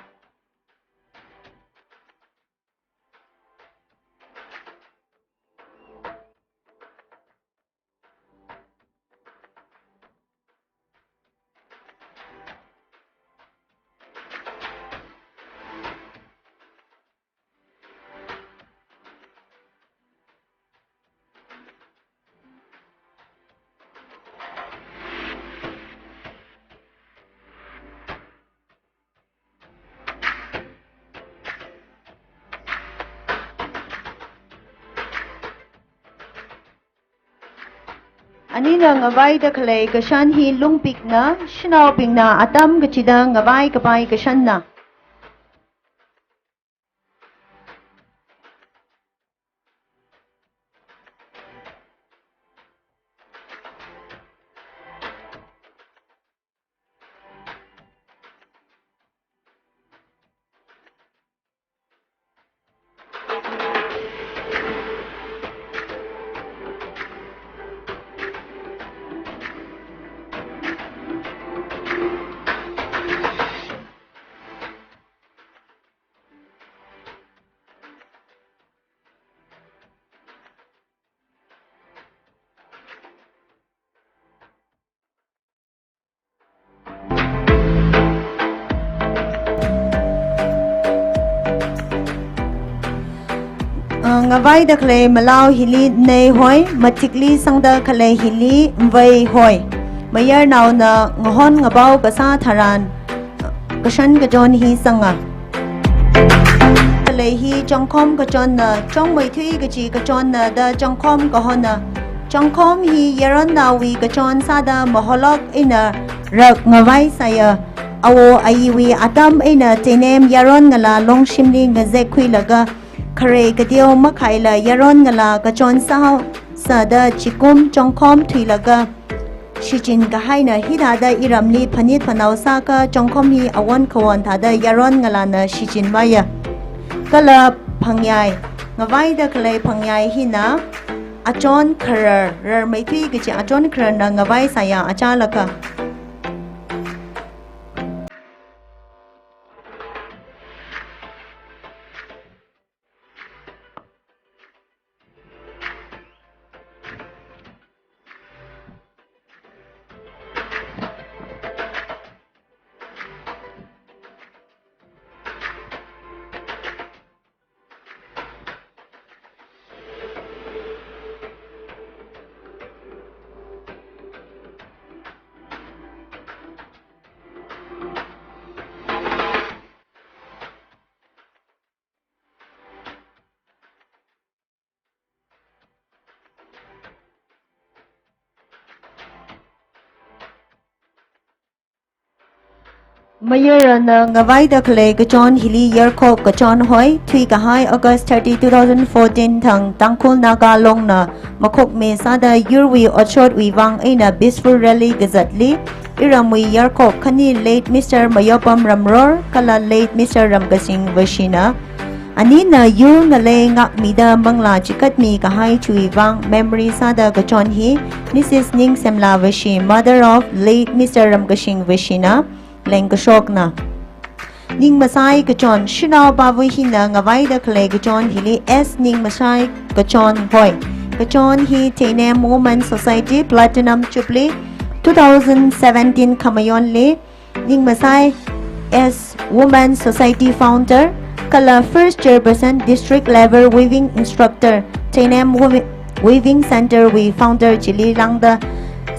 Anina ngavaida khalei kashan hi lungpikna, shanaobingna atam kachida ngavai kapai kashanna. Ah, ngavaida khalei malao hili nei hoi, mathikli sangda khalei hili mvei hoi. Mayarnaona ngahon ngabao kasā tharan, kashan kachon hi sanga. Khalei hi chongkhom kachonna, chongmeithui kachi kachonna da chongkhom kahona. Chongkhom hi yaronnaowui kachon sāda maholok eina rak ngavai sāya. Awo ayiwui atam eina teinem yaron ngalā longshimli ngazekkhuilaga, khare kateo makhaila yaron ngalā kachon sāhao sāda chikum chongkhom thuilaga, shichin kahaina hithāda iramli phanit phanao sākha chongkhom hi awon khawon thāda yaron ngalāna shichinvaya. Kala phangyai, ngavaida khalei phangyai hina achon kharar, rarmeithui kachi achon khararna ngavai sāya achālakha. Mayarana ngavaida khalei kachon hili yarkhok kachon hoi, thuikahai August thirty, two thousand fourteen thang Tangkhul Naga Longna makhokmi sāda yurwui otshotwui vang eina peaceful rally kazatli, iramwui yarkhok khani late Mister Mayopam Ramror kala late Mister Ramkasing Vashina, anina yur ngalei ngākmida manglā chikatmi kahai chiwui vang memory sāda kachon hi Missus Ningsemla Vashi, mother of late Mister Ramkasing Vashina, lengkashokna. Ningmasai kachon, shanao pāvui hina ngavaida khalei kachon hili S Ningmasai kachon hoi. Kachon hi Teinem Women Society Platinum Jubilee two thousand seventeen khamayonli Ningmasai as Women Society Founder, kala First Chairperson District Level Weaving Instructor, Teinem Weavi-, Weaving Center wui Founder chili lāngda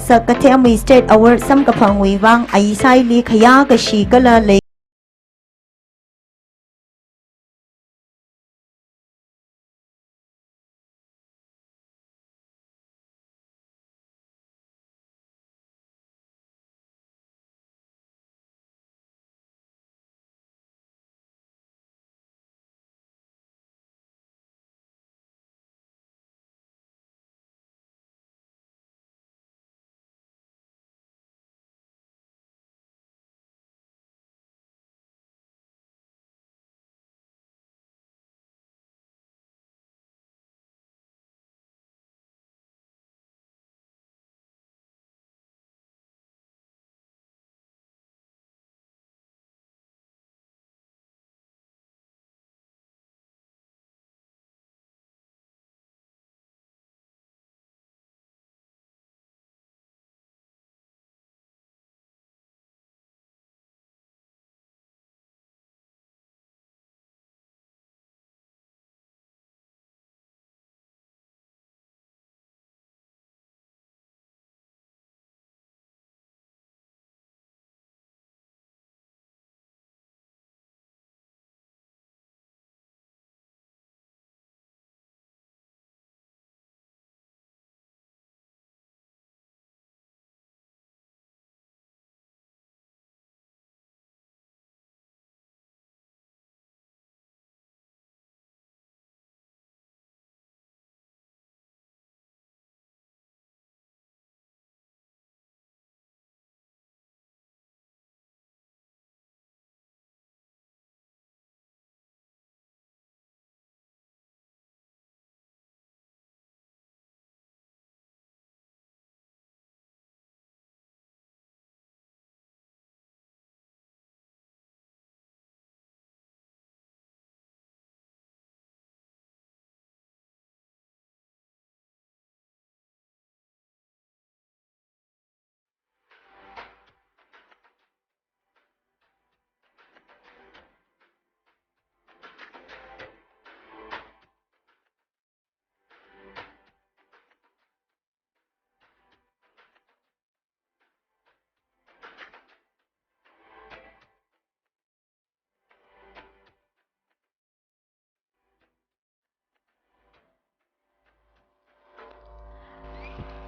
sakathemwui State Award samkaphangwui vang ayisaili khayā kashi kala lei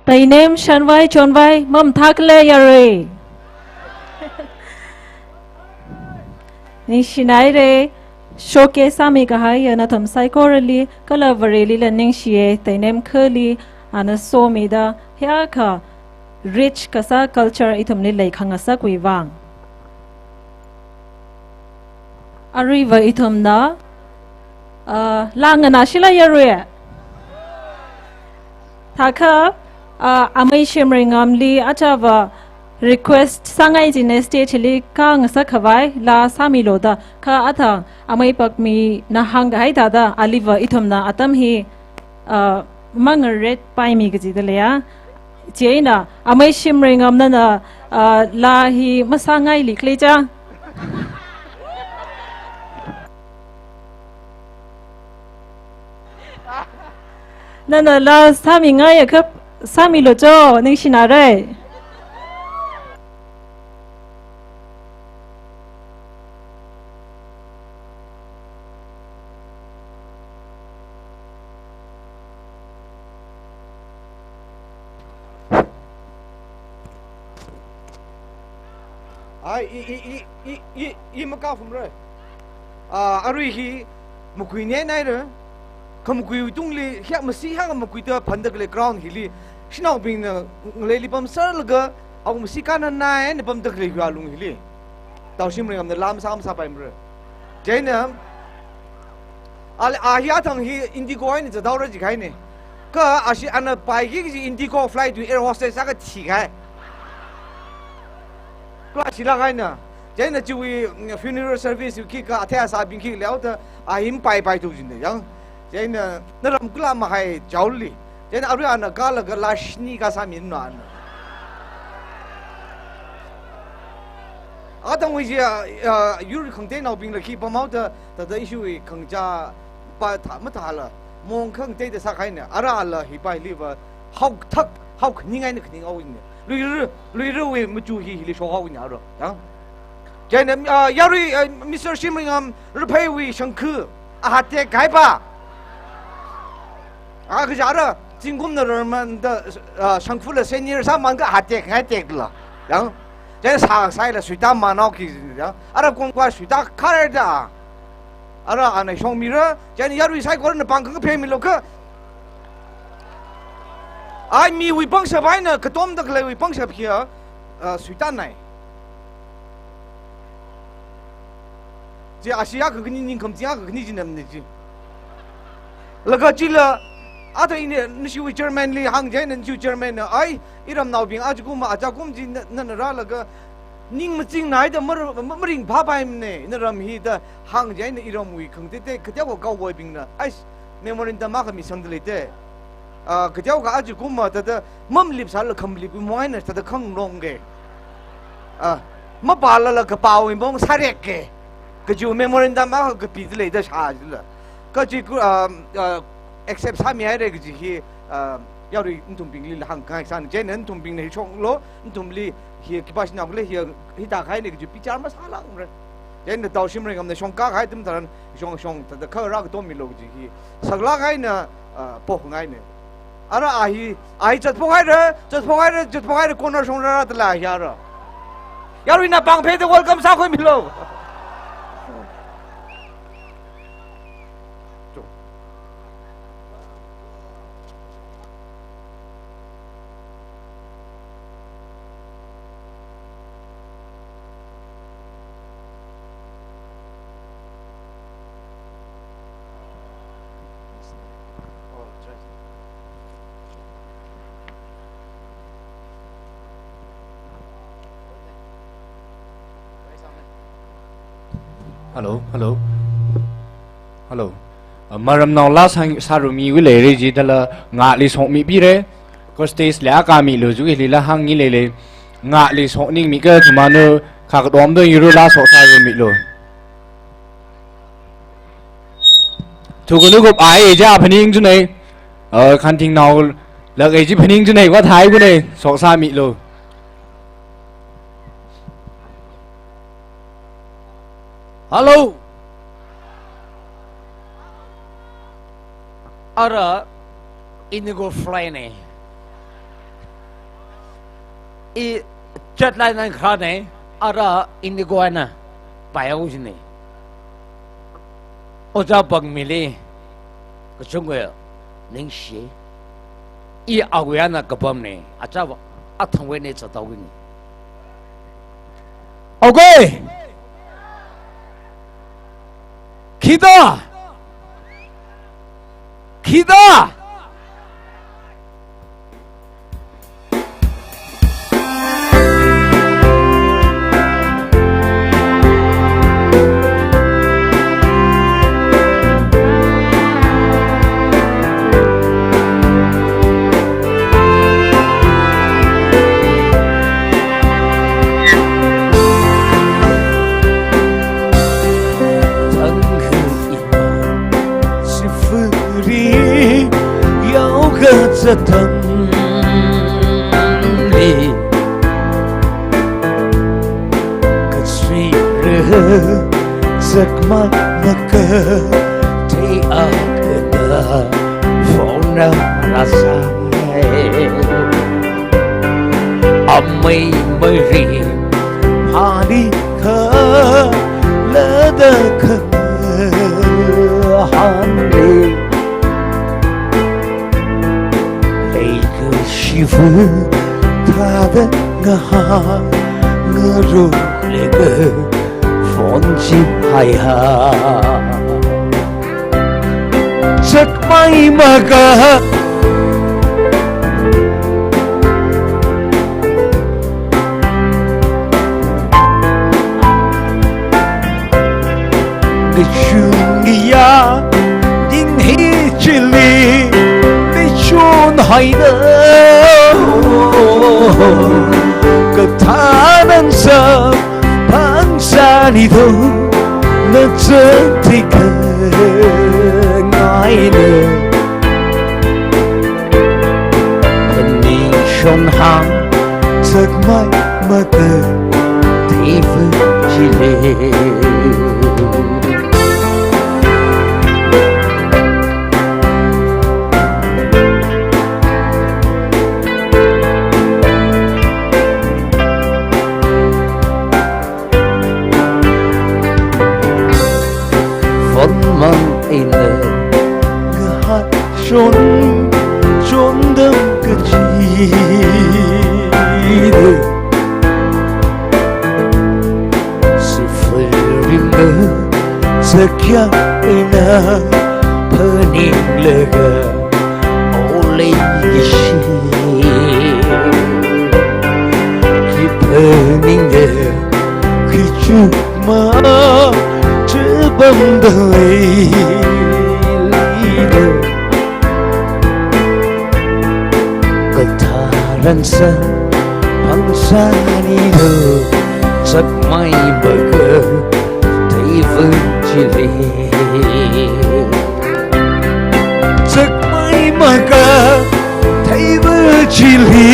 Tainem shanvai chonvai mamathākhala yarui. Ningshinaire, showcase sāmikahai ya nathum saikorali, kala Varelila ningshiye, Tainem khali, ana somida, hiyākha rich kasā culture ithumli leikhangasakwui vang. Aruiva ithumna, ah, laa nganāshila yarui. Thākha, ah, amei Shimreingamli achava request sāngai jine stage li kāngasak khavai laa sāmilu da, kha athang amei Pakmina hāngkahai thāda, aliva ithumna atam hi, ah, mangaretpaimi kajida leiya. Chieina, amei Shimreingam nana, ah, laa hi masāngaili khalei cha. Nana laa sāmingaiakha sāmilu cho, ningshinare. Ai, i, i, i makafumre. Ah, arui hi makui nenaire. Khamakui tungli, hia masi hia makui ta phandak le ground hili. Shanaobingna ngaleili pamsarlaga, au masi kananai, na pamdak le yalung hili. Tao Shimreingamna laa masā masāpaimre. Chieina, al-, a hi athang hi Indigo eina zadaora jikahaine. Kha ashi ana paiki kaji Indigo flight wui air hostess akha thikahai. Kala shilāk eina. Chieina chiwui, mm, funeral service wui khikha athei asābing khi leoda a hi mapaipai tu jinde yang. Chieina naram kala mahai chaoli. Chieina arui ana kālaga laa shini kasāmina ana. Athangwui chi, ah, ah, yur khangateinaobingla khi pamhaoda, thāda ishiwui khangachā pa thā, mathāla, mong khangateida sākahaine, ara ala hi pa hiliva, haothak, hao khaning eina khaning haoine. Luira, luirawui machu hi hili shokhaoine ara. Ya? Chieina, ah, yarui, ah, Mister Shimreingam, Rapheiwui shangkhu, aha tekkahai pa. A, kaja ara, zingkumna rarmanda, ah, shangkhula senior sāmānakha aha tekngai tekla. Yang, chieina sāsaila suita manao ki, yang, ara kongkwa suita kharda. Ara ana shongmira, chieina yarui saikorana pāng khangaphemilu kha. Ai miwui pangshap eina, katomda khaleiwui pangshap khia, ah, suitanai. Chi ashi akha khani ningkham chi akha khani chinamne chi. Laga chila, athā ina nashiwui chairman li hāng chieina nashiwui chairman na, ai, iramnaobing ajakum, ajakum chi na, na, na rālaga, ning machingnaida mar-, ma-, maringphāpaimane, ina ram hi da hāng chieina iramwui khangatei, kateokha kaowoibingna, ai, memorandum akha misangda leite. Ah, kateokha ajakum ma thāda, mamalipsālala khamalipwui mong eina thāda khanglongke. Ah, mapālala kapāwui mong sārekke. Kaji memorandum akha kapida leida shā jila. Kaji ku, ah, ah, accept sāmihaire kaji hi, ah, yarui nathumbingli hāngkhangai sāna. Chieina nathumbingna hi shonglo, nathumli hi khipā shanaokhala hi, hithākahaine kaji bichar masālākre. Chieina tao Shimreingamna shongkakahai atam tharan shong, shong, thāda kha rā katomilo kaji hi. Saklāk eina, ah, pokhangaine. Ara a hi, a hi zatphok haira, zatphok haira, zatphok haira, corner shong rāra dala hi ara. Yaruina pāng pheida welcome sākhuimilu. Hello, hello. Hello. Uh, maramnao laa sā, sārummiwui leire jidala ngāli shokmipire. Ko stage li akha milu ju hili laa hāngngaileile. Ngāli shokningmi kha thumanu kha kadomdo yuru laa shoksārummilu. Thukunu kup ai eja phaning junei. Uh, khantingnao lak eji phaning junei, wa thai kunei, shoksāmilu. Hello. Ara Indigo flight ne. I chat line nan kharāne, ara ini ko ana, payao jine. Ojā Pangmili, kachungkha ningshi. I awui ana kapamne, achāva, athangwui eina zat haowui ni. Okay! Khida! Khida! Thangkha ima, sifuri, yaokazat atamli, kasuira, zakmai makathei akhana, phone na rāsai. Amei mari, phāli khalada khangahānli. Leikashiva thāda ngahānngarok leilaga phone chi haiha. Zakmai maka. Ngachun ngayā ning hi chili, ngachonhaida. Kathānna samphang sāni do, na chān thikha ngaina. Phaningshon hāng, zakmai makatheiva chili. Phone mang eina ngahānshon, chondam kachida. Sifuri mazakya eina phaninglaga, o leikashi. Khi phaningda, khi chukma, chipamda leilida. Kathānna samphang sāni do, zakmai makatheiva chili. Zakmai makatheiva chili.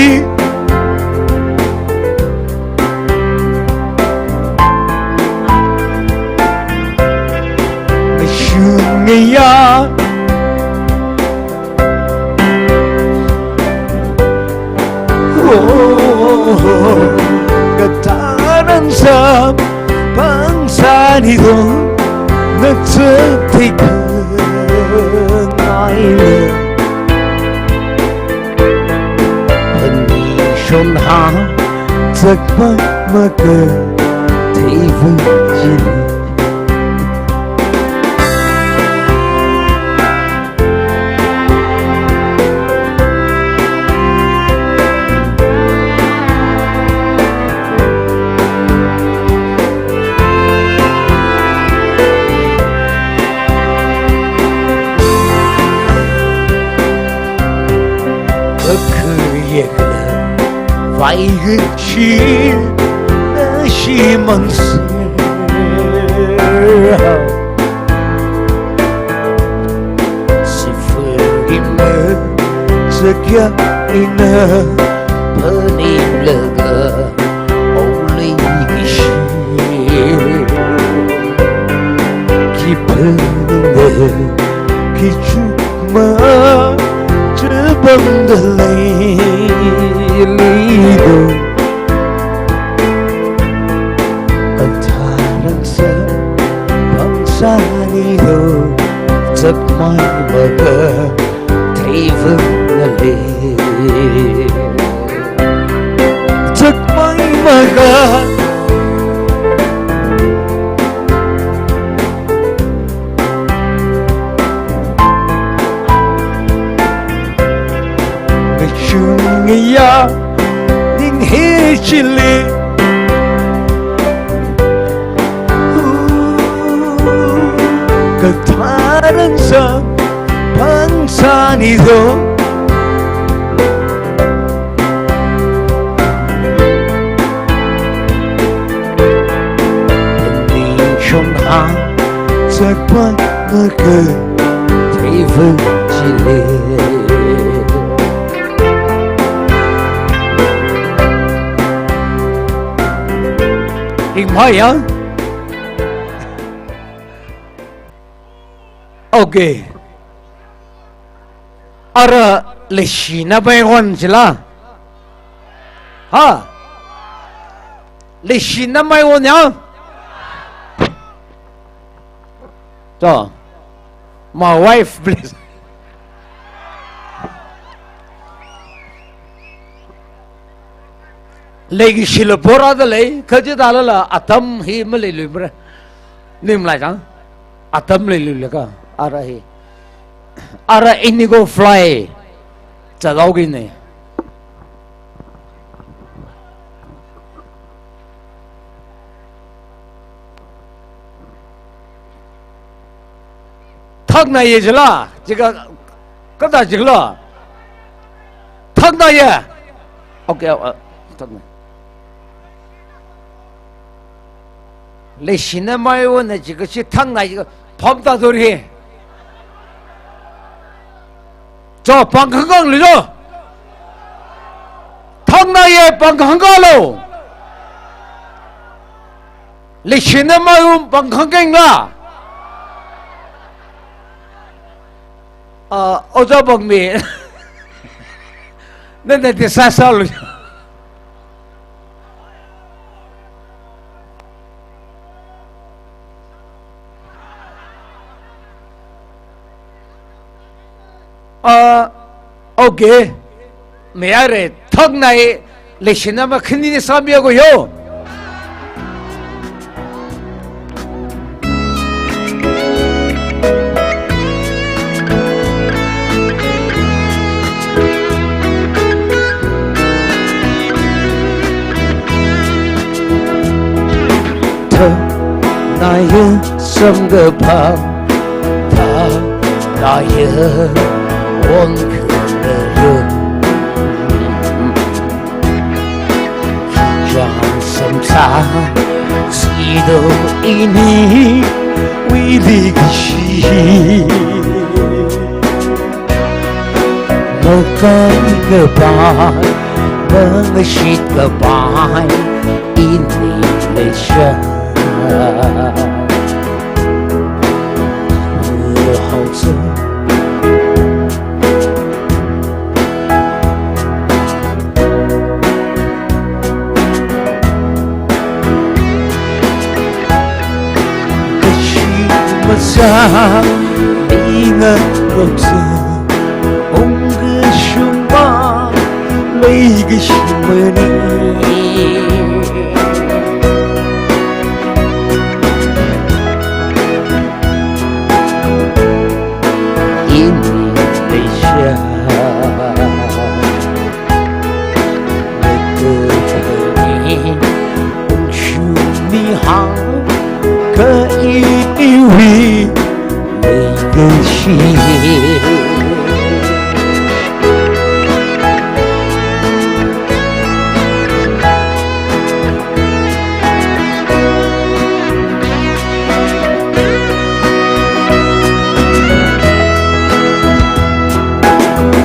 Ngachun ngayā Kathānna samphang sāni do, na chān thikha ngaina. Phaningshon hāng, zakmai makatheiva chili. Kakhayak vaigachi na shimānser. Sifuri mazakya eina phaninglaga, o leikashi. Khi phaningda, khi chukma, chipamda leilida. Ka ngachun ngayā ning hi chili. Katharan samphang sāni do. Ningchong hāng zatpam ngakha theiva chili. Ringphāya. Okay. Ara leishina maiwon chila. Ha? Leishina maiwon ya? To. My wife, please. Leikashila bora da lei, kachithālala atam hi maleiluimara. Ning malai chang. Atam leiluilaga, ara hi. Ara indigo fly. Zathaokina. Thaknaiya chila, chika, kathā chikhala? Thaknaiya. Okay, uh, thaknai. Leishina maiwona chikashi thaknai chika phamda dori. Cho, pāng khangkānglu cho. Thaknaiya, pāng khangkālu. Leishina maiwon pāng khangkāngla. Ah, Ojā Pangmi. Nana decide sālu. Ah, okay. Mayara, thaknai, leishina mai khani sāmiya ko yo. Thaknaiya samkaphang, thaknaiya won khangarum. Chang samsa, sido iniwuili kashi. Makān kapai, mangashit kapai, ini leisha. Haosa. Kashi masā, ninga lomsa, ungkashungpa, leikashimani. Ini leisha. Ungshungmi hāng, ka iniwui leikashi.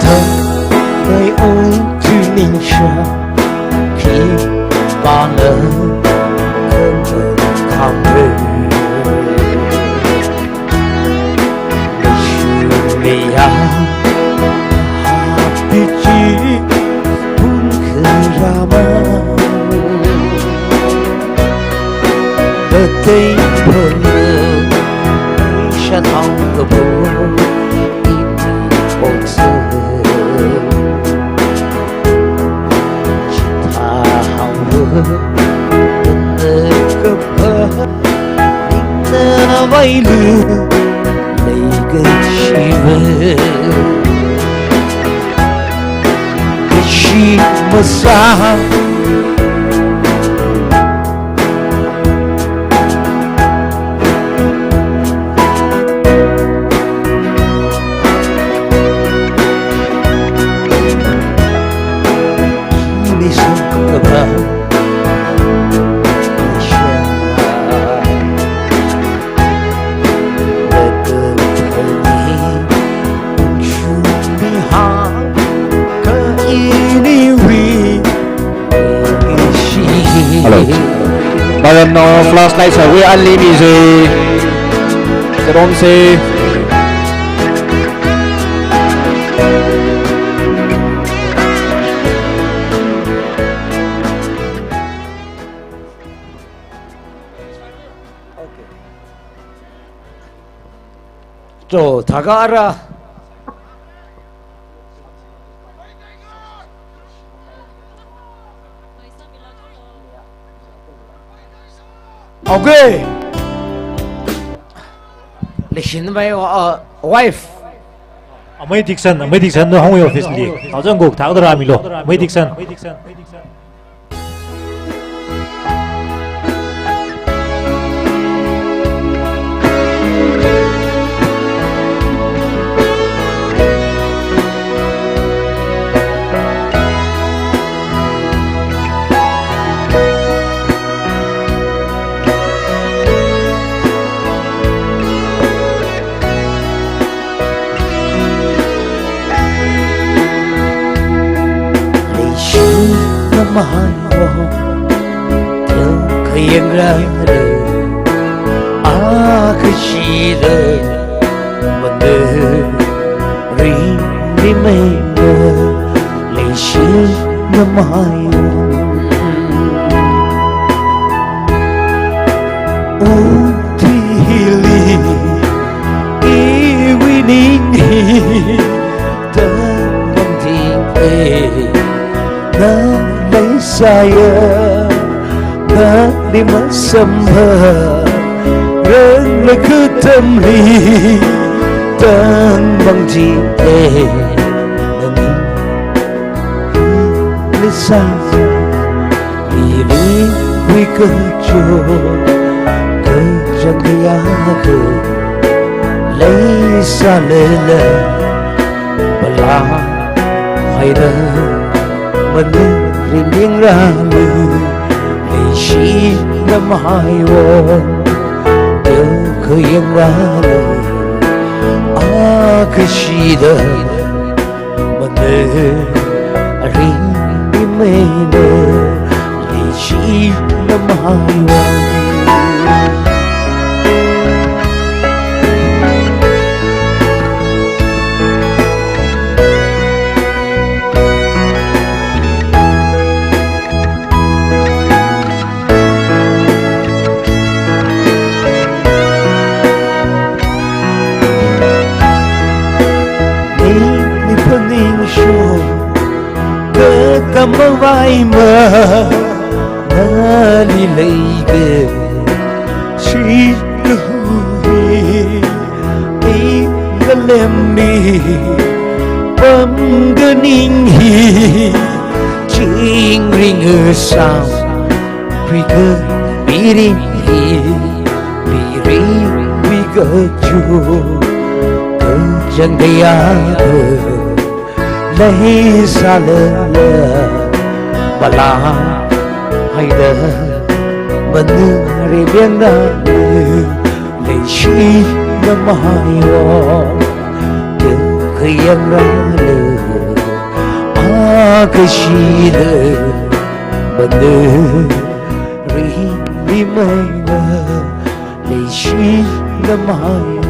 Thaknai ungtui ningsha, khipāna khangarum khamre. Leishiya, hapti chi, pung kharama. Katei phung, shanao kabu, imi oksa. Chithā haowa. Leilu, leikashiva, kashi masā. Hello. Bayan no flashlight sa we ali mi se. Sedom se. To, thakha ara. Okay. Leishinmei, uh, wife. Amei Dixon, Amei Dixon no hungwui office li. Ajan gok thak dara milo. Amei Dixon. Leishinamei wo, thil khayangra lo, akashida, manu ringri meina, leishinamei wo. Uti hili, iwui ning hi, tangmang ting e, na leisāya, nali masāmha, rangla khatamli, tangmang ting e, nani leisā. Mirinwui kachot, kachang kayākha, leisālala, pala haida, manu ringmingra lo, leishinamei wo, thil khayangra lo, akashida, manu ringri meina, leishinamei wo. Ningli phaningsho, katamavaima, nali leikashi kahui, i ngalemli pamkaning hi, chingri ngasāmkhuiga mirin hi, mirinwui kachot, kachang kayākha, leisālala, pala haida, manu ringmingra lo, leishinamei wo, thil khayangra lo, akashida, manu ringri meina, leishinamei wo.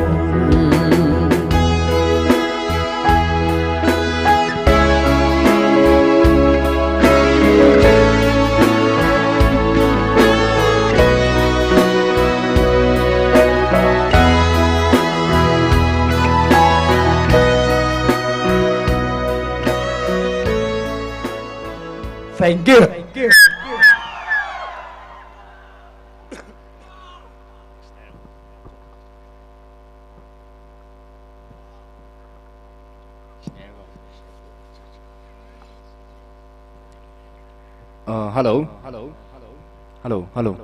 Thank you. Thank you. Uh, hello. Hello, hello.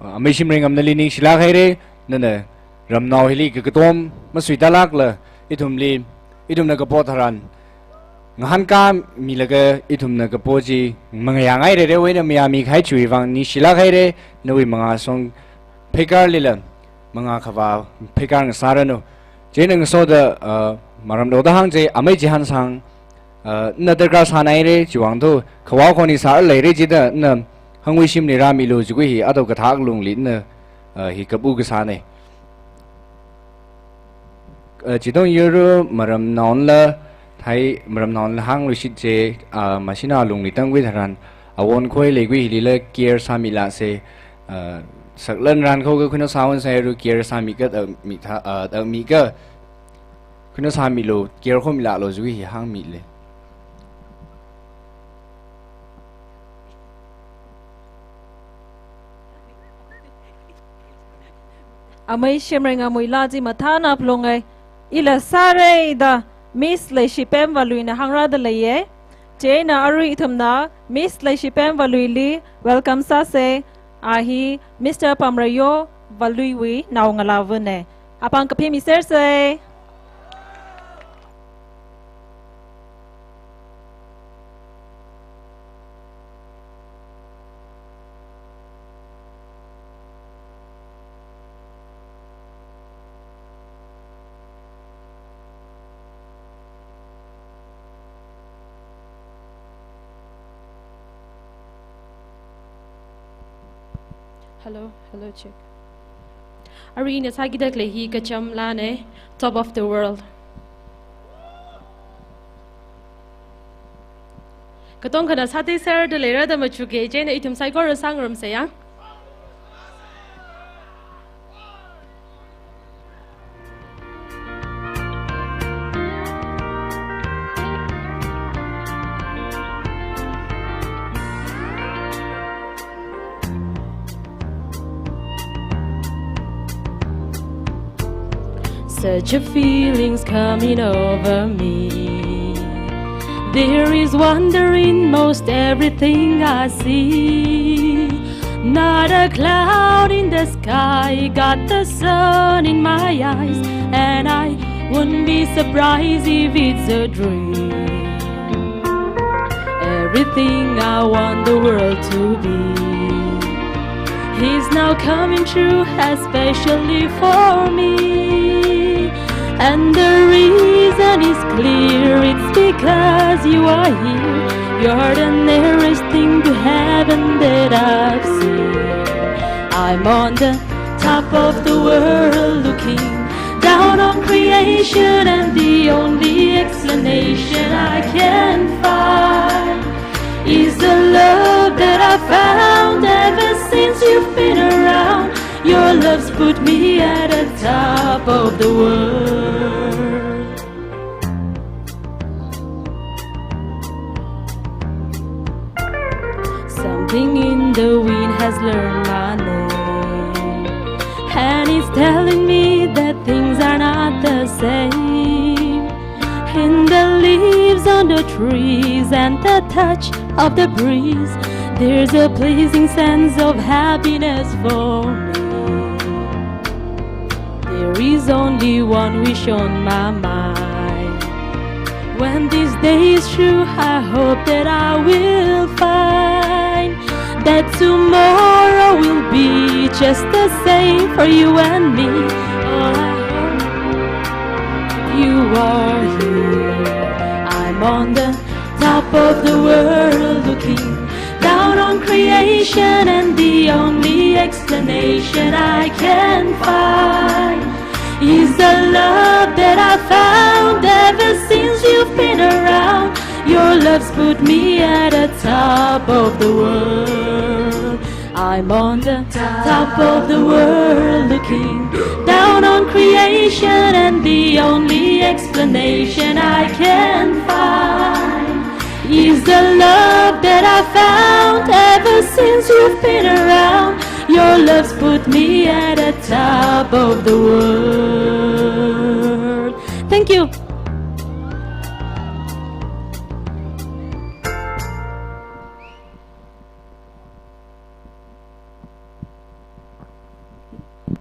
Uh, amei Shimreingam nali ningshilāk haira, nana ramnao hili kakatom masuitālākla, ithumli, ithumna kapo tharan ngahānkāmilaga ithumna kapo chi mangayāngai rerewui eina mayāmikahai chiwui vang ningshilāk haira, nawui mangā song pheikārlila mangā khavā pheikār ngasāranu. Chieina ngasoda, uh, maram lo da hāngchei, amei Chihansang, uh, na darkar sānaira, chiwuivang thu khavā khon hi sāra leira chida na hangwui shimli rāmilu, chiwui hi ato kathak lungli na, uh, hi kapu kasāna. Uh, chithong yuru maramnaonla, thai maramnaonla hāngluishit chei, uh, mashina lungli tangkhui tharan, awon khoi leiwui hilila care sāmilāsa, uh, saklan ran kho ka khuina sāwon sāru care sāmi ka, uh, mi tha, uh, uh, mi ka khuina sāmilu, care khomilālu chiwui hi hāngmila. Amei Shimreingamwui laa chi mathāna phalungai, ila sāra da Miss Leishipem Valuina hāngrāda leiya. Chieina arui ithumna Miss Leishipem Valuili welcome sāsa, a hi Mister Pamrayo Valuiwui naongalāvana. Apāng kaphimisersa. Hello, hello, check. Arui ina sākida khalei hi kacham laana, Top of the World. Katongkhana sāteiserda leira da machuka, chieina ithum saikora sāngarumsa yang. Such a feeling's coming over me. There is wonder in most everything I see. Not a cloud in the sky, got the sun in my eyes, and I wouldn't be surprised if it's a dream. Everything I want the world to be is now coming true, especially for me. And the reason is clear, it's because you are here. You're the nearest thing to heaven that I've seen. I'm on the top of the world looking down on creation, and the only explanation I can find is the love that I found ever since you've been around. Your love's put me at the top of the world. Something in the wind has learned my name, and it's telling me that things are not the same. In the leaves on the trees and the touch of the breeze, there's a pleasing sense of happiness for me. There is only one wish on my mind. When this day is through, I hope that I will find that tomorrow will be just the same for you and me. Oh, I hope you are here. I'm on the top of the world looking down on creation, and the only explanation I can find is the love that I found ever since you've been around. Your love's put me at the top of the world. I'm on the top of the world looking down on creation, and the only explanation I can find is the love that I found ever since you've been around. Your love's put me at the top of the world. Thank you.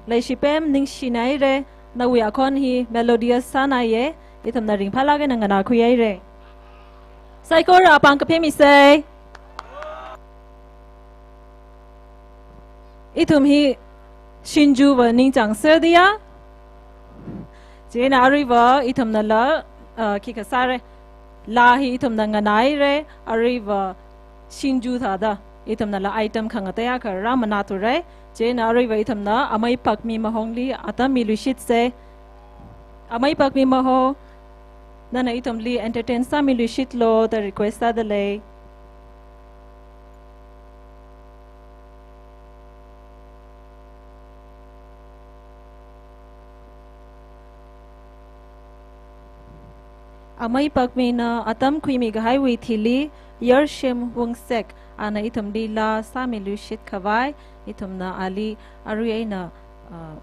Leishipem, ningshinaire, nawui akhon hi melodious sānaiye, ithumna ringphālāk eina nganākhuihaire. Saikora apāng kaphimisa. Ithum hi shinjuva ningchāngserda ya. Chieina aruiva ithumnala, uh, khikha sāra. Laa hi ithumna nganāhaire, aruiva shinju thāda ithumnala item khangatei akha rāmanāthura. Chieina aruiva ithumna Amei Pakmi Mahongli atam miluishitsa. Amei Pakmi Mahong, nana ithumli entertain sāmiluishitlo da request sādalei. Amei Pakmina atam khuimikahaiwui thili, Yarshem Wungsek, ana ithumli laa sāmiluishit khavai, ithumna ali arui eina, uh,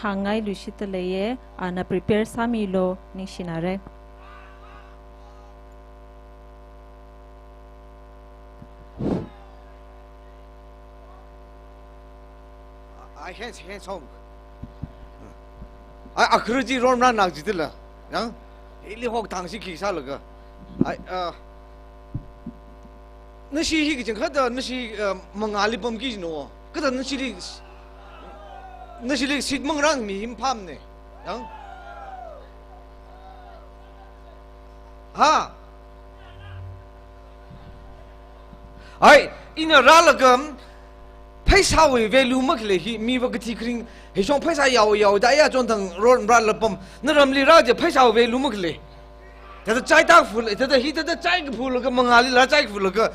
hāngngailuishitdaleiye, ana prepare sāmilo, ningshinare. I can't, can't song. I, I could ron run now, jitila. Yang? Ili hok tang si ki sa laga. I, uh, nashi hi kijing kada, nashi, uh, mangali pamki no. Kada nashili, nashili sit mangrang mi him pam ne. Yang? Ha? Ai, ina rālaga, pheisāwui value makhalei hi, miva kathi kharing, hishong pheisā yao yao da ya chonthang ron rālapam, naramli rā je pheisāwui value makhalei. Thāda chai tak phul, thāda hi thāda chai kaphulaga, mangali laa chai kaphulaga.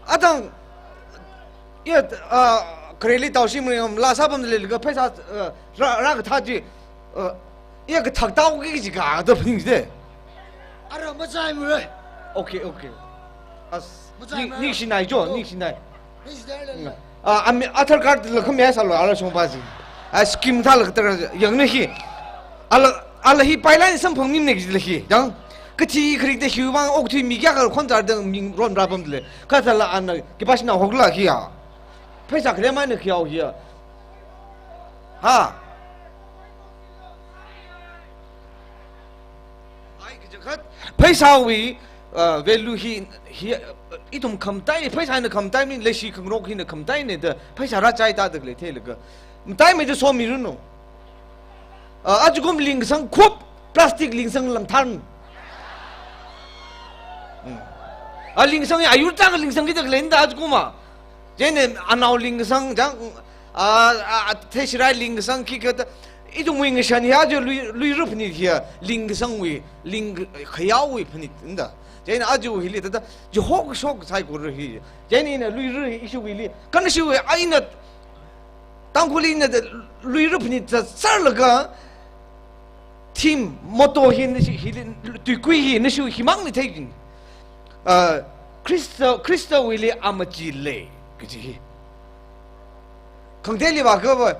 Atang, ya, ah, khareli tao shim ringam, laa sāpamda leilaga, pheisā, ah, rā, rākathā ji, ah, ya kathak tao ki ji ka, da phaning ji de. Ara machaimara. Okay, okay. As, Machaimara. Ning, ningshinai jo, ningshinai. Ningshinai le. Ah, ami Aadhaar card la khamya sālo, ala shongpa ji. Ah, scheme thāla kathar yangna hi. Ala, ala hi pipeline samphangmi ne ji la hi. Yang, kathi kharing da hiwui vang okthui mi kayākha khonzar da ming ron rāpamda lei. Kathāla ana, kipashina hokla hi ya. Pheisā khalei maina khayao hi ya. Ha? Ai, kaja khat, pheisāwui, uh, value hi, hi, uh, ithum khamataiya, pheisāna khamataiya, mi leishi khangarok hina khamataiyana da, pheisā rāchai tāda khalei theilaga. Mataimeida somiranu. Uh, ajakum lingsang khup, plastic lingsang langthan. Hmm. A lingsang ya, ayur chang lingsang kita khalei nda ajakuma. Chieina anao lingsang, chang, a, a, a, theshirai lingsang, khikha ta, ithumwui ngashan hi aja lui, luira phanit hi, lingsangwui, ling, khayaowui phanit, nda. Chieina aja hili ta, ta, jihok shok saikora hi. Chieina ina luira hi, ishiwuili, kanashiwui, a ina, Tangkhulli ina ta, luira phanit ta, sārlaga, theme, motto hi nashi, hili, tuikui hi nashi himangna theikin. Uh, Khrista, Khristawuili amachi lei, kaji hi. Khangateili vākava,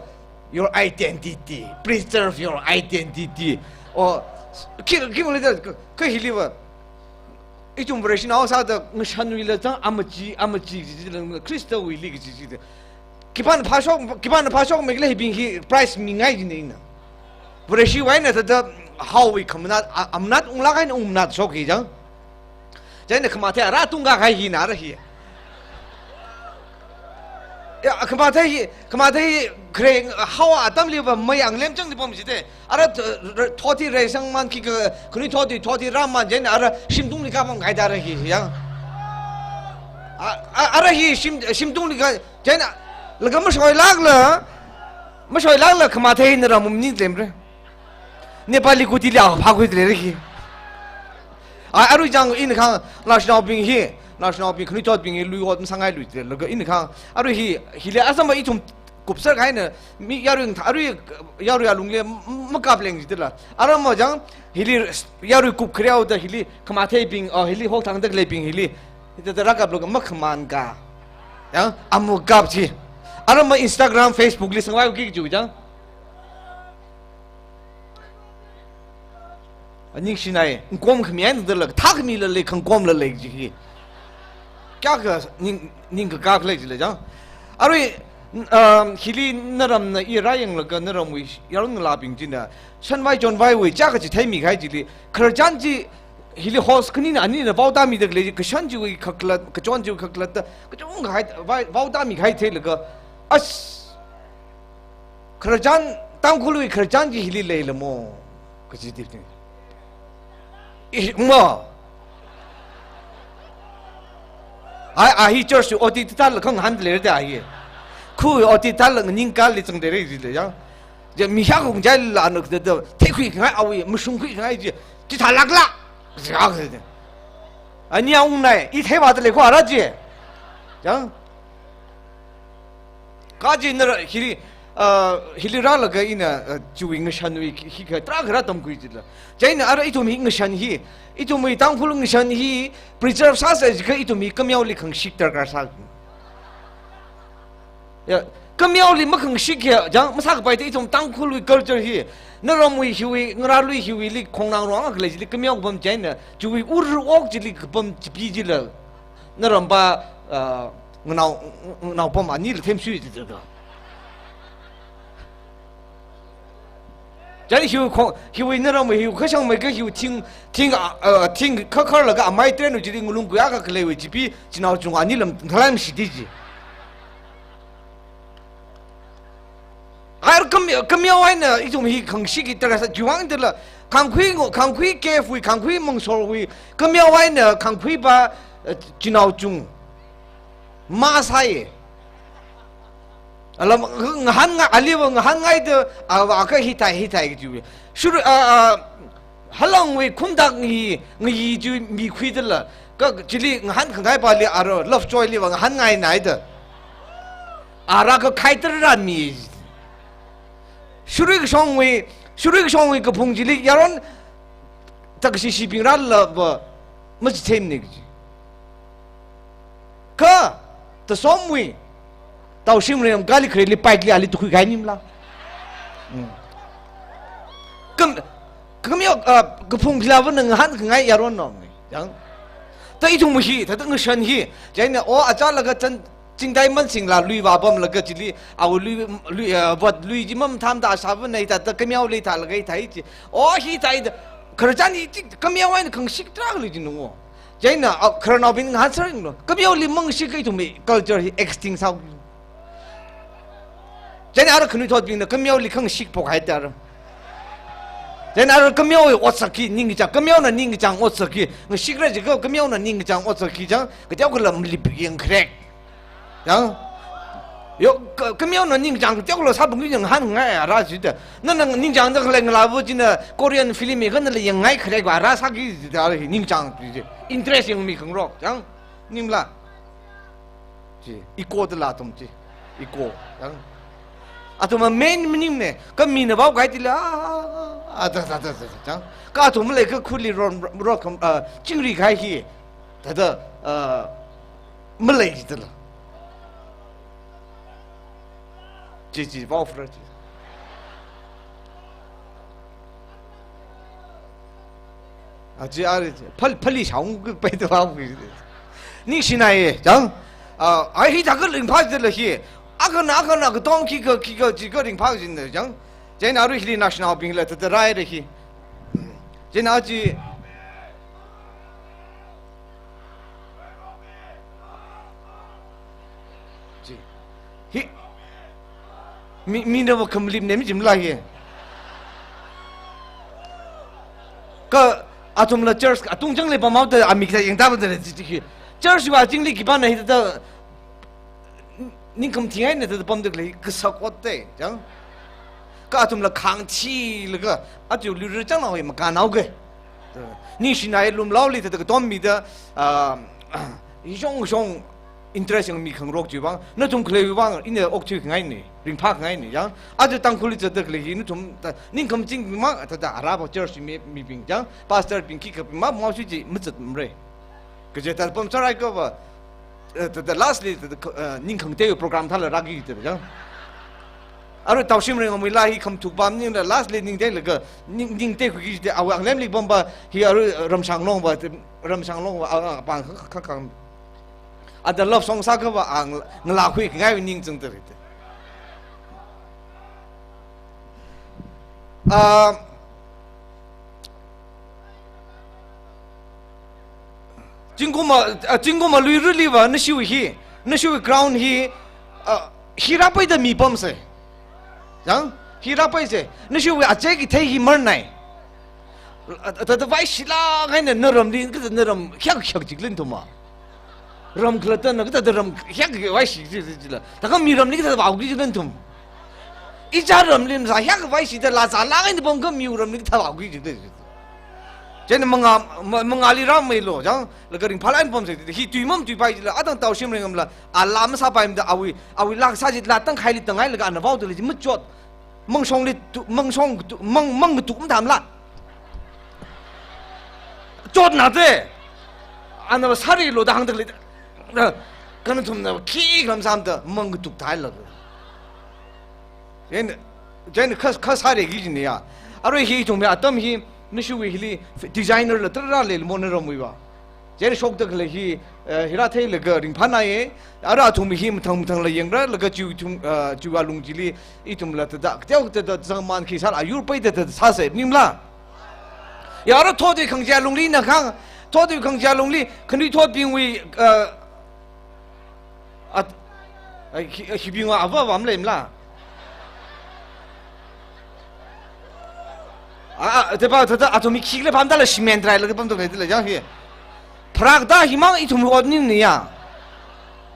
your identity, preserve your identity. O, khi, khi mali ta, ka, ka hili va. Ithum Vareshinao sāda ngashanwuila chang amachi, amachi, ji, ji, lang, Khristawuili, ji, ji, ji. Khipāna phāshok, khipāna phāshokmei khala hibing hi prize mingai jina ina. Vareshiwui eina thāda haowui khamanat, a, amanat unglāk eina ungmanat shok hi chang. Chieina khamathei ara tungkahai hina ara hi. Ya, khamathei hi, khamathei hi khare haowa atamliva mayang lemchang di pam jite. Ara, uh, thot hi reisangman khikha, khanuithot hi thot hi rāman chieina ara shimtungli kapam kaida ara hi, ya. A, a, ara hi shim, shimtungli ka, chieina, laga mashoilākla, mashoilākla khamathei hina ram mumni lemre. Nepali kutili a phākhuida leira hi. A, arui chang ina khang, naoshinaobing hi, naoshinaobing khanuithotbing hi lui ot masāngailui te, laga ina khang, arui hi, hili asamba ithum kupser kahaina, mi yarui ngtha, arui yarui alungle m-, makap leng jitila. Ara ma chang, hili yarui kup khare haoda hili, khamatheibing, o, hili hokthangda khaleibing hili, hithāda rākaplaga makhaman ka. Ya, amu kap ji. Ara ma Instagram, Facebook li sangvai ki ju chang. Aningshinai, ngkom khami eina dala, thak mi la lei, khangkom la lei ji hi. Kayākha ning, ningkakā khalei ji lei chang. Arui, Um, hili naramna i rāyanglaga naramwui yaron ngalābing china, shanvai chonvaiwui chā kachi theimi kahai chili, khararchan chi hili host khanina anina vaotāmida khalei chi, kashan chiwui khakhalat, kachon chiwui khakhalatta, kachungkha hai, vai-, vaotāmi kahai theilaga, as, khararchan, Tangkhulwui khararchan chi hili leila mo, kachi tipni. I, mo. Ai, a hi church wui audit thāla khangahān leira da a hi. Khu audit thāla nganingkali zangda leira jile yang. Ja mi hia kong jaila anu da da, theikhui khangai awui, mashungkhui khangai ji, chithālākla. Jiak de. Ani a ungnai, i theiva da lei kho ara ji. Yang. Kaji nara hili, ah, hili rālaga ina, ah, chiwui ngashanwui hi kha tarākha rātamkhui jila. Chieina ara ithum hi ngashan hi, ithumwui Tangkhul ngashan hi preserve sāsa jiakha ithum hi kameoli khangashik darkar sā. Ya, kameoli makhangashik ya, jang masākapai ta ithum Tangkhulwui culture hi, naramwui hiwui, ngarālui hiwuili khongnang ruang khalei chili kameo kapam chieina, chiwui ur ok chili kapam chipi jila. Naramva, ah, nganao, nganao pam anila themshui jida. Chieina hiwui khong, hiwui naramwui hiwui kashangmei ka hiwui thing, thing, ah, ah, thing khakharlaga amai tren wui chili ngalung kuya kakhaleiwui chipi, chinao chunga anila thalai mashiti ji. Ai kam, kameo eina ithum hi khangashik hi tarākha sā, chiwuivang dala, khangkhui ngo, khangkhui cave wui, khangkhui mangsorwui, kameo eina khangkhuiva, eh, chinao chung masāya. Alam, ngahānngai, aliva ngahānngaida, ava kha hithai, hithai kajiwui. Shuru, ah, ah, halangwui khumdak ngi, ngi ji mikhuidala, ka chili ngahānkhangaiva li ara, Lovejoy liva ngahānngainaida. Ara kha khaitar rāmi. Shurui kashongwui, shurui kashongwui kaphung chili yaron takashishibing rālava machithemni kaji. Kha, Tasomwui, Taoshimreng kali khareli bike li ali tukhui kahai maningla. Hmm. Kam, kameo, ah, kaphung khalavanna ngahānkhangai yaron no ni, yang. Ta ithum hi, ta, ta ngashan hi, chieina, o, achālaga chan, Chingdai Mansingla lui vāpamlaga chili, awui lui, lui, ah, vat lui chi mamathāmada ashāvana hithāda kameoli thālaga hithai chi. O, hithāda, khararchan hi chi, kameo eina khangashik tarākha lei ji nungo. Chieina, ah, khararnaobing ngahānser ringlo. Kameoli mangashik kha ithumwui culture hi extinct sā. Chieina ara khanuithotbingna kameoli khangashik phok haida ara. Chieina ara kameowui otsak hi ningkachāng, kameona ningkachāng otsak hi, ngashikra jiakha kameona ningkachāng otsak hi chang, kateokhala malip yangkharek. Yang, yo, ka, kameona ningchāng teokhala sāpam kajina ngahānngai ara jida. Nana ningchāngda khalei ngalāva china Korean film hi kha nala yangngai kharekva ara sāki jida ara hi ningchāng ji. Interest yangmi khangarok, yang, maningla. Chi, ego dala athum chi. Ego, yang. Athum main maningmana, kha mina vaokahaitila, ah, da, da, da, da, da, yang. Kha athum malei kha khuli ron, ron, kam, ah, chingri kahai hi. Thāda, ah, malei jidala. Chi, chi, vaofra chi. A chi ari chi. Phal, phali shaung kha paida vaoki. Ningshinaiya, chang. Ah, ai hithākha ringphā jidala hi. Akhana, akhana, katonga khikha, khikha, chi kha ringphā jida, chang. Chieina arui hili national bingla, thāda raira hi. Chieina chi. Chi. Hi. Mi, minava khamlipna mi jimla hi. Kha athumla church, atung chang lei pamhaoda amik thā yangda pamda chi chi. Church va chingli khipāna hithāda ningkham thingaina thāda pamda khalei kasak otte, chang. Kha athumla khāngthilaga, aja luira chang naohoi makānao kha. Ningshinai lumlaoli thāda katom mida, ah, hishong shong interest yangmi khangarok chiwuivang, nathum khaleiwuivang, ina okthuikhangaina, ringphākhangaina, yang. Aja Tangkhulli zatda khalei hi nathum, ta, ningkham chingmang, thāda araba church mi, mibing, yang, pastor bing khikha bing ma, mao shi chi, mazatmara. Kaje thāda pamsārai kha va, eh, thāda lastly, thāda, eh, ningkhangtei program thāla rāki thāda, yang. Arui Taoshimreng amui la hi khamathuk pam maningla lastly ningteilaga, ning, ningteikhuiki jida awui anglemli pamva hi arui Ramshanglongva, Ramshanglongva, ah, ah, pang kha, kha, kha. Ada love song sākha va ang, ngalākhuikhangai ningchāngda lei. Ah, zingkum ma, ah, zingkum malui riliva, nashiwui hi, nashiwui crown hi, ah, hi rāpaida mipamsa. Yang, hi rāpaisa. Nashiwui achei kathei hi marnai. Ah, thāda vaishilāk eina naramli, kathāda naram, hyak hyak jiklen thuma. Ram khalattana kathāda ram hyak vaishi ji, ji, jila. Thākha miramli kathāda vāki jiklen thum. Ichā ramli masā hyak vaishida laa zālāk eina pamkha miwui ramli kathāda vāki jikda. Chieina mangā, ma-, mangāli rāmeilu, chang, laga ringphālāk eina pamsa, hi tui matuipai jila, atang tao shim ringamla, ala masāpaimada awui, awui laa sā jila, tangkhaili tangai laga ana vaoda lei ji machot. Mangshongli tu, mangshong tu, mang, mang tu mathāmala. Chotna te. Ana sārilu da hāngda lei. Kanathumna khi lam sāmada mang katuk thailaga. Chieina, chieina kha, kha sāriki jiniya. Arui hi ithumwui atam hi, nashiwui hili designer la tarākha leilamo naramwuiva. Chieina shokda khalei hi, eh, hi rātheilaga ringphānaiya. Ara athum hi mathang mathangla yangra, laga chiwui thum, eh, chiwui alung chili ithumla thāda, kateokha thāda zangman khi sāla ayur paida thāda sāsa, maningmala? Ya, ara thotwui khangachei alungli ina kahāng, thotwui khangachei alungli, khanuithotbingwui, eh, at-, ai, hi, hibingva ava va maleimala? A, a, thāda, thāda, athum hi khikhala pamda la cement railaga pamda leida lei chang hi. Pharākta himang ithum ot maningmana ya.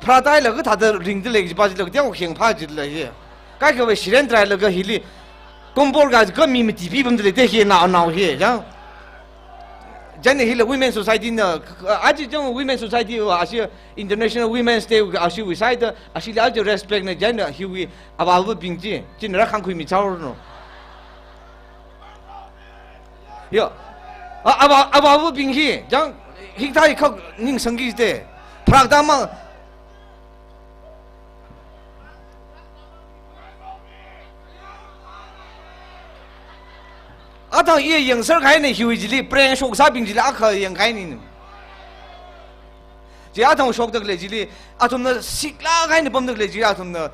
Pharākta laga thāda ringda lei jipa jila, kateokha kheng phā jila hi. Kaikhava cement railaga hili. Kompor ga ka mi mati pi pamda lei te hi nao nao hi, chang. Chieina hila Women Society na, aja chang Women Society va ashi International Women's Day va ashiwui side, ashila aja respect na chieina hiwui avāvabing chi, chieina rākhangkhuimi chaoranu. Yo. A, avā, avāvabing hi, chang, hikathā hi khak ningsangki te. Pharākta mang, athang iya yangser kahaina hiwui chili, prank shok sābing chili akha yang kahaina. Chi athang shokda khalei chili, athumna siklāk eina pamda khalei chili, athumna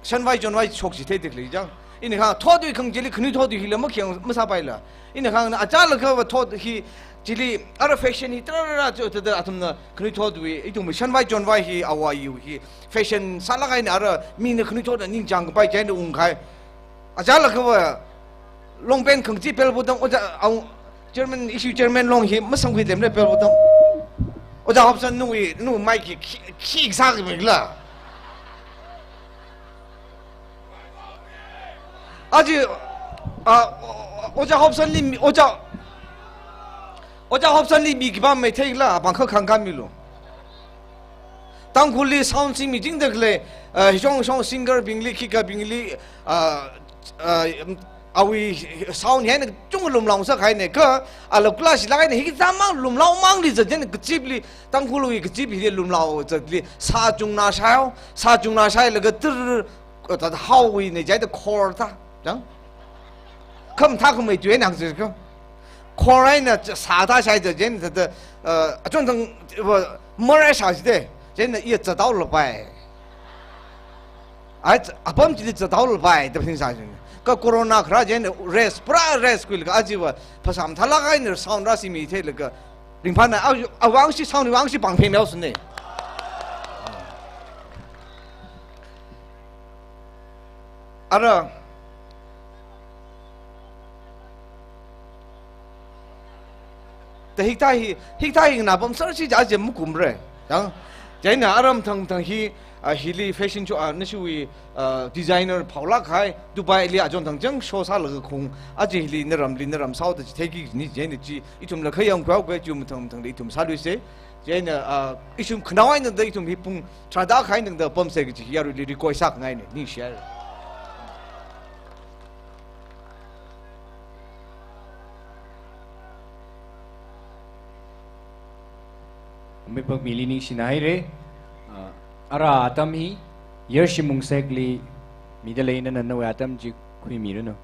shanvai chonvai shok chi theida khalei chang. Ina kahāng, thotwui khangachei chili, khanuithotwui hila makheng masāpaila. Ina kahāngna, achālakhava thot hi chili, ara fashion hi tarākha cho thāda athumna khanuithotwui, ithumwui shanvai chonvai hi, awui yu hi, fashion sālāk eina ara mina khanuithotna ningchāng kapai chieina ungkahai. Achālakhava, long pant khangachei pelpotang, ojā, au, chairman, ishi chairman long hi, masangkhui lemle pelpotang. Ojā Hobson nawui, nawui mai khi, khi, khi sāki mila. Aja, a, o-, ojā Hobson li mi, ojā, ojā Hobson li mi khipā mei theila, apāng kha khangkāmilu. Tangkhulli sound singmi chingda khalei, uh, shong shong singer bingli, khikha bingli, uh, uh, awui sound hi eina chunga lumlao sākahaina kha, ala kula shilāk eina hikathā mang lumlao mangli zat chieina kazipli, Tangkhulwui kazip hili lumlao zatli, sā chungna shāo, sā chungna shālaga tir, uh, thāda haowui na jihaida khor thā, chang. Khamathā khamei tui eina hāngsa kha. Khor eina sā thā shāi da chieina thāda, uh, achonthang, uh, marai shā jida, chieina iya zathaolapai. Ai, apam chili zathaolapai, da phaning sā chieina. Kha corona kharā chieina rest, pura rest khuilaga ajiva phasā mathālāk eina sound rāsingmi theilaga ringphāna, a, awui vang chi sound wui vang chi pāng pheng leosune. Ara, ta hikathā hi, hikathā hi nganā pamser chi ja je makumra. Yang, chieina ara mathang mathang hi, ah, hili fashion show, ah, nashiwui, ah, designer phaolāk kahai, Dubai li achonthang chang show sālaga khaung, aja hili naramli naram sāhaoda chitheiki ni chieina chi, ithumla khayang khuihaoga chi mathang mathangli ithum sāluisa. Chieina, ah, ithum khanao eina da ithum hi pung tharāda kahai nangda pamsa kaji hi yaruili request sākhangaina, ningshihaira. Mipakmili ningshina haira. Ah, ara atam hi, Yershim Wungsekli mida lei, nana nawui atam chi khuimiranu.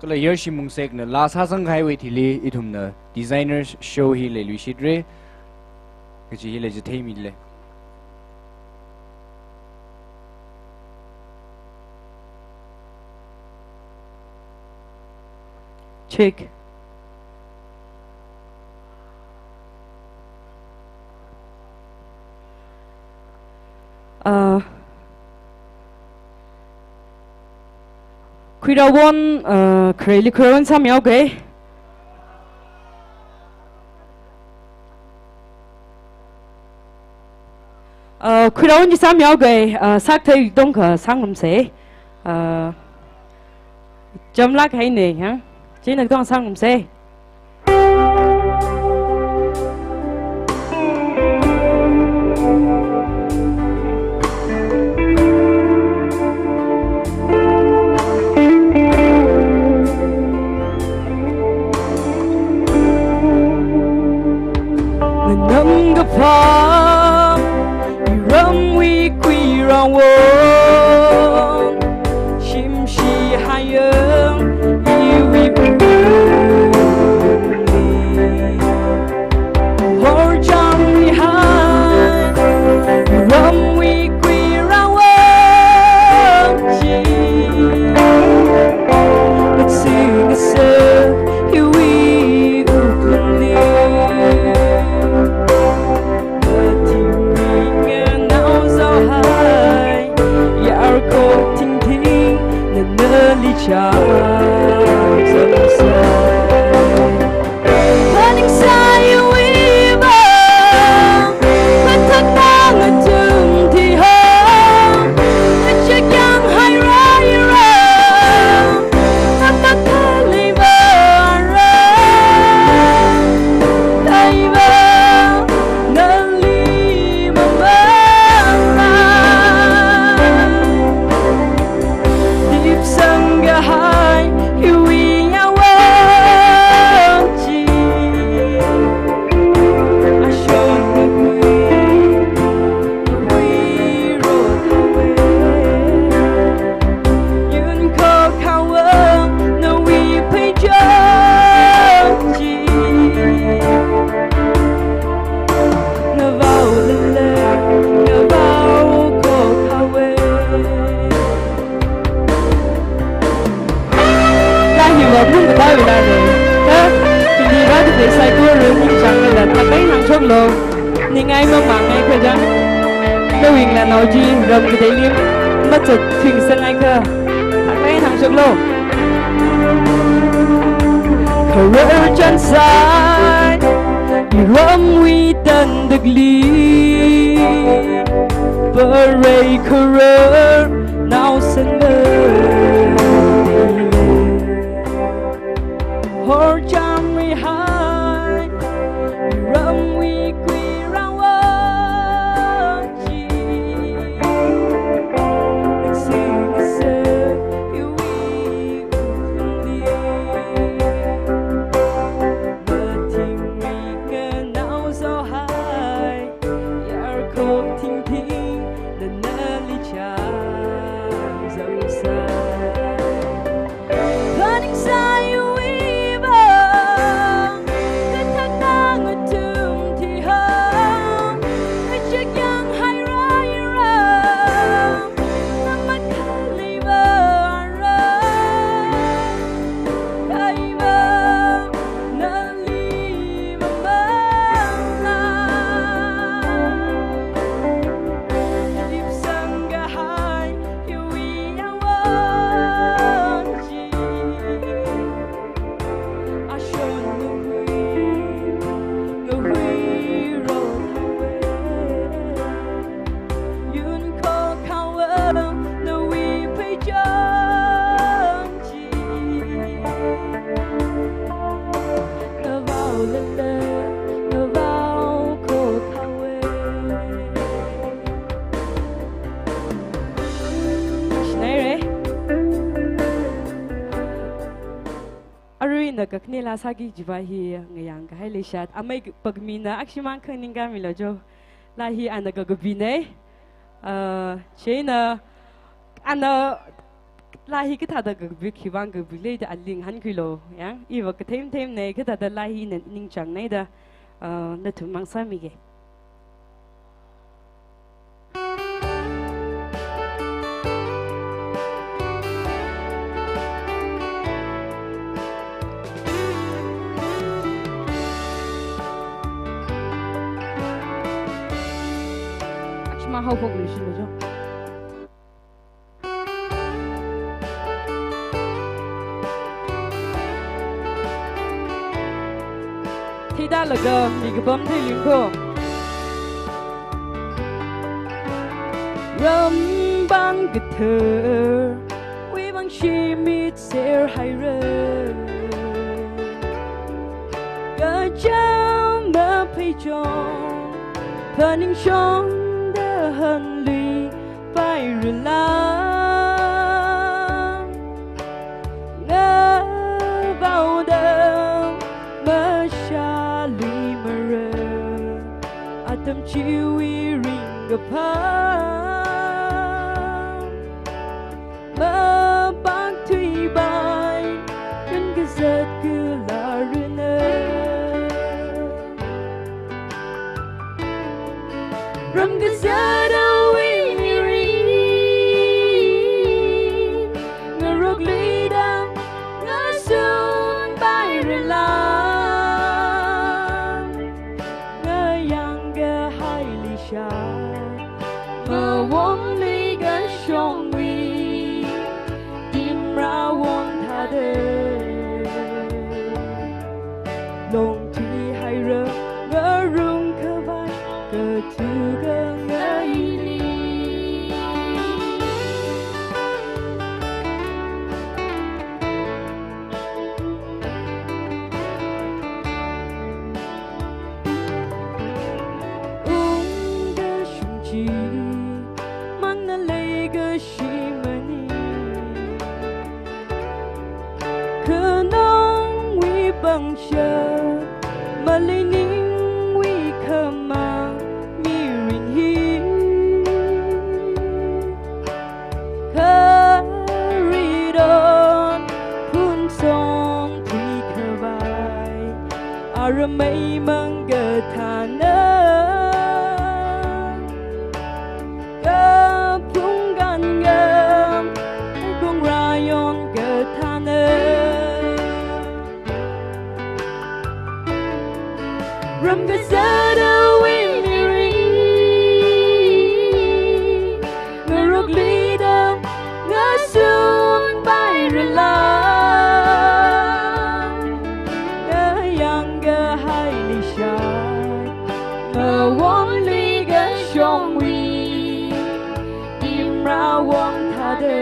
Kala Yershim Wungsekna laa sāsang kahaiwui thili ithumna designer show hi leiluishitra. Kaji hi lei chitheimida lei. Check. Uh, khuirawon, uh, khuireili khuirawon sāmihaoke. Uh, khuirawon chi sāmihaoke, uh, sākthei tongkha sāngarumse. Uh, chamlāk haine, ha? Chieina katonga sāngarumse. Nganamkaphā, iramwui khuirawon, shimshi hayang, iwui pungli. Horchamrihai, iramwui khuirawon chi, katsing kasak iwui wuklungli. Athingwui nganao zaohai, yarkhok thingthing, nana nali chāzang sai. Phaningsai iwui vang, mathāda ngathum thihao, ngachakyang haira ira, namakhali vāra, kaiva nali mamānla. Dipsang kahai iwui yawan chi, ashon ngahui, ngahui rot haowe. Yun khokhaowa nawui pheichon chi, ngavaolala, ngavaokhokhaowe. Laihiva mungkataiwui laine. Kha, hili rākatei saikora ningchānglala, thakmei hāngshoklu. Ningai mamāngai kajang. Nawui nganao chi ram kateili mazatthuisangai kha, thakmei hāngshoklu. Kharar chānsai, iramwui tandakli, parei kharar naosanmei. Horchamrihai, iramwui khuirawon chi, katsing kasak iwui wuklungli. Athingwui nganao zaohai, yarkhok thingthing, nana nali chāzang sai. Phaningsai iwui vang, mathāda ngathum thihao, ngachakyang haira ira, namakhali vāra, kaiva nali mamānla. Dipsang kahai iwui yawan chi, ashon ngahui, ngahui rot haowe. Yun khokhaowa nawui pheichon chi, ngavaolala, ngavaokhokhaowe. Shinaire. Aruina kakhanela sāki jiva hi ngayang kahai leishat. Amei Pakmina akshimang khaningkāmilu jo. Laihi ana kakabine. Uh, chieina ana laihi kathāda kabi, khiwuivang kabi leida aling hankhuilu. Yang, iva kathemthemne, kathāda laihi ina ningchāngne da, uh, nathum mang sāmige. Haophokluishilo jo. Theidalaga mikapam theilingko. Ramvang kathar wui vang shimit serhaira. Kachāng mapheichon phaningshongda hanlui pairala. Ngavaoda mashaluimara. Atam chiwui ringkaphā mapakthuipai, kan kazat kala rina. Ram kazatawui mirin ngarokluida ngasunpairala. Ngayāng kahai leisha, mawongli kashongwui timrawon thāda. Longthuihaira ngarung khavai kathuka ngaili. Ungkashung chimangna leikashi mani. Khanangwui pangshap, maleiningwui khamā mirin hi. Kharidon phunsong thuikhavai, aram meimang kathāna. Kaphung kangam, kong rayon kathāna. Ram kazatawui mirin ngarokluida ngasunpairala. Ngayāng kahai leisha, mawongli kashongwui timrawon thāda.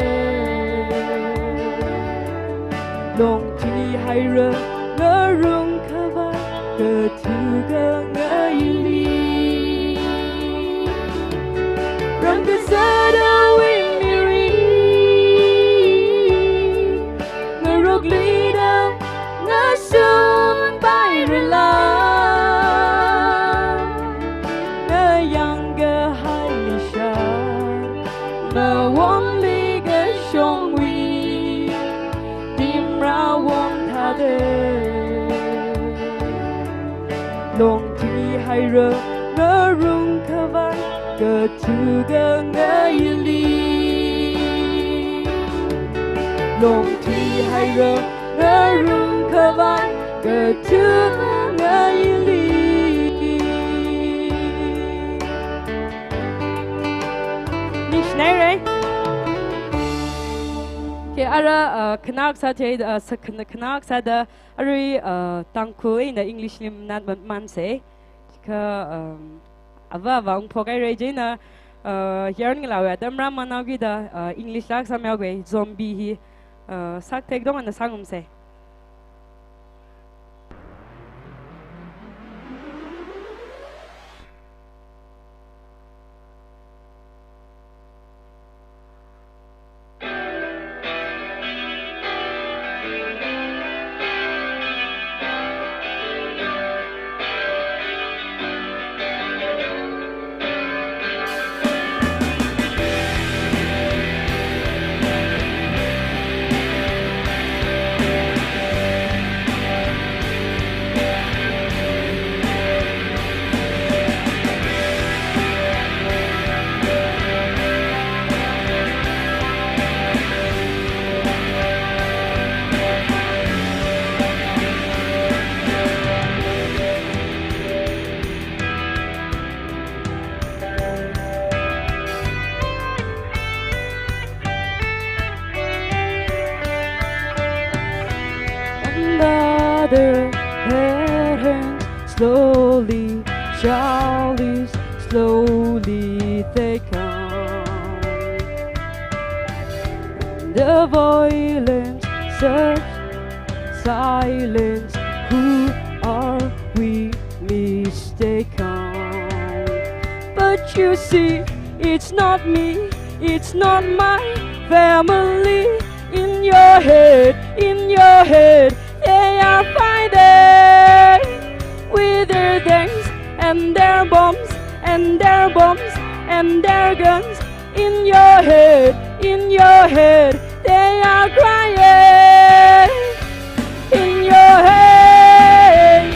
Longthuihaira ngarung khavai kathuka ngaili. Ram kazatawui mirin ngarokluida ngasunpairala. Ngayāng kahai leisha, mawongli kashongwui timrawon thāda. Longthuihaira ngarung khavai kathuka ngaili. Longthuihaira ngarung khavai kathuka ngaili. Ningshinaira. Kha ara, uh, khanaksa thei, uh, sa-, khana-, khanaksa da arui, uh, Tangkhul eina English li nganāman, mansa. Kha, um, ava ava ungphokhaira chieina, uh, yarn ngalāwui atam rāmanaokida, uh, English la sāmihaoga, zombie hi, uh, sakthei kdong ana sāngarumsa. Slowly, Charlies, slowly they come. The violence, such silence, who are we mistaken? But you see, it's not me, it's not my family. In your head, in your head, they are fighting with their tanks and their bombs and their bombs and their guns. In your head, in your head, they are crying. In your head,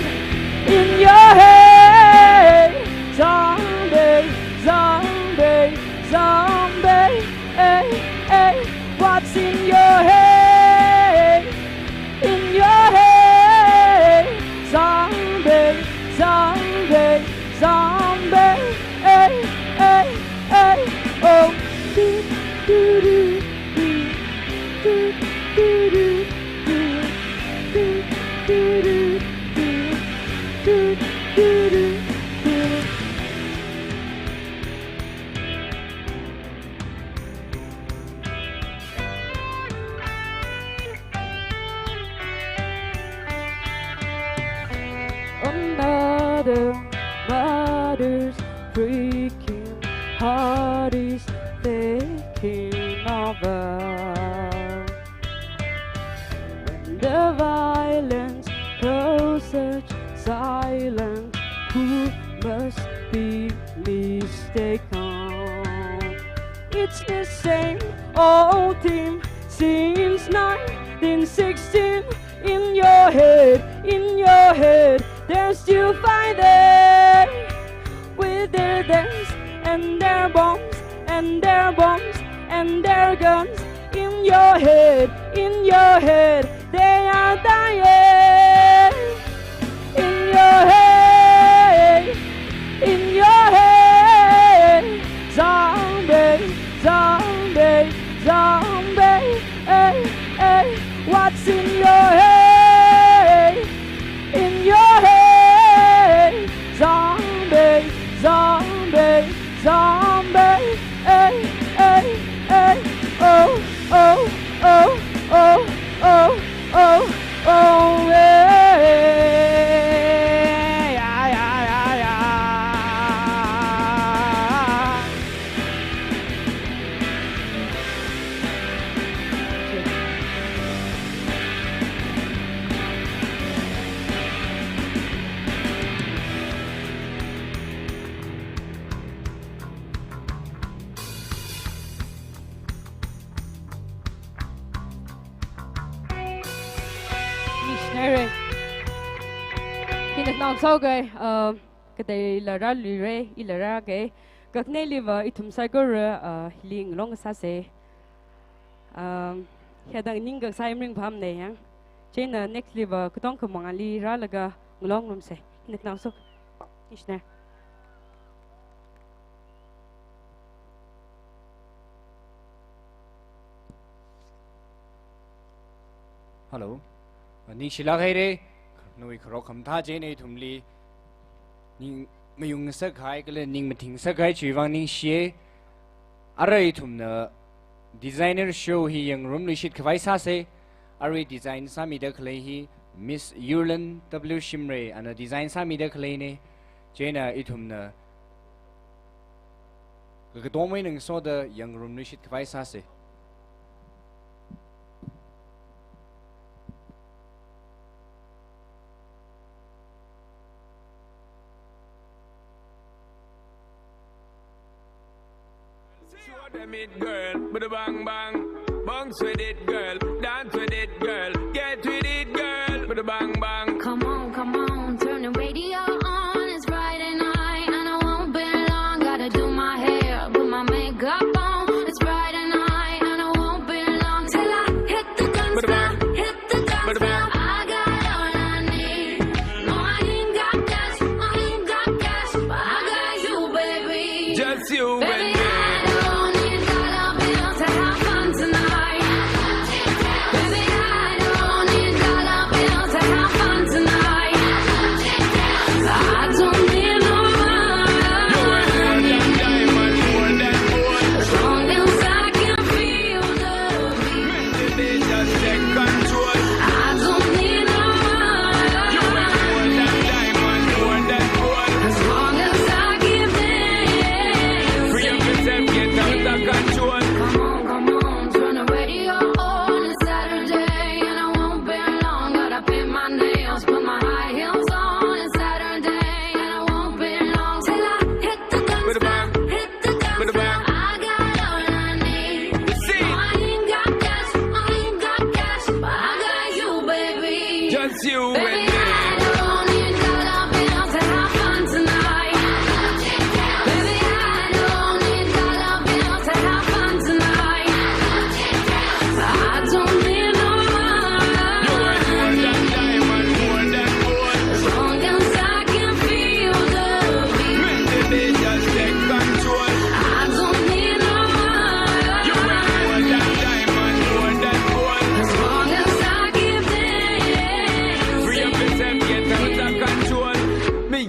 in your head, zombie, zombie, zombie. Hey, hey, what's in your head? In your head, zombie, zombie, zombie. Hey, hey, hey, oh. Do, do, do, do, do, do, do, do, do, do, do, do, do, do. Another mother's breaking heart is taking over. When the violence grows such silent, who must be mistaken? It's the same old team since nineteen sixteen. In your head, in your head, they're still fighting with their tanks and their bombs and their bombs and their guns. In your head, in your head, they are dying. In your head, in your head, zombie, zombie, zombie. Hey, hey, what's in your head? In your head, zombie, zombie, zombie. Hey, hey, hey, oh, oh, oh, oh, oh, oh, hey, yeah, yeah, yeah, yeah. Ningshinare. Hina nang sao kai, uh, kateila rāluire, ila rāke. Kakhaneliva ithum saikora, uh, hili ngalong sāse. Um, hithāda ningkakasā ringphāmane yang. Chieina next liva katonga mangāli rālaga ngalong ngarumse. Hina nang sao. Ningshinare. Hello. Ningshilāk haire, nawui kharok khamathā chieina ithumli ning mayung ngasakhai, kala ning mathing ngasakhai chiwui vang ningshiye. Arui ithumna designer show hi yangngarumluishit khavai sāse. Arui design sāmida khalei hi Miss Yurlan W Shimray ana design sāmida khaleine. Chieina ithumna kakatomwui ngasoda yangngarumluishit khavai sāse. Show them it, girl, with a bang bang. Bounce with it, girl, dance with it, girl, get with it, girl, with a bang bang. Come on, come on, turn the radio on. It's Friday night and I won't be long. Gotta do my hair, put my makeup on. It's Friday night and I won't be long till I hit the dance floor, hit the dance floor. I got all I need. No, I ain't got cash, I ain't got cash, but I got you, baby. Just you and me. Baby, I don't need dollar bills to have fun tonight. Baby, I don't need dollar bills to have fun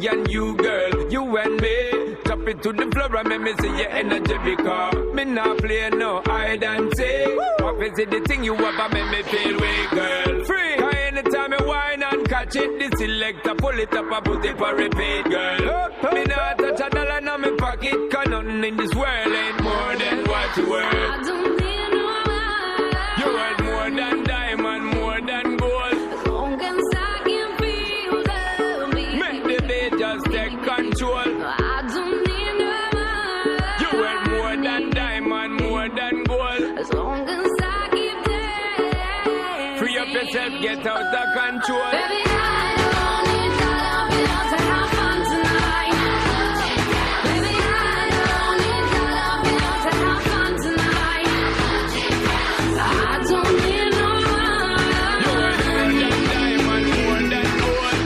And you, girl, you and me, drop it to the floor and make me see your energy, because me nah play no hide and seek. Obviously, the thing you have, I make me feel weak, girl. Free. 'Cause anytime you whine and catch it, the selector pull it up and put it for repeat, girl. Me nah touch a dollar in my pocket, 'cause nothing in this world ain't more than what you worth. I don't need no money. You worth more than diamond, more than gold. As long as I can feel the beat. Make the beat just take control. I don't need no money. You worth more than diamond, more than gold. As long as I keep dancing. Free up yourself, get out of control. Baby, I don't need dollar bills to have fun tonight. Baby, I don't need dollar bills to have fun tonight. I don't need no money.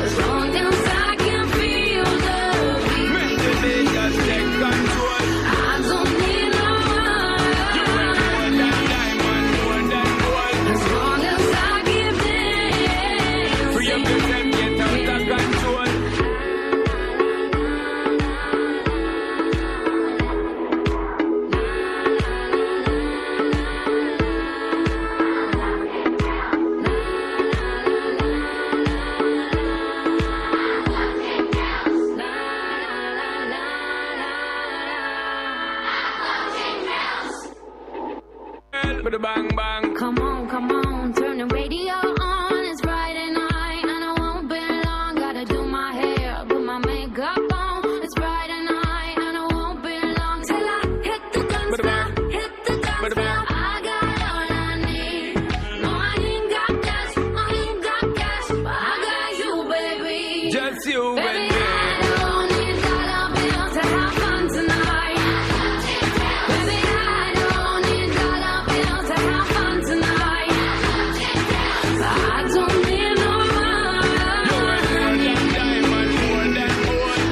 As long as I can feel the beat. I don't need no money. As long as I keep dancing. Free up yourself, get out of control. Bada bang bang. Come on, come on, turn the radio on. It's Friday night and I won't be long. Gotta do my hair, put my makeup on. It's Friday night and I won't be long till I hit the dance floor, hit the dance floor. I got all I need. No, I ain't got cash, I ain't got cash, but I got you, baby. Just you and me. Baby, I don't need dollar bills to have fun tonight. Baby, I don't need dollar bills to have fun tonight. I don't need no money.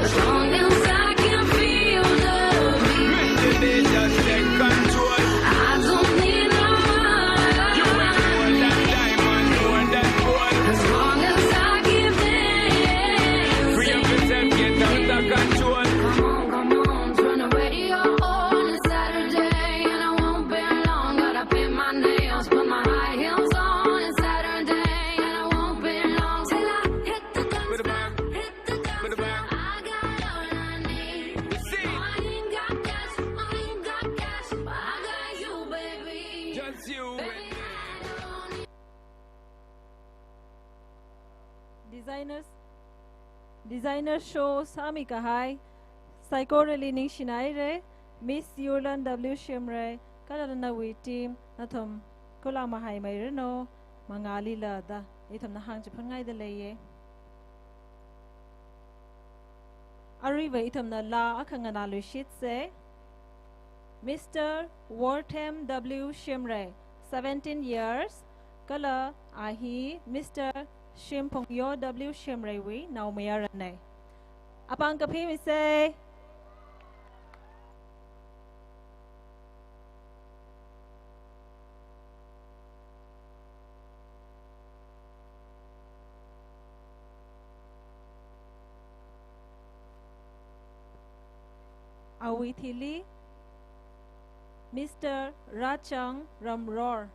As long as I can feel the beat. I don't need no money. As long as I keep dancing. Free up yourself, get out of control. Come on, come on, turn the radio on. It's Saturday and I won't be long. Gotta paint my nails, put my high heels on. It's Saturday and I won't be long till I hit the dance floor, hit the dance floor. I got all I need. I ain't got cash, I ain't got cash, but I got you, baby. Just you and me. Designers, designer show sāmi kahai saikorali ningshinaire, Miss Yurlan W Shimray, kala nawui team, nathum kula mahai mairano, mangālila da ithumna hāngchiphunngaida leiye. Aruiva ithumna laa akha nganāluishitse. Mister Worthem W Shimray, seventeen years, kala a hi Mister Shimphungyo W Shimray wui naomayaranei. Apāng kaphimisei. Awui thili, Mister Rachang Ramror,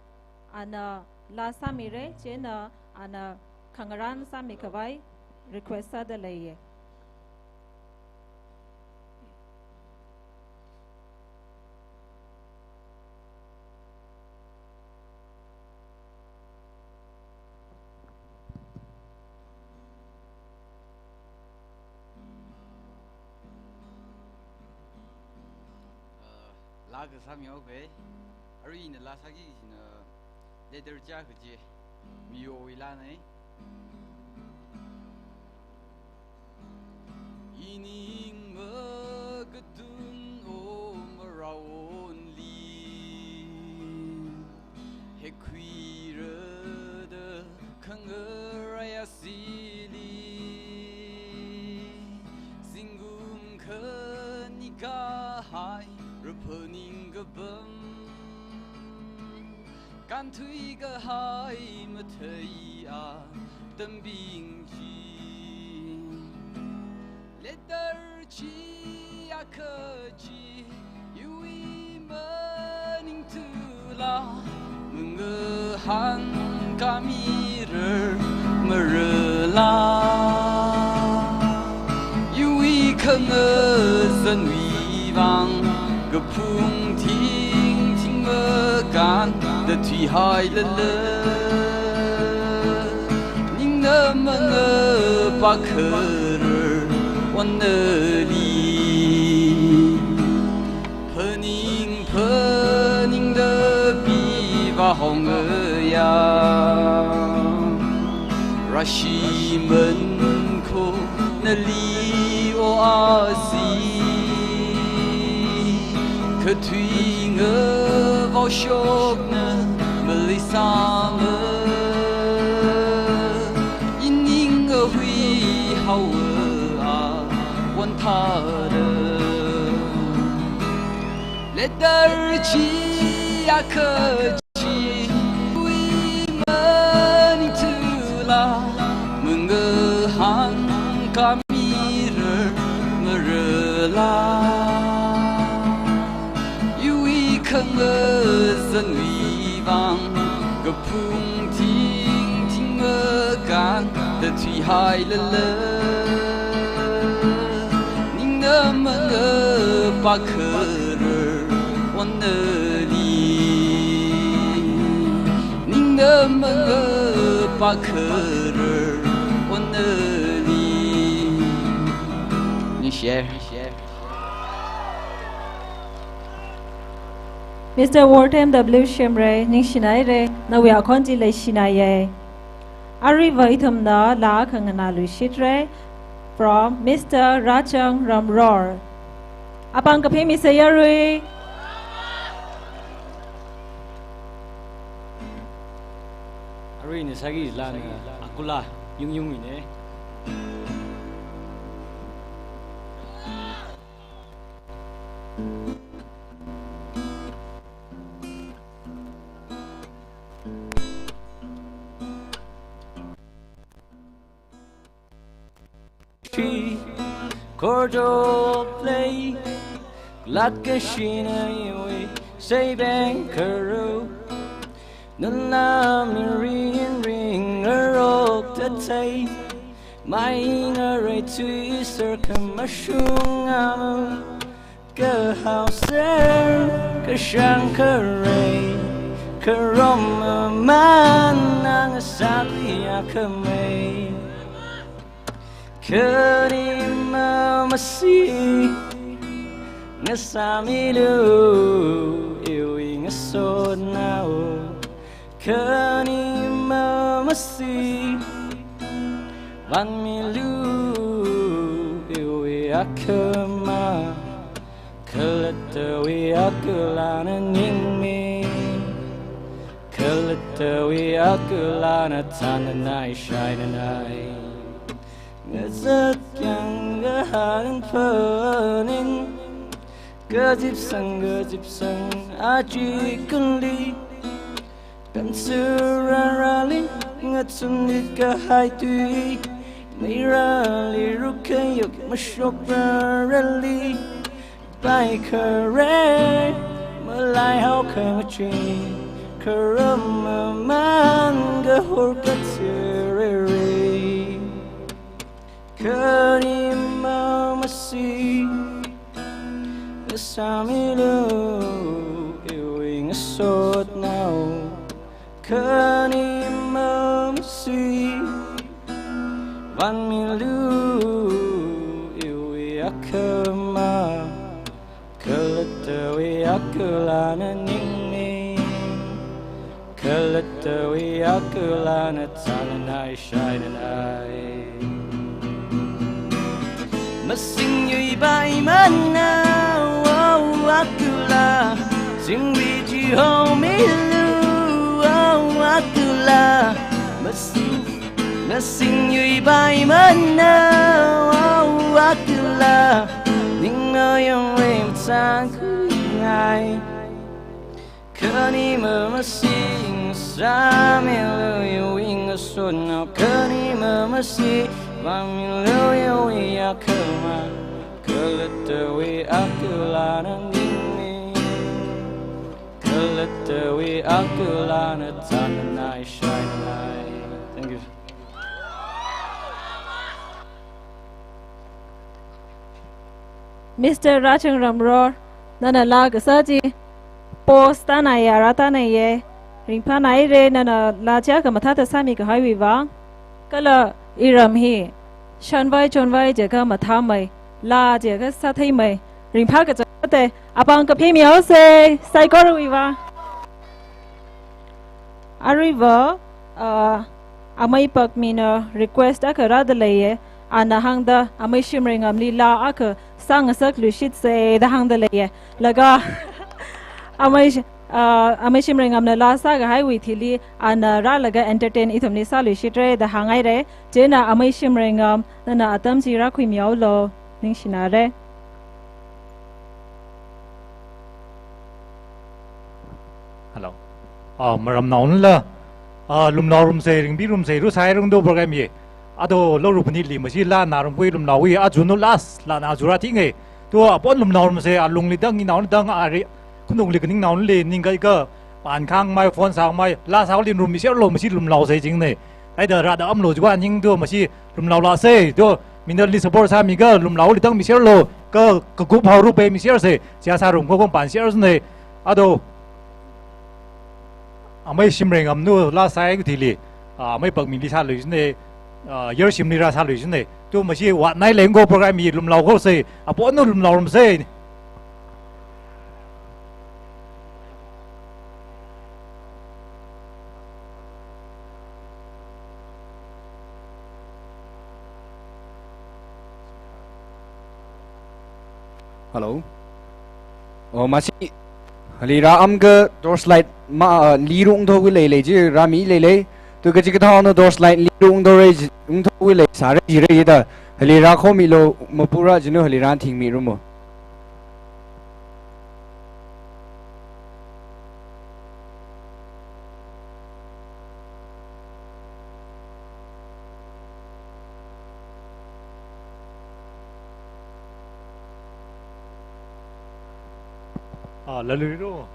ana laa sāmire, chieina ana khangarān sāmi khavai request sāda leiye. Uh, laa kasā mihaoke. Arui ina laa sāki kajina Letter Cha kaji miyowui laanei. Ining makatun o maraonli, hekhuirada khangarai asili, zingkum khani kahai raphaning kapam, kānthui kahai mathei atambing chi. Darchi akha chi, iwui maningthuila, mangahān kamirar marala. Iwui khangazanwui vang, kaphung thingthing makānda thuihailala. Ningna mangapā kharar onali. Phaning phaningda pivā hongaya. Rāshimān kho nali o asi. Kathui ngavaoshokna maleisāma. Ining ahui haowa wonthāda. Letter chi akha chi, iwui maningthuila, mangahān kamirar marala. Iwui khangazanwui vang, kaphung thingthing makānda thuihailala. Ningna mangapā kharar onali. Ningna mangapā kharar onali. Ningshiya. Mister Wortham W Shimray, ningshinaira, nawui akhon chi leishinaya. Aruiva ithumna laa akha nganāluishitra, from Mister Rachang Ramror. Apāng kaphā misā yarui. Arui ina sāki laa na Akula Yungyung ina. Chi, chord of play, lat kashina iwui, sei bang karu. Nana mirin ring arok tatai, mai ngarai tui sir kamashung amu. Kahao ser, kashang karai, karom aman nang sāli akhamei. Khanima masi, ngasāmilu, iwui ngasotnao. Khanima masi, vānmilu, iwui akhama. Khalattawui akhulana ningmi. Khalattawui akhulana thananai shainanai. Ngazat kyang kahān phaning. Kazipsang, kazipsang, aji kunli. Kansurarali, ngatsunli kahai tui. Meirali rukhayuk, mashokrarali. Pai kare, malai hao kamachi, karam aman kahor katsiriri. Khanima masi, ngasāmilu, iwui ngasotnao. Khanima masi, vānmilu, iwui akhama. Khalattawui akhulana ningmi. Khalattawui akhulana thananai shainanai. Masingyui baimana, oh, akhula. Singwui jihomilu, oh, akhula. Masing, masingyui baimana, oh, akhula. Ningna yongrim tsangkungai. Khanima masi, ngasāmilu, iwui ngasotnao. Khanima masi, Pamilui akuma, kalattawui akulana ningmi. Kalattawui akulana tananai shainai. Thank you. Mister Rachang Ramror, nana laa kasā chi, post tanai ya ra tanai ye, ringphānai re, nana laa chiakha mathāda sāmi kahaiwui vang. Kala iram hi, shanvai chonvai jiakha mathāmei, laa jiakha sātheimei, ringphā kachangkhatta, apāng kaphemihaosa, saikorawui vang. Aruiva, ah, amei Pakmina request akha rāda leiya, ana hāngda amei Shimreingamli laa akha sāngasakluishitsa da hāngda leiya. Laga amei Shi-, ah, amei Shimreingamna laa sākahaiwui thili ana rālaga entertain ithumli sāluishitra da hānghaira. Chieina amei Shimreingam, nana atam chi rākhuimihaolu, ningshinara. Hello. Ah, maram naonla. Ah, lumlaorumsa, ringphārumsa, ru sai rung do program ye. Ado lo ru puni li mashi laa narumkhui lumlaowui, aju no last, laa na aju rāthinga. To apon lumlaorumsa, alungli dang, inaoli dang, ari, khanungli khaning naoli, ning kaikha, pan khangmei, phone sāngmei, laa sāli ngarummiserlu, mashi lumlaosa jingna. Ai da rāda amlo juwa ning do, mashi lumlaolāsa, to, minali support sāmi kha, lumlaoli dang miserlu, kha, kakup haoru pei misersa, chia sārum ko kong pan share sna, ado, amei Shimreingam nu laa sāi kathili, ah, amei Pakmili sāluishina, ah, Yarshimli rāsāluishina, to mashi wat nai leng ko program hi lumlao kosa, apon nu lumlaorumsa. Hello. Oh, mashi, hali rāmkha torchlight ma, ah, li rung thokhui leilei ji, rāmi leilei. To kachikathāna torchlight li rung thokhui ji, rung thokhui leisāra jira jida. Hali rākhomilu, mapura jinu hali rāthingmirumo. Ah, laluiru.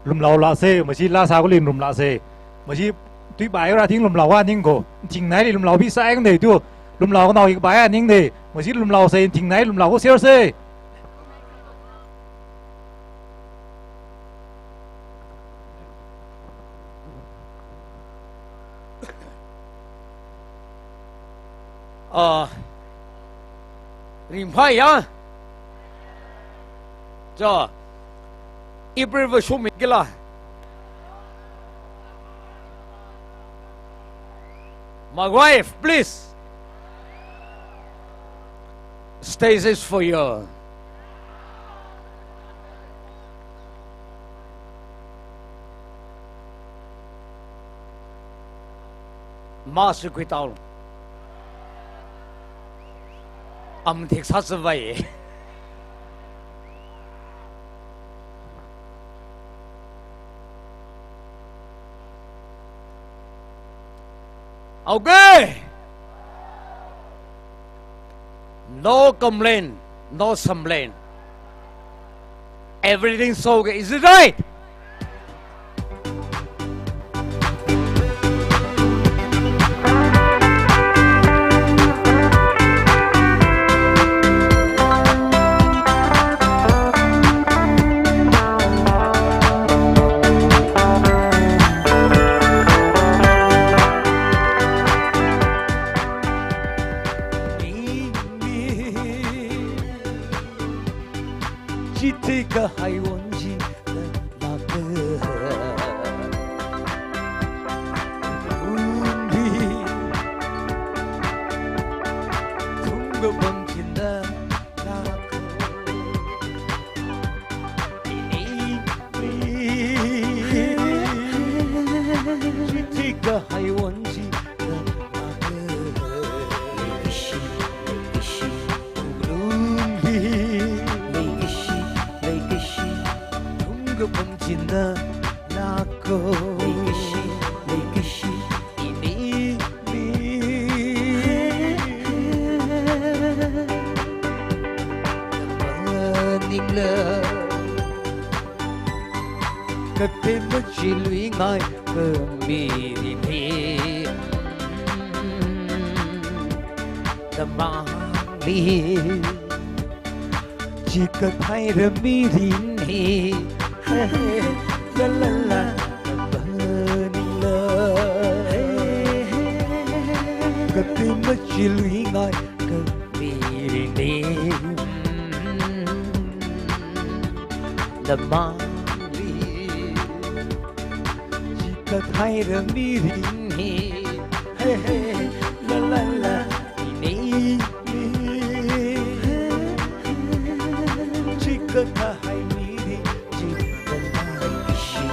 Lumlaolāsa, mashi laa sākhuili ngarumlāsa. Mashi tui bai rāthing lumlaowa ning ko. Thingnaili lumlaobi sāngna to. Lumlaonao hi bai ningna. Mashi lumlaosa, thingnaili lumlao ko sersa. Ah, ringphāya. Cha, April va shomikila. My wife, please. Stage is for you. Mashi khuitao. Am thik sāsāvai. Okay. No complain, no complain. Everything's okay. Is it right? Chithi kahai wonjin lāka. Unbi thumga bang chinda lāka. Chithi kahai wonjin lāka. Leishi, leishi, unbi. Leishi, leishi. la, kathei machiluingai kha mirinei. Tamangli chikathei ra mirinei. La la la, tamangli la, kathei machiluingai kha mirinei. Tamangli chikathei ra mirinei. Hey, hey, la, la, la, mirinei. Chikathei mirinei, chikathei. Leishi,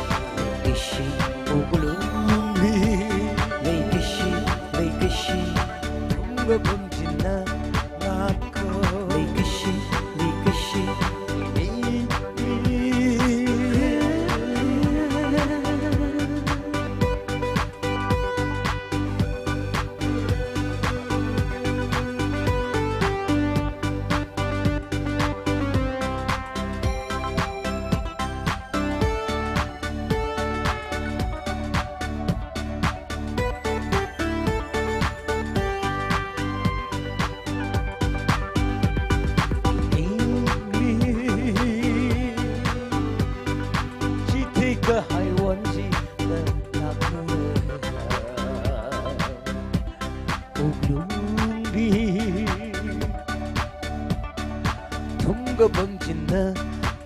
leishi, wuklungli. Leishi, leishi, thungkapam china, nako. Leishi, leishi, mirinei. Chithei kahai won chi, la, la, wuklungli. Thungkapam china,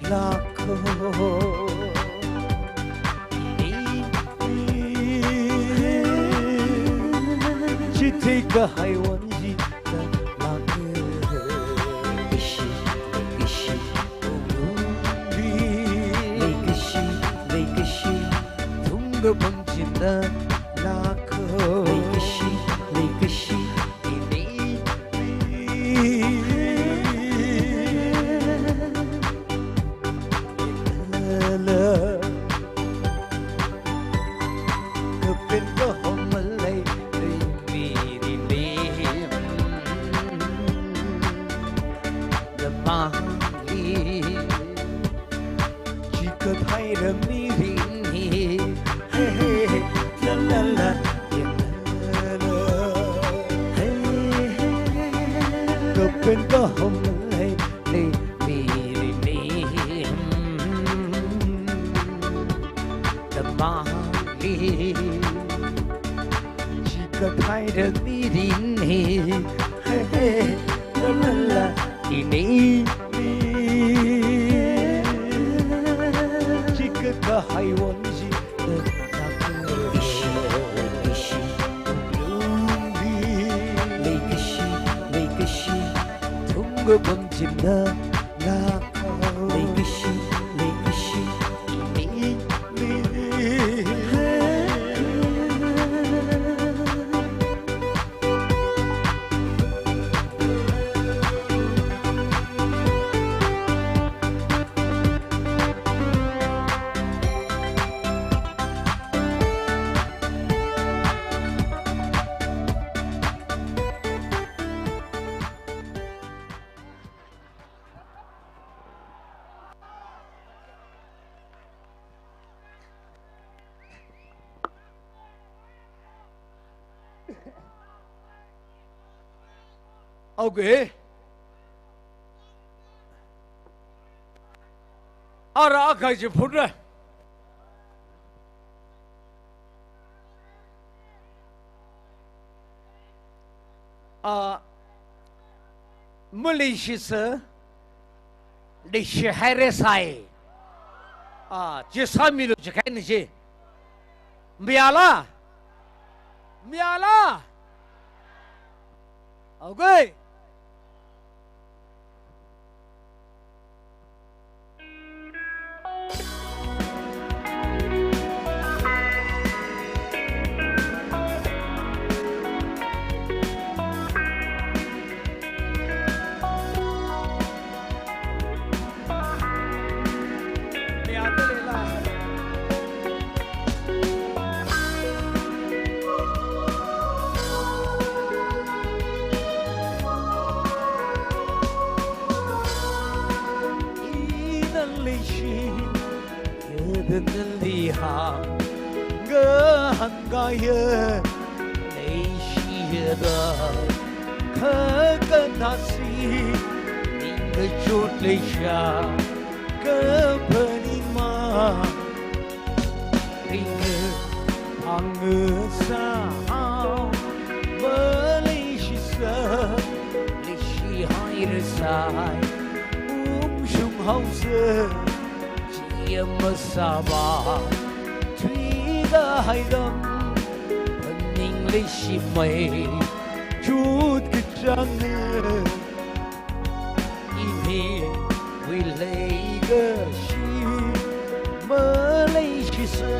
nako. Chithei kahai won chi, la, la, nako. Leishi, leishi, wuklungli. Leishi, leishi, thungkapam china, nako. Leishi, leishi, mirinei. La, la, kapen kahom maleilei mirinei. Tamangli chikathei ra mirinei. Hey, hey, la, la, la, la, la. Hey, hey, kapen kahom maleilei mirinei. Tamangli chikathei ra mirinei. Hey, hey, la, la, la, mirinei. Chikakahai won chi, la, la, la, leishi, leishi, wuklungli. Leishi, leishi, thungkapam china, nako. Leishi, leishi, mirinei. Okay. Ara akhai chi phungra. Ah, maleishisa, leishi haira sai. Ah, chi sāmilu jikahaina chi. Mayāla? Mayāla? Okay. kaya leishida, kha kathāsi ningkachot leisha, kaphaningmang. Ringa phangasā hao, maleishisa, leishihairasai, ungshung haosa, chi masāva, thuikahai atam, phaning leishimei, chut kachāngna. Iningwui leikashi maleishisa.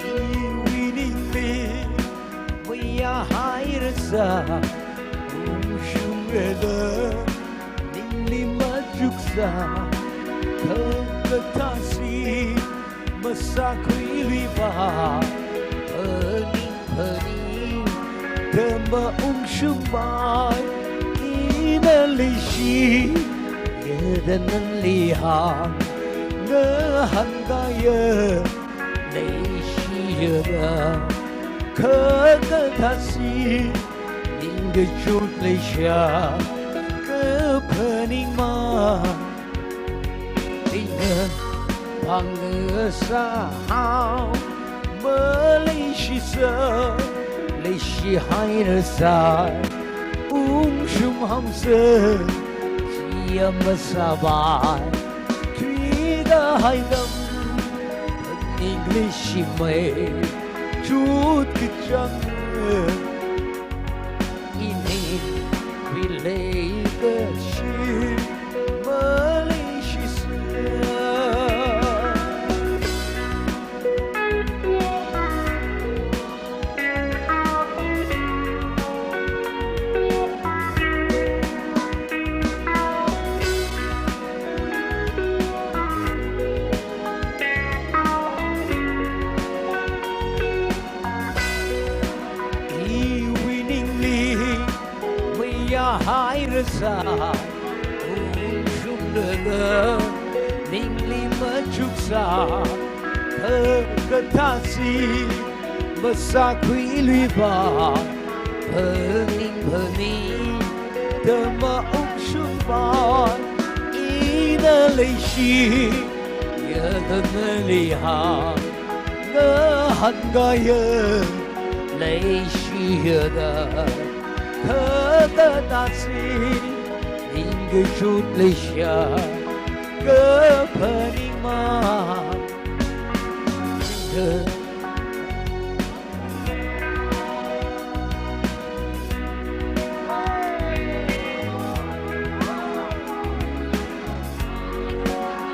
Iwui ningli mayahairasā, ungshungrada ningli machuksa, kha kathāsi masākhuiluiva, phaning phaning, thāma ungshungpai, ina leishi, yada nali hāng, ngahānkaya, leishida, kha kathāsi ningkachot leisha, kaphaningmang. Ringa phangasā hao, maleishisa, leishihairasai, ungshung haosa, chi masāvai, thuikahai atam, phaning leishimei, chut kachāngna. Iningwui leikashi maleishisa. Iwui ningli mayahairasā, ungshungrada ningli machuksa, kha kathāsi masākhuiluiva, phaning phaning, thāma ungshungpai, ina leishi, yada nali hāng, ngahānkaya, leishida, kha kathāsi ningkachot leisha, kaphaningmang.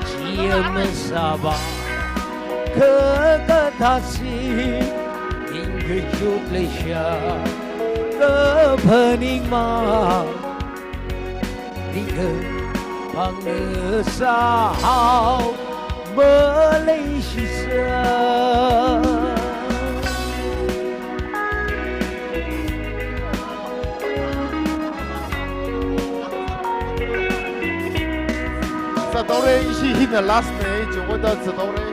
Chi masāva, kha kathāsi ningkachot leisha, kaphaningmang. Ringa phangasā hao, maleishisa. Zathaora, ishi hina last ne, chungwada zathaora.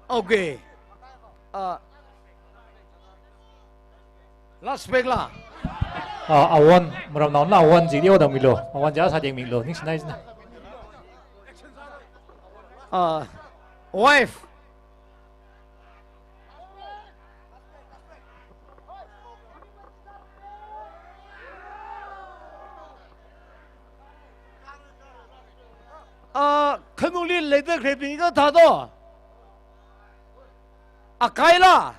Okay. Ah. Last break la. Ah, awan, maram naon la awan chi diyo da milo. Awan ja sa ding milo. Ningshi naisna. Ah, wife. Ah, khanuli leida khreping kathā do. Akai la.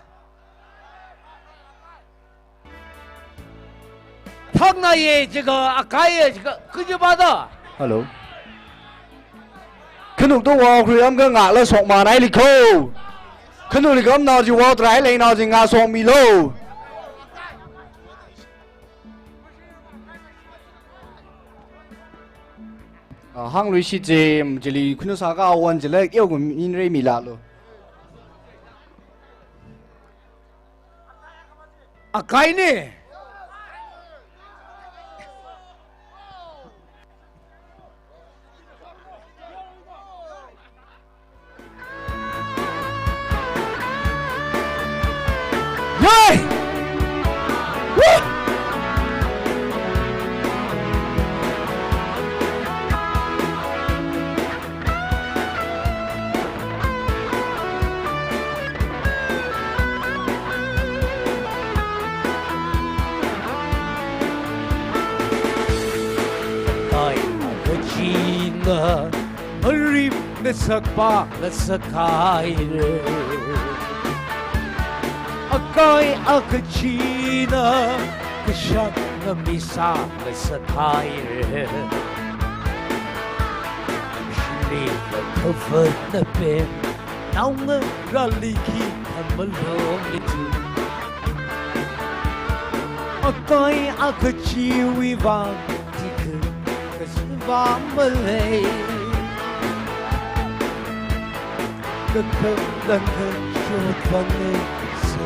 Thakna ye jiakha, akai ye jiakha, kajiva da. Hello. Khanukto wao khuiram kha ngakla shokmanai likho. Khanuli kamnao chi wao trai leinao chi ngashokmilo. Ah, hāngluishit je, chili khuinao sākha one chila yao kum inre mi lalo. Akai ne. Yay! Woo! Akai akha china marim ngasakpa ngasakhaira. Akai akha china kashak ngamisa ngasakhaira. Shili khavat na pen naongarāli khikha malonglitu. Akai akha chiwui vang tikha kasiva malei. Kakhalang kachot vang ne se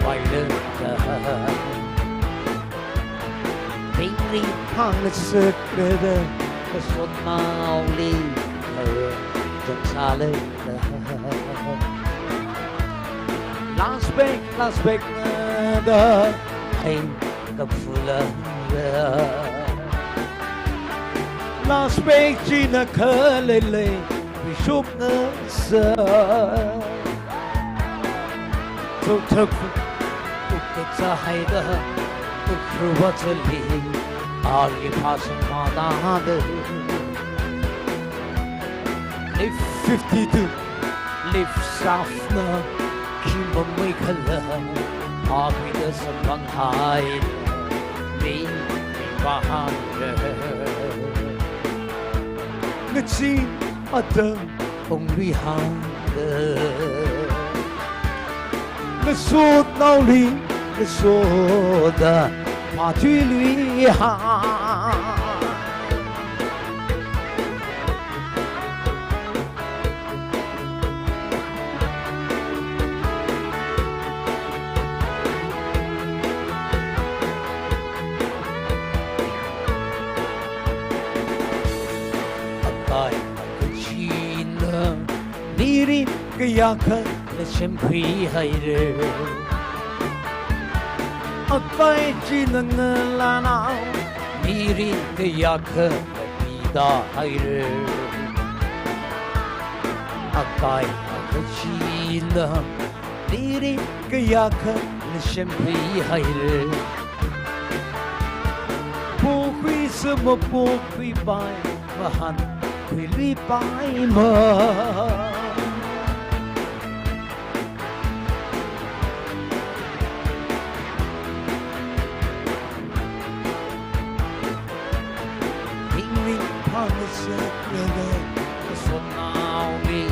vailada. Pingri phang sakrada kasot naoli kharang chang sālei. Last break, last break da ai kapula. Last break china khalei lei bishop na sa. Tuk tuk tuk tuk sa haida tuk tuk wa chali ali phasang ma da da. Lift fifty-two, lift safna, khimamei khala, pākhuida samphanghaira, mi, mi pāhaira. Ngachee atam ungluihaira. Ngasotnaoli, ngasoda, matuiluiha. Akai akha china mirin kayākha semkhuihaira. Akai china ngalānao mirin kayākha pida haira. Akai akha china mirin kayākha semkhuihaira. Pokhui sā mapokhuipai, mahānkhuiluipaimana. Ringring phang sakrada, kasotnaoli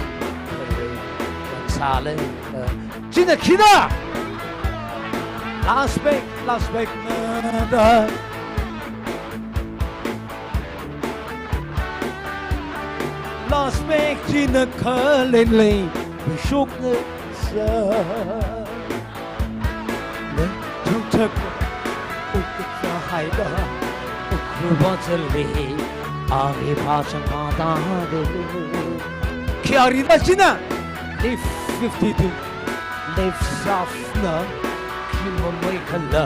kharang chang sālei. China khina. Last break, last break na da. Last break china khalei lei bishopna sa. Ne, thangthak, uksa haida, ukruwa chali, ali phasang ma da da. Khayākha china, lift fifty-two, lift safna, khimamei khala,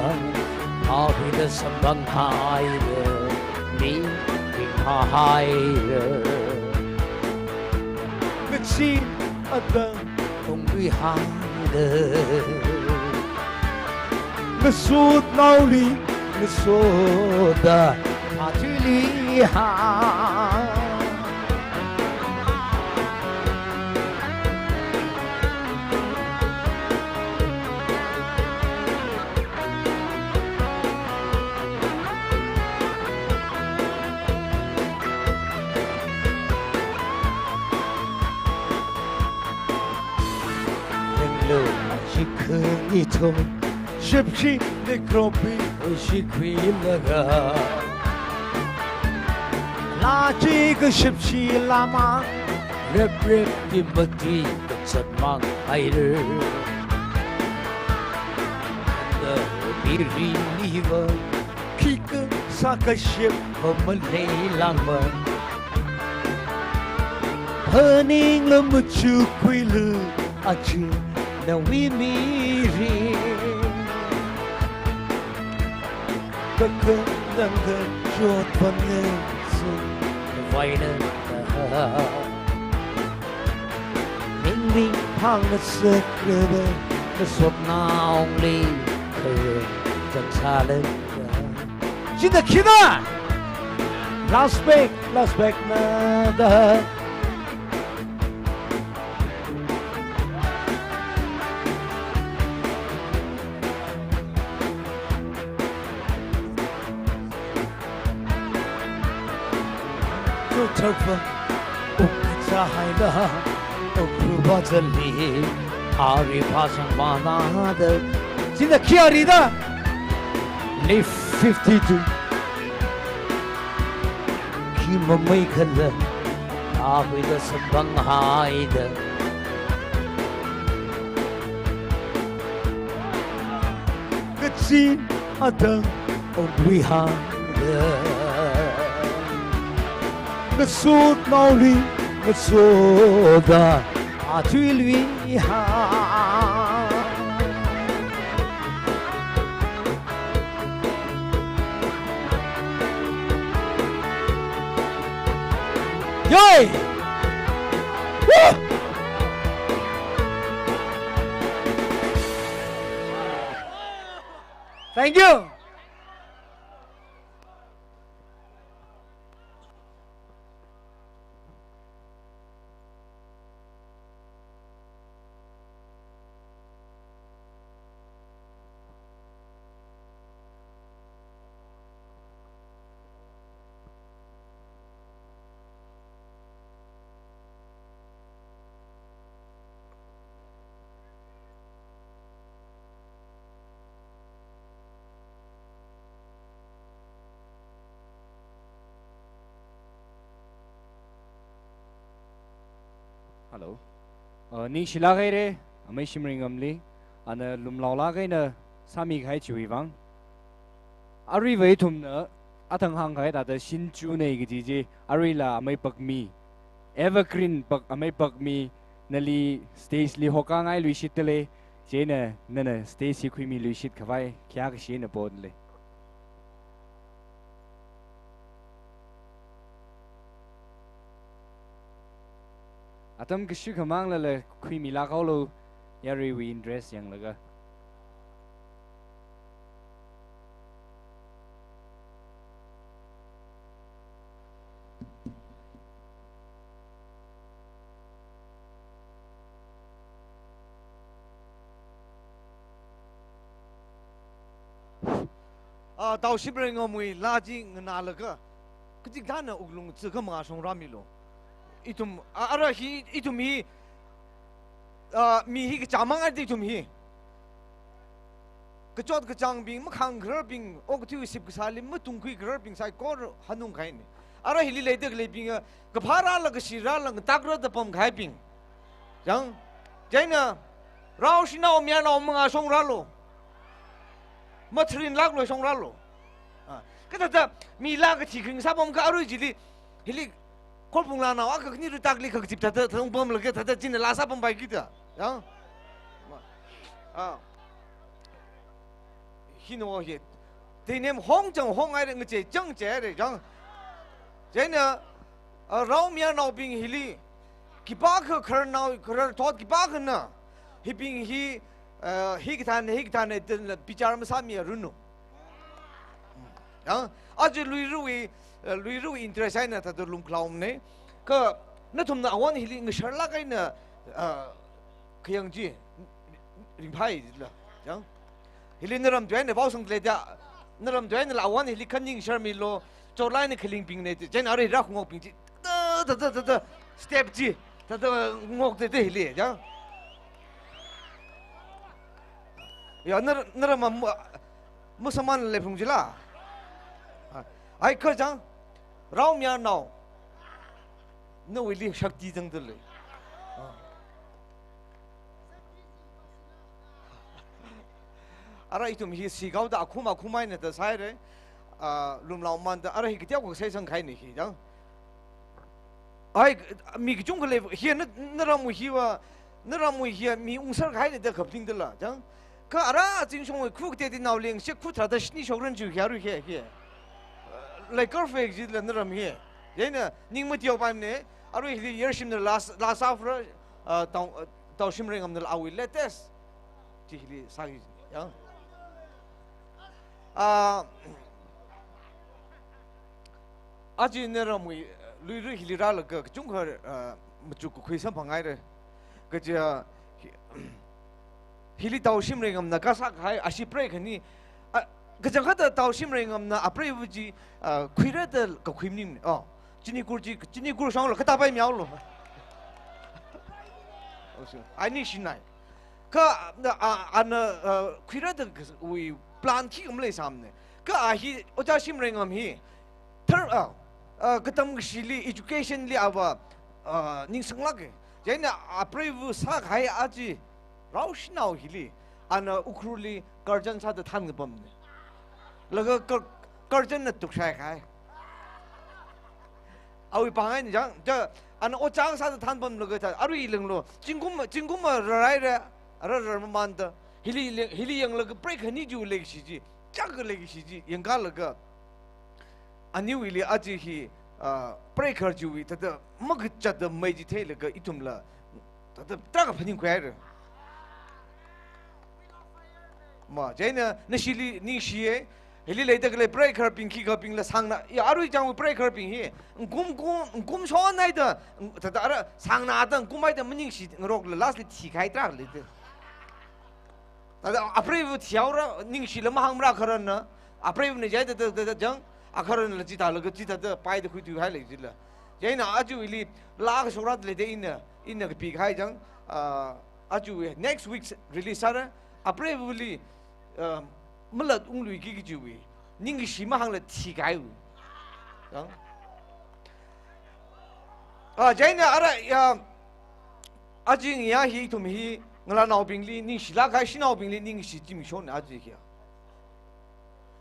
pākhuida samphanghaira, mi, mi pāhaira. Ngachee atam ungluihaira. Ngasotnaoli ngasoda matuiluiha. Ringlu shikha nithum, shipshi nikropi shikhuilaga. Achi kaship shilama, rep rep ti mati kachat mang ailer. Da biri niva, kika sakaship pamalei langma. Haning la machu kuilu achi na wi miri. Kaka nang ka jot panen su vaina. Ning ning pang na sekrebe na sot naong li. Jan sale. Jina kina. Last back, last back na da. Tuthakva uksa haila ukruba jali ari pasang banada. Jina kya rida? Leaf fifty-two. Ki mamai khala, ahuida sabang haida. Kachin atang ongwi hangda. Ngasut naoli, ngasoda, atui lui ha. Yay! Woo! Thank you. Hello. Uh, ningshilāk haira, amei Shimringamli, ana lumlaolāk eina sāmikahai chiwui vang. Aruiva ithumna athang hāngkahai thāda Shinchunei kaji chi, aruila amei Pakmi, evergreen Pak, amei Pakmi, nali stage li hokāngai luishitda lei, chieina nana stage hi khuimiluishit khavai khayākashi eina ponle. Atam kashu khamānglala khuimilāk haolu, yaruiwui interest yanglaga. Ah, Tao Shimringamwui laa chi nganālaga, kachiktha na wuklung chi khamashong rāmilu. Ithum, ah, ara hi, ithum hi, ah, mi hi kachāmang ati ithum hi. Kachot kachāngbing, makhāngkhararbing, okathui sip kasāli matungkhui khararbing saikora hanungkahaina. Ara hili leida khaleibinga, kaphā rāla, kashi rāla, ngatak rāda pamkahaibing. Chang, chieina, rao shanao mayarnao mangāshong rālu. Matharinlākluishong rālu. Ah, kathāda, mi laa kathi kharing sāpamkha arui chili, hili, Khorphung laanao akha khani ritakli kha kazip thāda, thāda ungpamlaga thāda china laa sāpampaiki da. Chang? Ah. Hino hi. Teinem hong chang hong haira, ngachei chang cheihaira, chang. Chieina, ah, rao mayarnaobing hili, khipākha khararnao, khararthot khipākhana, hibing hi, ah, hikathāna, hikathāna, da bichar masāmiranu. Chang, aja luiruiwui, eh, luiruiwui interest eina thāda lumkhalao manei. Kha nathumna awon hili ngasharlāk eina, eh, khayang chi ringphāi la. Chang, hili naramtui eina vaosang leida, naramtui einala awon hili khaning sharmilu, chotlāk eina khalingbingnei, chieina arui rākhungokbing chi, ta, ta, ta, ta, ta, step chi, ta, ta, ngokta ta hili, chang. Ya, nar-, naram ma-, masamān leiphung chila. Ai kha chang, rao mayarnao, nawuili shakti zangda lei. Ah. Ara ithum hi sigaoda akhum akhum eina da sāhaira, ah, lumlaomanda ara hi kateokha sai sangkahaina hi, dang. Ai, mi kachungkha lei, hi na, naramwui hiva, naramwui hi mi ungser kahaina da kaphaning dala, dang. Kha ara Zingshongwui khu kateonao leng shek khu tharāda shini shokran chi hi aru hi, hi. Like perfect jila naram hi. Chieina ning matiopaimana, aru hili Yarshimna last, last half ra, ah, Tao, ah, Taoshim Reingamna awui latest. Chi hili sāki, ya. Ah, aja naramwui, eh, Luira hili rālaga kachungkha, eh, machuk kakhui samphangngaira. Kaja, hi-, hili Taoshim Reingamna kasā kahai ashi prei khani, ah, kachangkhatta Taoshim Reingamna apreiva chi, ah, khuira da kakhui maning. Oh, chinikur chi, chinikur shonglo, katapai miaolo. Oh, sure. Ai ningshinai. Kha, na, a, ana, a, khuira da wui plan khikha maleisāmana. Kha a hi, Ojā Shim Reingam hi, thar, a, a, katam kashili, education li ava, a, ningsanglāka. Chieina apreiva sākahai aja, rao shanao hili, ana Ukhrulli guardian sāda thānkapamna. Laga guar-, guardian na tukshai kahai. Awui pāng eina chang, cha, ana ojā sāda thānpamlaga cha, arui lenglo, zingkum, zingkum rārai ra, rārar mamanda, hili leng, hili yanglaga prei khani chi leikashi chi, chak leikashi chi, yangkalaga, aniwuili aja hi, ah, prei khar chiwui, thāda makachāda mei chi theilaga ithumla, thāda tarākha phaningkhuihaira. Ma, chieina nashili ningshiya, hili leida khalei prei kharbing khikhabingla sāngna, ya, arui chang prei kharbing hi, ngum kum, ngum shonhaida, thāda ara sāngna da ngumhaida maningshi ngarokla last li thikahai tarākha leida. Thāda apreiva thihaora, ningshila mahāngmara khararna, apreivana chai thāda, thāda, thāda chang, akhararnala chithālaga chithāda paida khuithuihai lei chila. Chieina aja hili laa kashok rāda leida ina, ina kapikahai chang, ah, aja next week release sāra, apreivali, ah, malat ungluiki kajiwui, ningkashi mahāngla thikahaiwui. Chang. Ah, chieina ara, ya, aja ngayā hi ithum hi, ngalānaobingli ningshilāk kahai, shanaobingli ningshi chi mishon aja hi.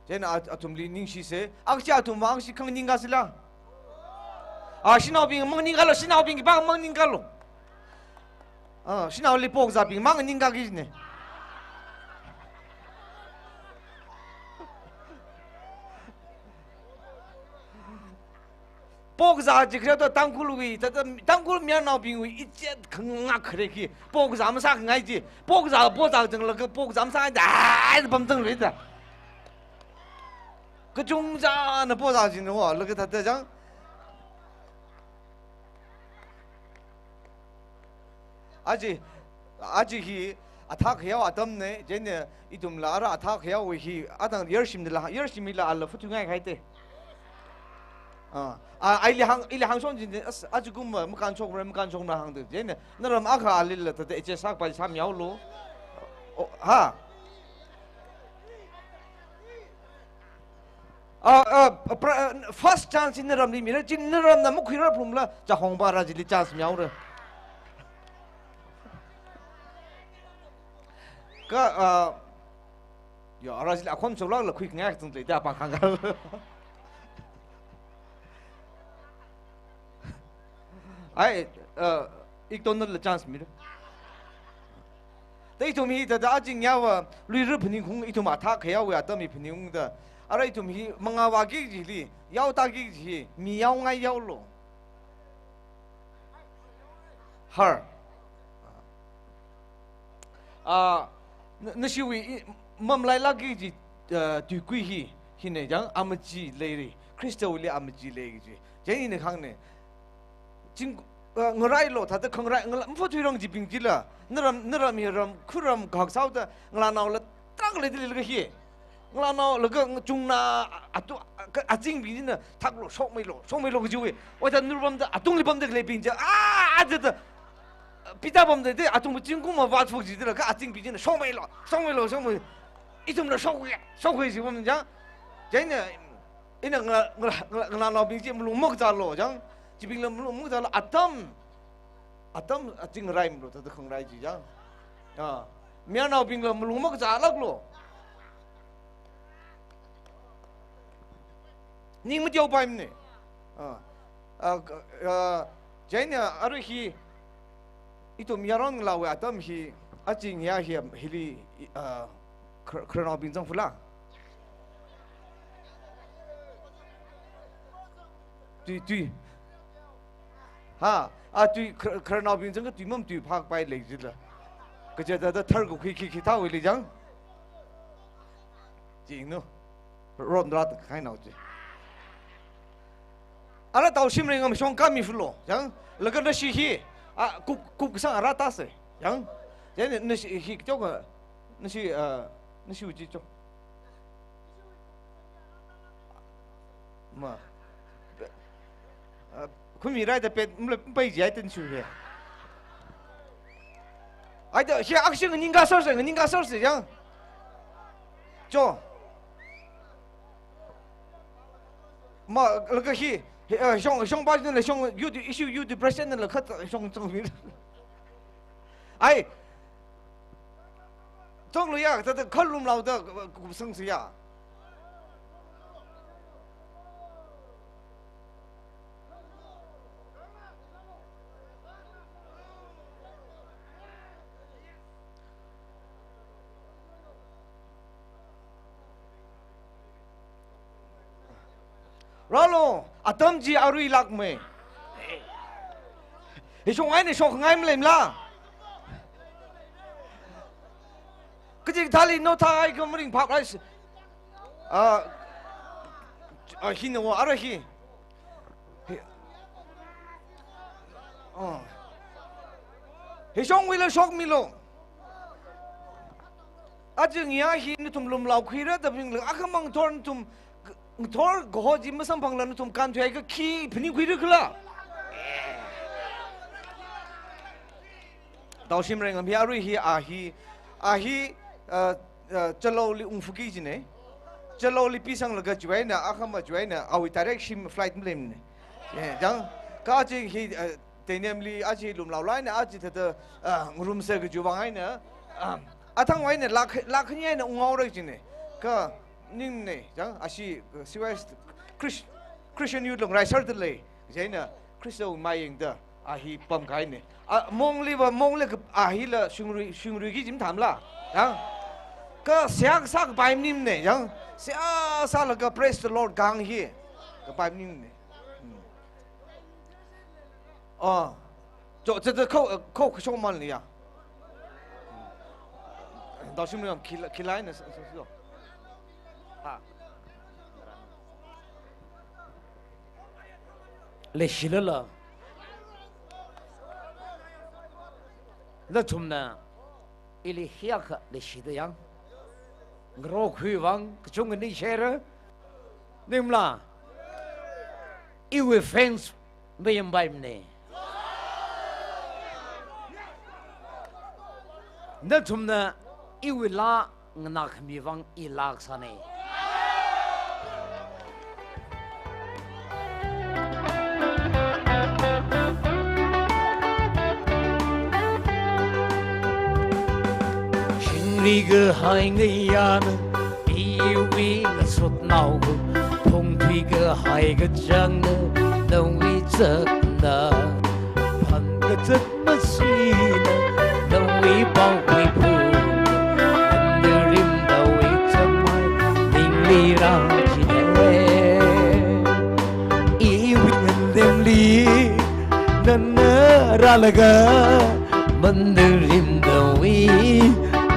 Chieina at-, athumli ningshisa, akshi athum akshi khanganing kasāla. Ah, shanaobing manganing kalo, shanaobing khipā manganing kalo. Ah, shanaoli pokzābing manganing kaki ne. Pokzā chi khare to Tangkhulwui, thāda, Tangkhul mayarnaobingwui ichet khangak khare khi, pokzā masākhangai chi, pokzā, pokzā changlaga pokzā masāngai da, ai, pamchang lui da. Kachungchāna pokzā chi no, laga thāda chang. Aja, aja hi athā khayao atamna, chieina ithumla ara athā khayao hi, atang Yarshimnala, Yarshimla ala phutungai kahaite. Ah, a, ili hāng, ili hāngshon jin, as, aja kum ma, makānshokmara, makānshokmara hāngda. Chieina, naram akha alila, thāda, H S sak pai sāmihaolo. Oh, ha? Ah, ah, pra-, ah, first chance hi naramli mira, chi naramna makhuira phalungla, chahongba rā chili chance mihaora. Kha, ah, yo, ara chili akhon choklākla khuikhangai kachang leida pāng khangkal. Ai, ah, Iktonla chance mira. Da ithum hi thāda aja ngayāva, Luira phaningkhaung ithum athā khayaowui atam hi phaningungda. Ara ithum hi mangā vāki kajili, yaotāki kaji hi, mi yaongai yaolo. Har. Ah, na, nashiwui i, mamalailāki kaji, ah, tuikui hi, hina chang, amachi leira, Khristawuili amachi lei kaji. Chieina khangna, ching, ah, ngarailo, thāda khangarai, ngala, mafatuirang jibing chila, naram, naram hi ram, khuram, khak saoda, ngalānaola, tarākha leida leilaga hi. Ngalānao laga chungna atu, ka, azingbing china thaklo, shokmeilo, shokmeilo kajiwui. Oida nurpamda, atungli pamda khaleibing chi, ah, ah, da, da, pida pamda, da, atung zingkum ma vāthuk jidala, kha azingbing china shokmeilo, shokmeilo, shokmei. Ithumla shokya, shokya jipam chang. Chieina, ina nga, nga, nga, ngalānaobing chi malung makazālo chang. Chibingla malung makazāla atam, atam aching rai malo, thāda khangarai chi chang. Ah, mayarnaobingla malung makazālāklo. Ning mateopaimane. Ah, ah, ah, chieina arui hi, ithum yaron ngalāwui atam hi, aching ya hi, hili, ah, khar-, khararnaobing zangfala. Tui, tui. Ha, a tui khar-, khararnaobing zangkha tui mamatuiphāpai lei jila. Kaja thāda thar kakhui khi khi thāwui lei chang. Chingnu. Ron rāda khainao chi. Ara tao shimrei ngam shong kami fulo, chang. Laga nashi hi, a, kup, kup kasang ara tāsa, chang. Chang, nashi hi kachao ka, nashi, ah, nashi uji chao. Ma. Ah, khumi raida pet, mle pai jai ten shu he. Aida, hi akshin ningka sar se, ningka sar se, chang. Cho. Ma, laga hi, hi, eh, shong, shong ba jin le shong, youth issue, youth depression le khat shong, shong mi. Ai. Chong lo ya, thāda khalum laoda, kusang si ya. Rālo, atam chi aruilākmei. Hishong eina shokngai maleimala. Kachikathāli no thāhai kha maringphākrai. Ah, ah, hina wo, ara hi. Hi. Ah. Hishongwuila shokmilo. Aja ngayā hi nathum lumlaokhuira da bingla, akhamang thor nathum, thor kaho chi masamphangla nathum kānthuihaiakha khi phaning khuira khala. Tao shimrei ngam hi arui hi a hi, a hi, uh, uh, Chaloli ungfuki jine. Chaloli pisanglaga chiwui eina, akhama chiwui eina, awui direct shim flight maleimane. Ye, chang, kha chi hi, uh, Tenemli aja lumlaolāk eina aja thāda, ah, ngarumsa kajiwui vang eina, ah, athangwui eina lāk, lāk khani eina unghaora jine. Kha ningmane, chang, ashi, uh, C Y S Chris-, Christian Youth long raisar da lei. Chieina Christawui mayangda, a hi pamkahaine. Ah, mongliva, mongli ka, a hila shungrui, shungruiki jim thamla. Chang. Kha seihā kasā kapai maningmane, chang. Seihā sālaga praise the Lord kahāng hi kapai maningmane. Hmm. Ah. Cho, cho, cho, kho, kho, kho, shong man liya. Tao shimrei ngam khila, khila eina, so, so, so. Ha. Leishilala. Nathumna ili hiyākha leishida yang. Ngarokhui vang kachungkhani share. Ningmala. Iwui fans mayampaimane. Nathumna iwui laa nganākhami vang i laa kasāne. Chingri kahai ngayāna, iwui ngasotnao, phungthui kahai kachāngna, nawui chakna, phan kazat masina, nawui paowui phungna, mandarim nawui chamai, ningli rākine. Iwui ngalemli, nana rālaga, mandarim nawui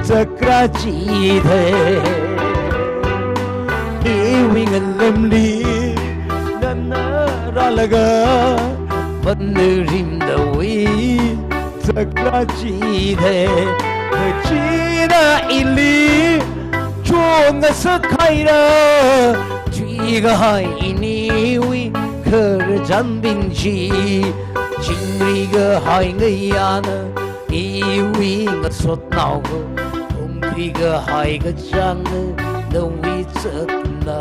chakra chithei. Iwui ngalemli, nana rālaga, mandarim nawui chakra chithei. Kachina ili chongasakhaira, chuikahai iniwui khararchanbing chi. Chingri kahai ngayāna, iwui ngasotnao, phungthui kahai kachāngna, nawui chakna,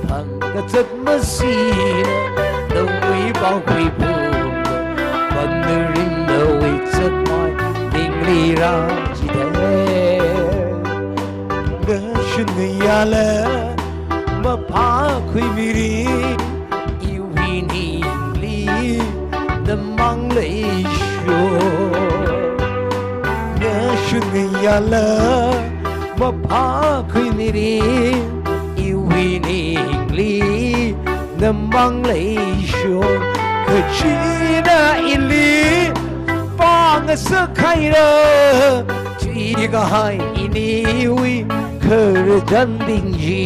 phan kazat masina, Nawui pao khuiphung, pamnarin nawui zakmai, ningli rāchithei. Ngashun ngayāla maphākhui mirin, iwui ningli namang leisho. Ngashun ngayāla maphākhui mirin, iwui ningli namang leisho. Kachina ili pāngasak haira, thuikahai iniwui khararchanbing chi.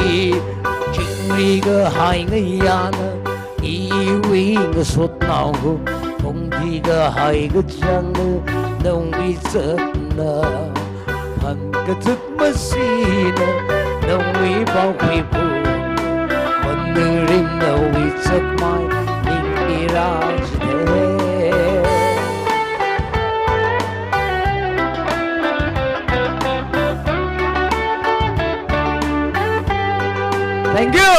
Chingri kahai ngayāna iwui ngasotnao, phungthui kahai kachāngna nawui zakna. Phan kazak masina nawui pao khuiphung, pamnarin nawui zakmai, ningli rāchithei. Thank you.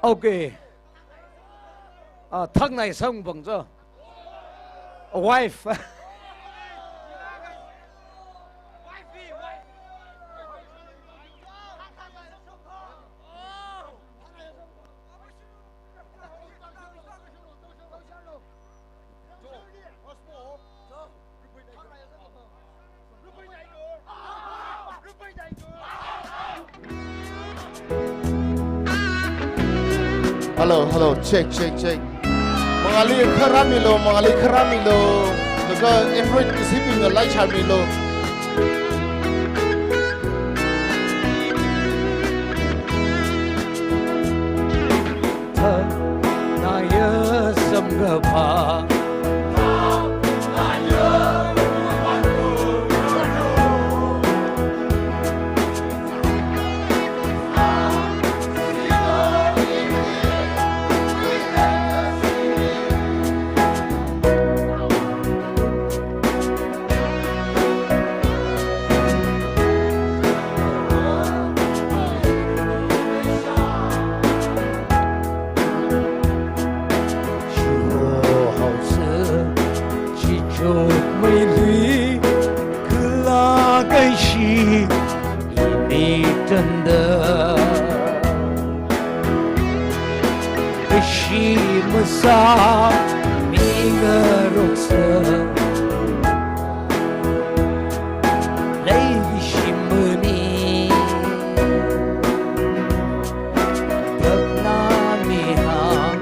Okay. Ah, thaknai sāung bang cho. Wife. Hello, hello, check, check, check. Mangāli kharā milu, mangāli kharā milu. Laga Android kasibingna lai chāmilu. Thaknaiya samkaphā. Chihohaosa, chichotmei lui, kala kaishi, ini tanda. Kashi masā, mi ngaroksa, leishimani. Thakna mihāng.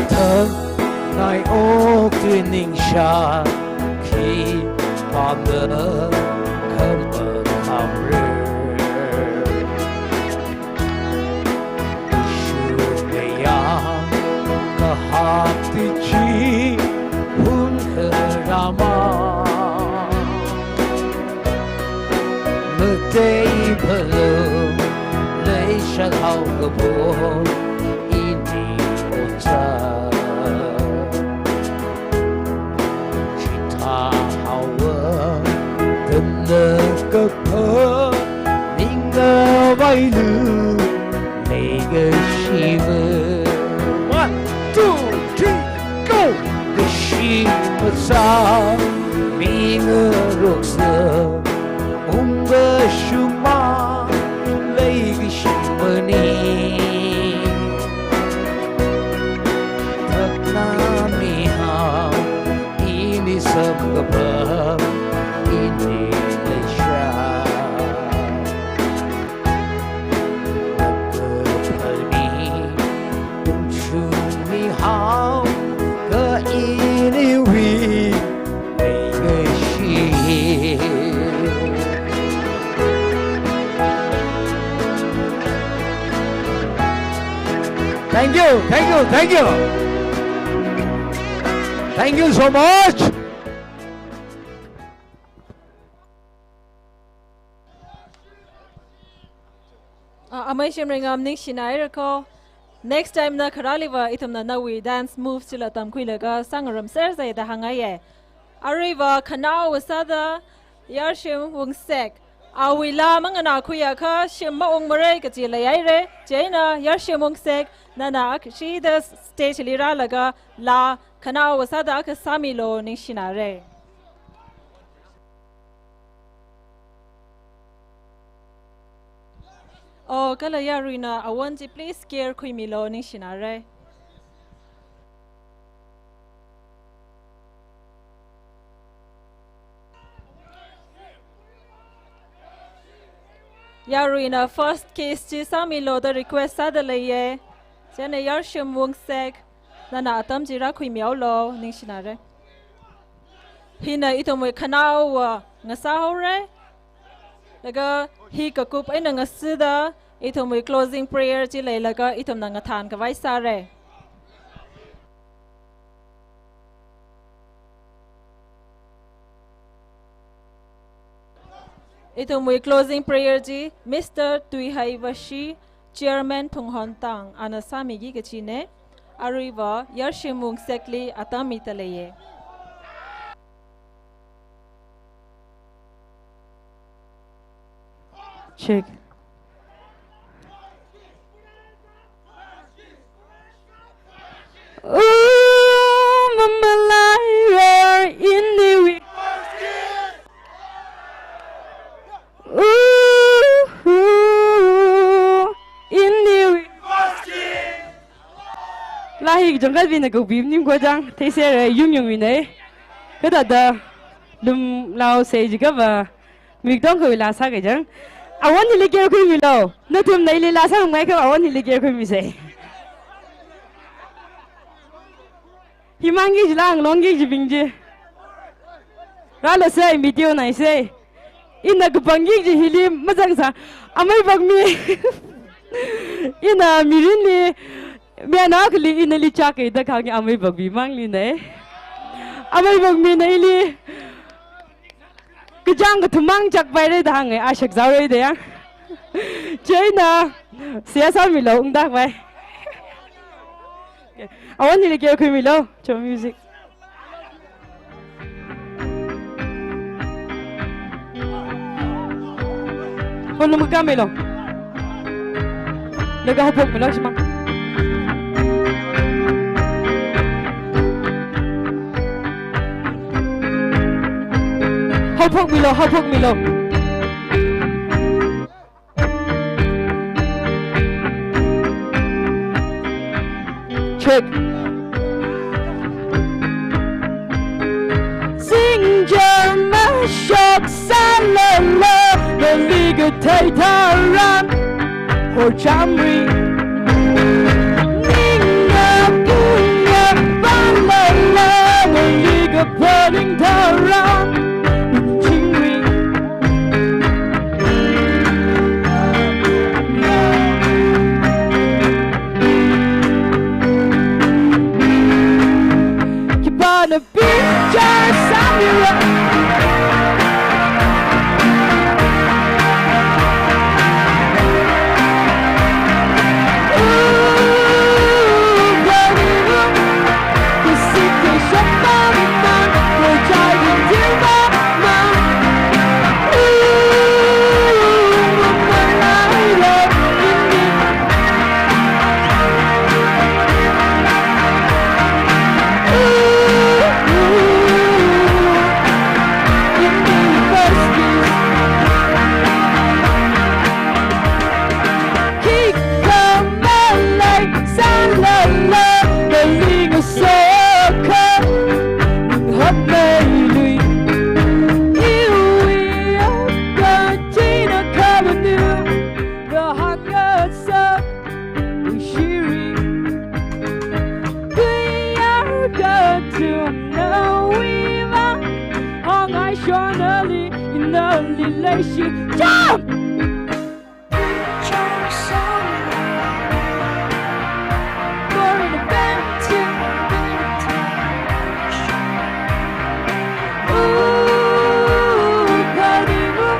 Thaknai oktui ningshā, khipāna khamakhamra. Shungayā kahak tichi hun kharāmā. Matei phalung leishat haokaphok ini otsak. Chithāhaowa tanda kaphā, ning ngavailu leikashiva. One, two, three, go! Kashi masā, mi ngaroksa, ungkashungmang leikashimani. Thank you, thank you, thank you. Thank you so much. Ah, amei Shimreingam ningshinaira ko. Next time na kharāliva ithumna nawui dance moves chila tamkhuilaga sāngarumsersa da hāngngaiya. Aruiva khanaowa sāda Yarshim Wungsek. Awui laa manganākhui akha shim maungmara kachi leihaira. Chieina Yarshim Wungsek, nana ak-, shida stage li rālaga laa khanaowa sāda akha sāmilu, ningshinara. Oh, kala yaruina awon chi please care khuimilu, ningshinara. Yaruina first case chi sāmilu da request sāda leiya. Chieina Yarshim Wungsek, nana atam chi rākhuimihaolu, ningshinara. Hina ithumwui khanaowa ngasāhaora. Laga hi kakup eina ngasida ithumwui closing prayer chi leilaga ithumna ngathānkhavai sāra. Ithumwui closing prayer chi Mister Tuihaivashi, Chairman Phunghontang, ana sāmiki kachina. Aruiva Yarshim Wungsekli atam mida leiya. Check. Ooh, mama lai, where in the wi-, ooh, ooh, in the wi-, laa hi kachangkhatbingna kapi maning ko chang, theisera, yung yung mina. Kathāda lumlaosa jiakha va, mikdong kawui laa sākajang. Awon hili care khuimilu. Nathumna ili laa sāngai kha awon hili care khuimisa. Himangki jila anglongki jibing ji. Rālu sai, video naisai. Ina kapangki ji hili mazangsa. Amei Bakmi. Ina mirinli, mi ana akhali inali chāka da kahāng amei Bakmi manglina. Amei Bakmina ili kachāng kathum mang chakpaira da hānga, a shakzaora da ya. Chieina, seihā sāmilu, ungda khavai. Awon hili care khuimilu, cho music. Volume kamilu. Laga haophokmilu shimang. Haophokmilu, haophokmilu. Check. Zingjam mashok sālala, nali kathei tharan, horchamri. Ningna punga pālala, nali kaphaning tharan, chingri. Khipāna picture sāmira. Shonali, inali leishi, jump! Born in a band to Ooh, kanimu,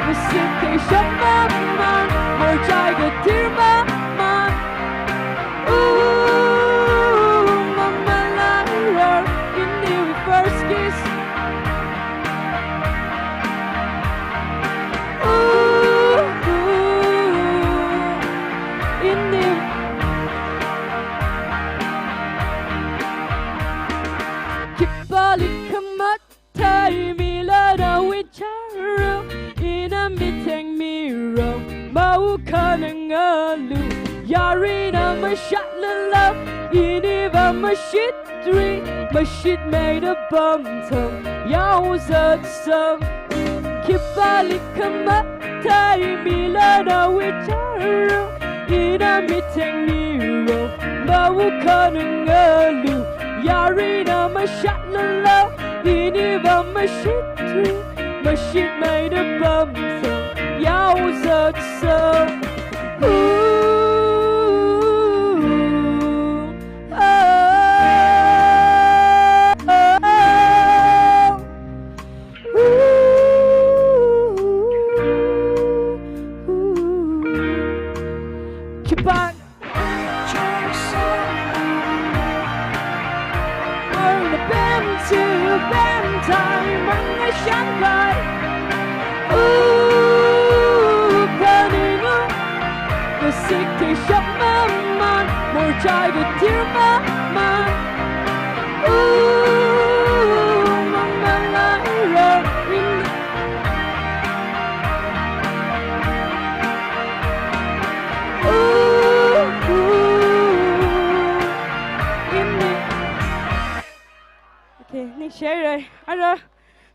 music ke shamaman, morchai ke tirmaman. Ooh, mama lairar, ini first kiss. Ooh, ooh, ini khipālikha matheimilana wicharu, ina mithengmiro, maukhanangalu, yarina mashatlala, iniva mashit three, mashitmeida pamthang yaozatsang. Khipālikha matheimilana wicharu, ina mithengmiro, maukhanangalu, yarina mashatlala, iniva mashit three, mashitmeida pamthang yaozatsang. Ooh. Ooh, mama lairar, in, ooh, ooh, in. Okay, ningshi haira. Ara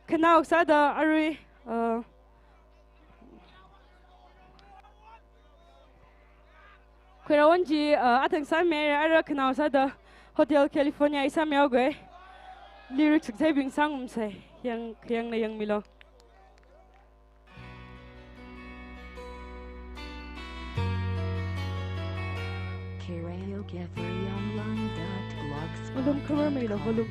khanao sāda arui, uh, Khuirawan chi, uh, athang sāmi haira, ara khanao sāda Hotel California i sāmihaoga. Lyrics kasābing sāngarumsa. Yang, yangna yangmilu. Volume kharar milu, volume.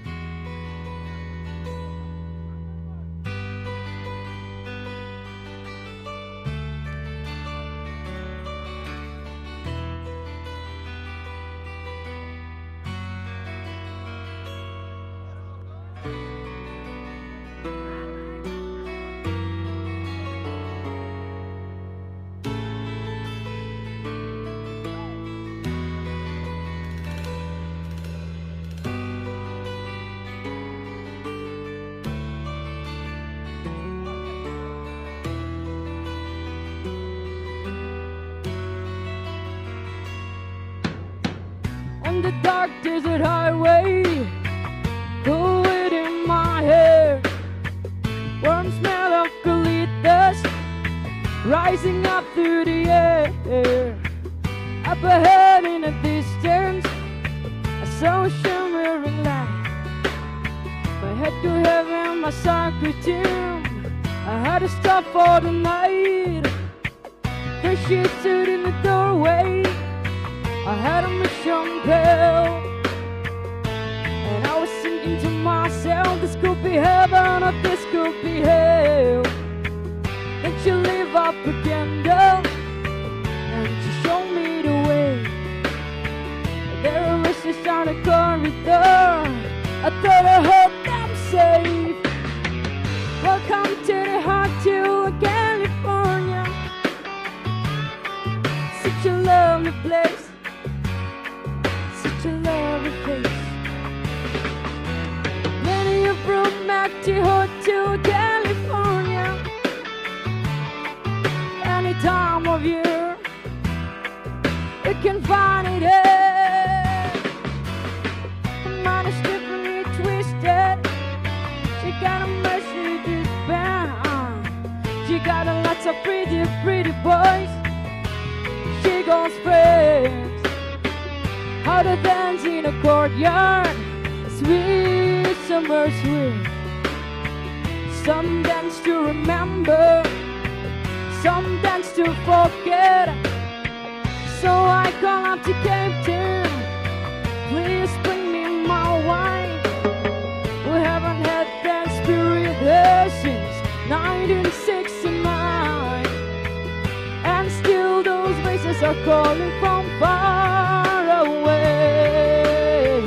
On the dark desert highway, cold wind in my hair, warm smell of colitas rising up through the air. Up ahead in the distance, I saw a shimmering light. My head to heaven, my side to dim. I had to stop for the night. Then she stood in the doorway. I had a mission bell. And I was thinking to myself, this could be heaven or this could be hell. Then she lit up a candle and she showed me the way. There were voices down the corridor. I thought I heard them say, "Welcome to the Hotel California." Such a lovely place. Such a lovely place. Plenty of room at the Hotel California. Any time of year, you can find it here. Mine is differently twisted. She got a Mercedes Benz. She got a lots of pretty, pretty boys. She got friends. How to dance in a courtyard. Sweet summer sweet. Some dance to remember, some dance to forget. So I call up to Captain, please bring me my wine. We haven't had that spirit there since nineteen sixty-nine. And still those voices are calling from far away.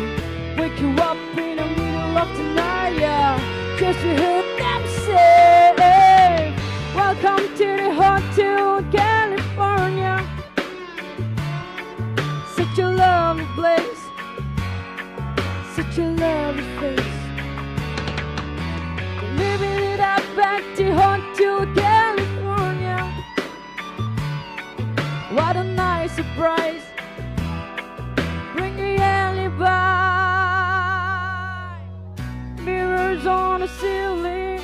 Wake you up in the middle of the night, yeah, just to hear them say, "Welcome to the Hotel California. Such a lovely place, such a lovely place. Living it up at the Hotel California. What a nice surprise. Bring the alibi." Mirrors on the ceilings,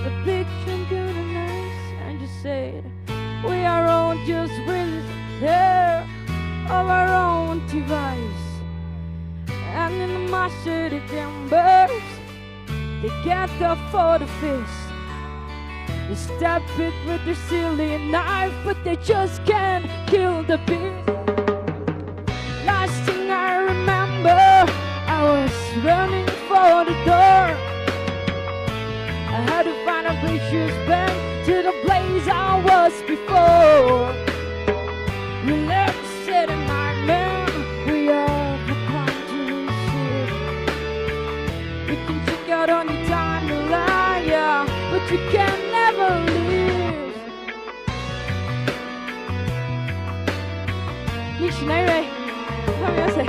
the picture good and nice, and you said, "We are all just witness here of our own demise." And in the master the chambers, they gather for the feast. They stab it with the silly knife, but they just can't kill the beast. Last thing I remember, I was running for the door. I had to find a vicious bend to the place I was before. Relax, said my man, we are the continent. You can check out on the timeline, yeah, but you can never leave. Ningshinaire. How do you say?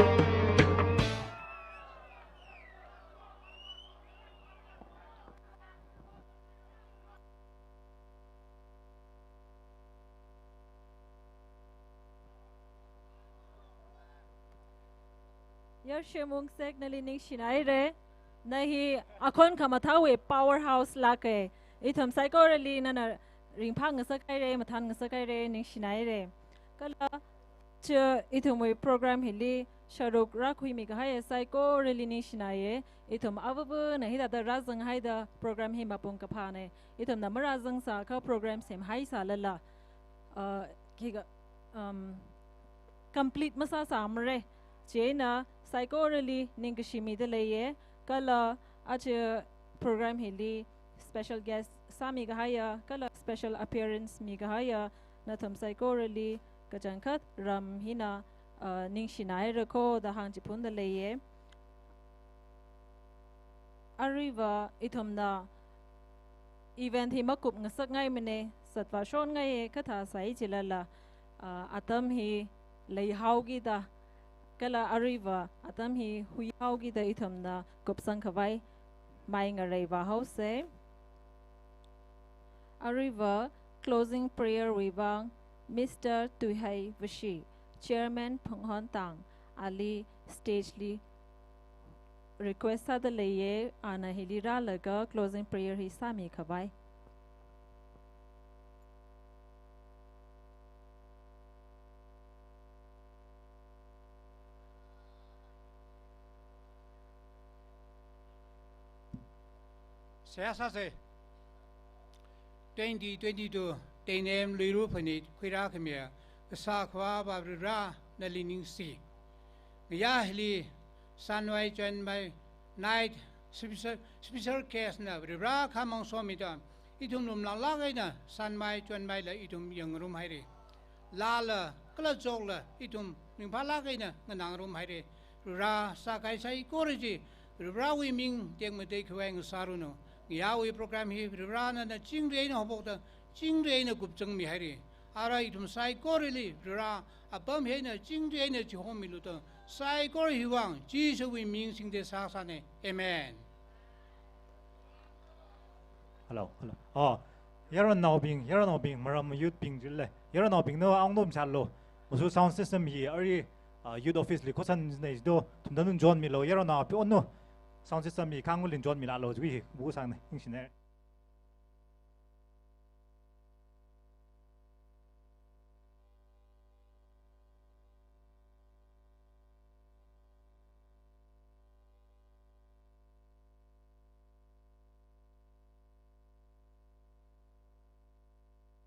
Yarshim Wungsek, nali ningshinaire. Na hi akhon khamathāwui powerhouse lāke. Ithum saikorali nana ringphāngasak haire, mathānngasak haire, ningshinaire. Kala chi ithumwui program hili sharuk rākhuimi kahai saikorali ningshinaiye. Ithum avāvana hithāda rāzanghaida program hi mapung kaphāne. Ithumna marāzangsākha program semhaisālala, uh, khikha, um, complete masāsāmare. Chieina saikorali ningkashi mida leiye. Kala aja program hili special guest sāmi kahaiya, kala special appearance mi kahaiya nathum saikorali kachangkhat ram hina, uh, ningshinairako da hāngchiphunda leiye. Aruiva ithumna event hi makupngasakngaimane, zatvāshonngaiye, kathā sāi chilala, ah, atam hi leihaokida, kala aruiva atam hi huihaokida ithumna kupsang khavai mai ngareivāhaose. Aruiva closing prayer wui vang Mister Tuihai Vashi, Chairman Phunghontang, ali stage li request sāda leiye, ana hili rālaga closing prayer hi sāmi khavai. Seihā sāse. Twenty twenty-two Teinem Luira phanit khuirākhamiya Kasā Akhava Varivara, nali ningshi. Ngayā hili Sanwai Chonmai night special, special guest na Varivara khamang somida, ithum lumlāklāk eina Sanwai Chonmaila ithum yangngarum haire. Laala kala chokla ithum ringphālāk eina nganāngarum haire. Varivara sākahai saikora chi Varivarawui ming tekmatei khavai ngasāranu. Ngayāwui program hi Varivara nana chingri eina haophokta, chingri eina kupchangmi haire. Ara ithum saikorali Varivara apam hi eina chingri eina chihomilu da saikora hiwui vang Jishuwui ming singda sāsāne. Amen. Hello, hello. Oh, yaronnaobing, yaronnaobing, maram youth bing jilei. Yaronnaobing, no, ang nom chalo. Musu sound system hi ari, ah, youth office li khosan nei do, thumda nung chonmilo, yaronnao pi onu. Sound system hi khangulin chonmilālo, jui hi, bu sang ne, ningshine.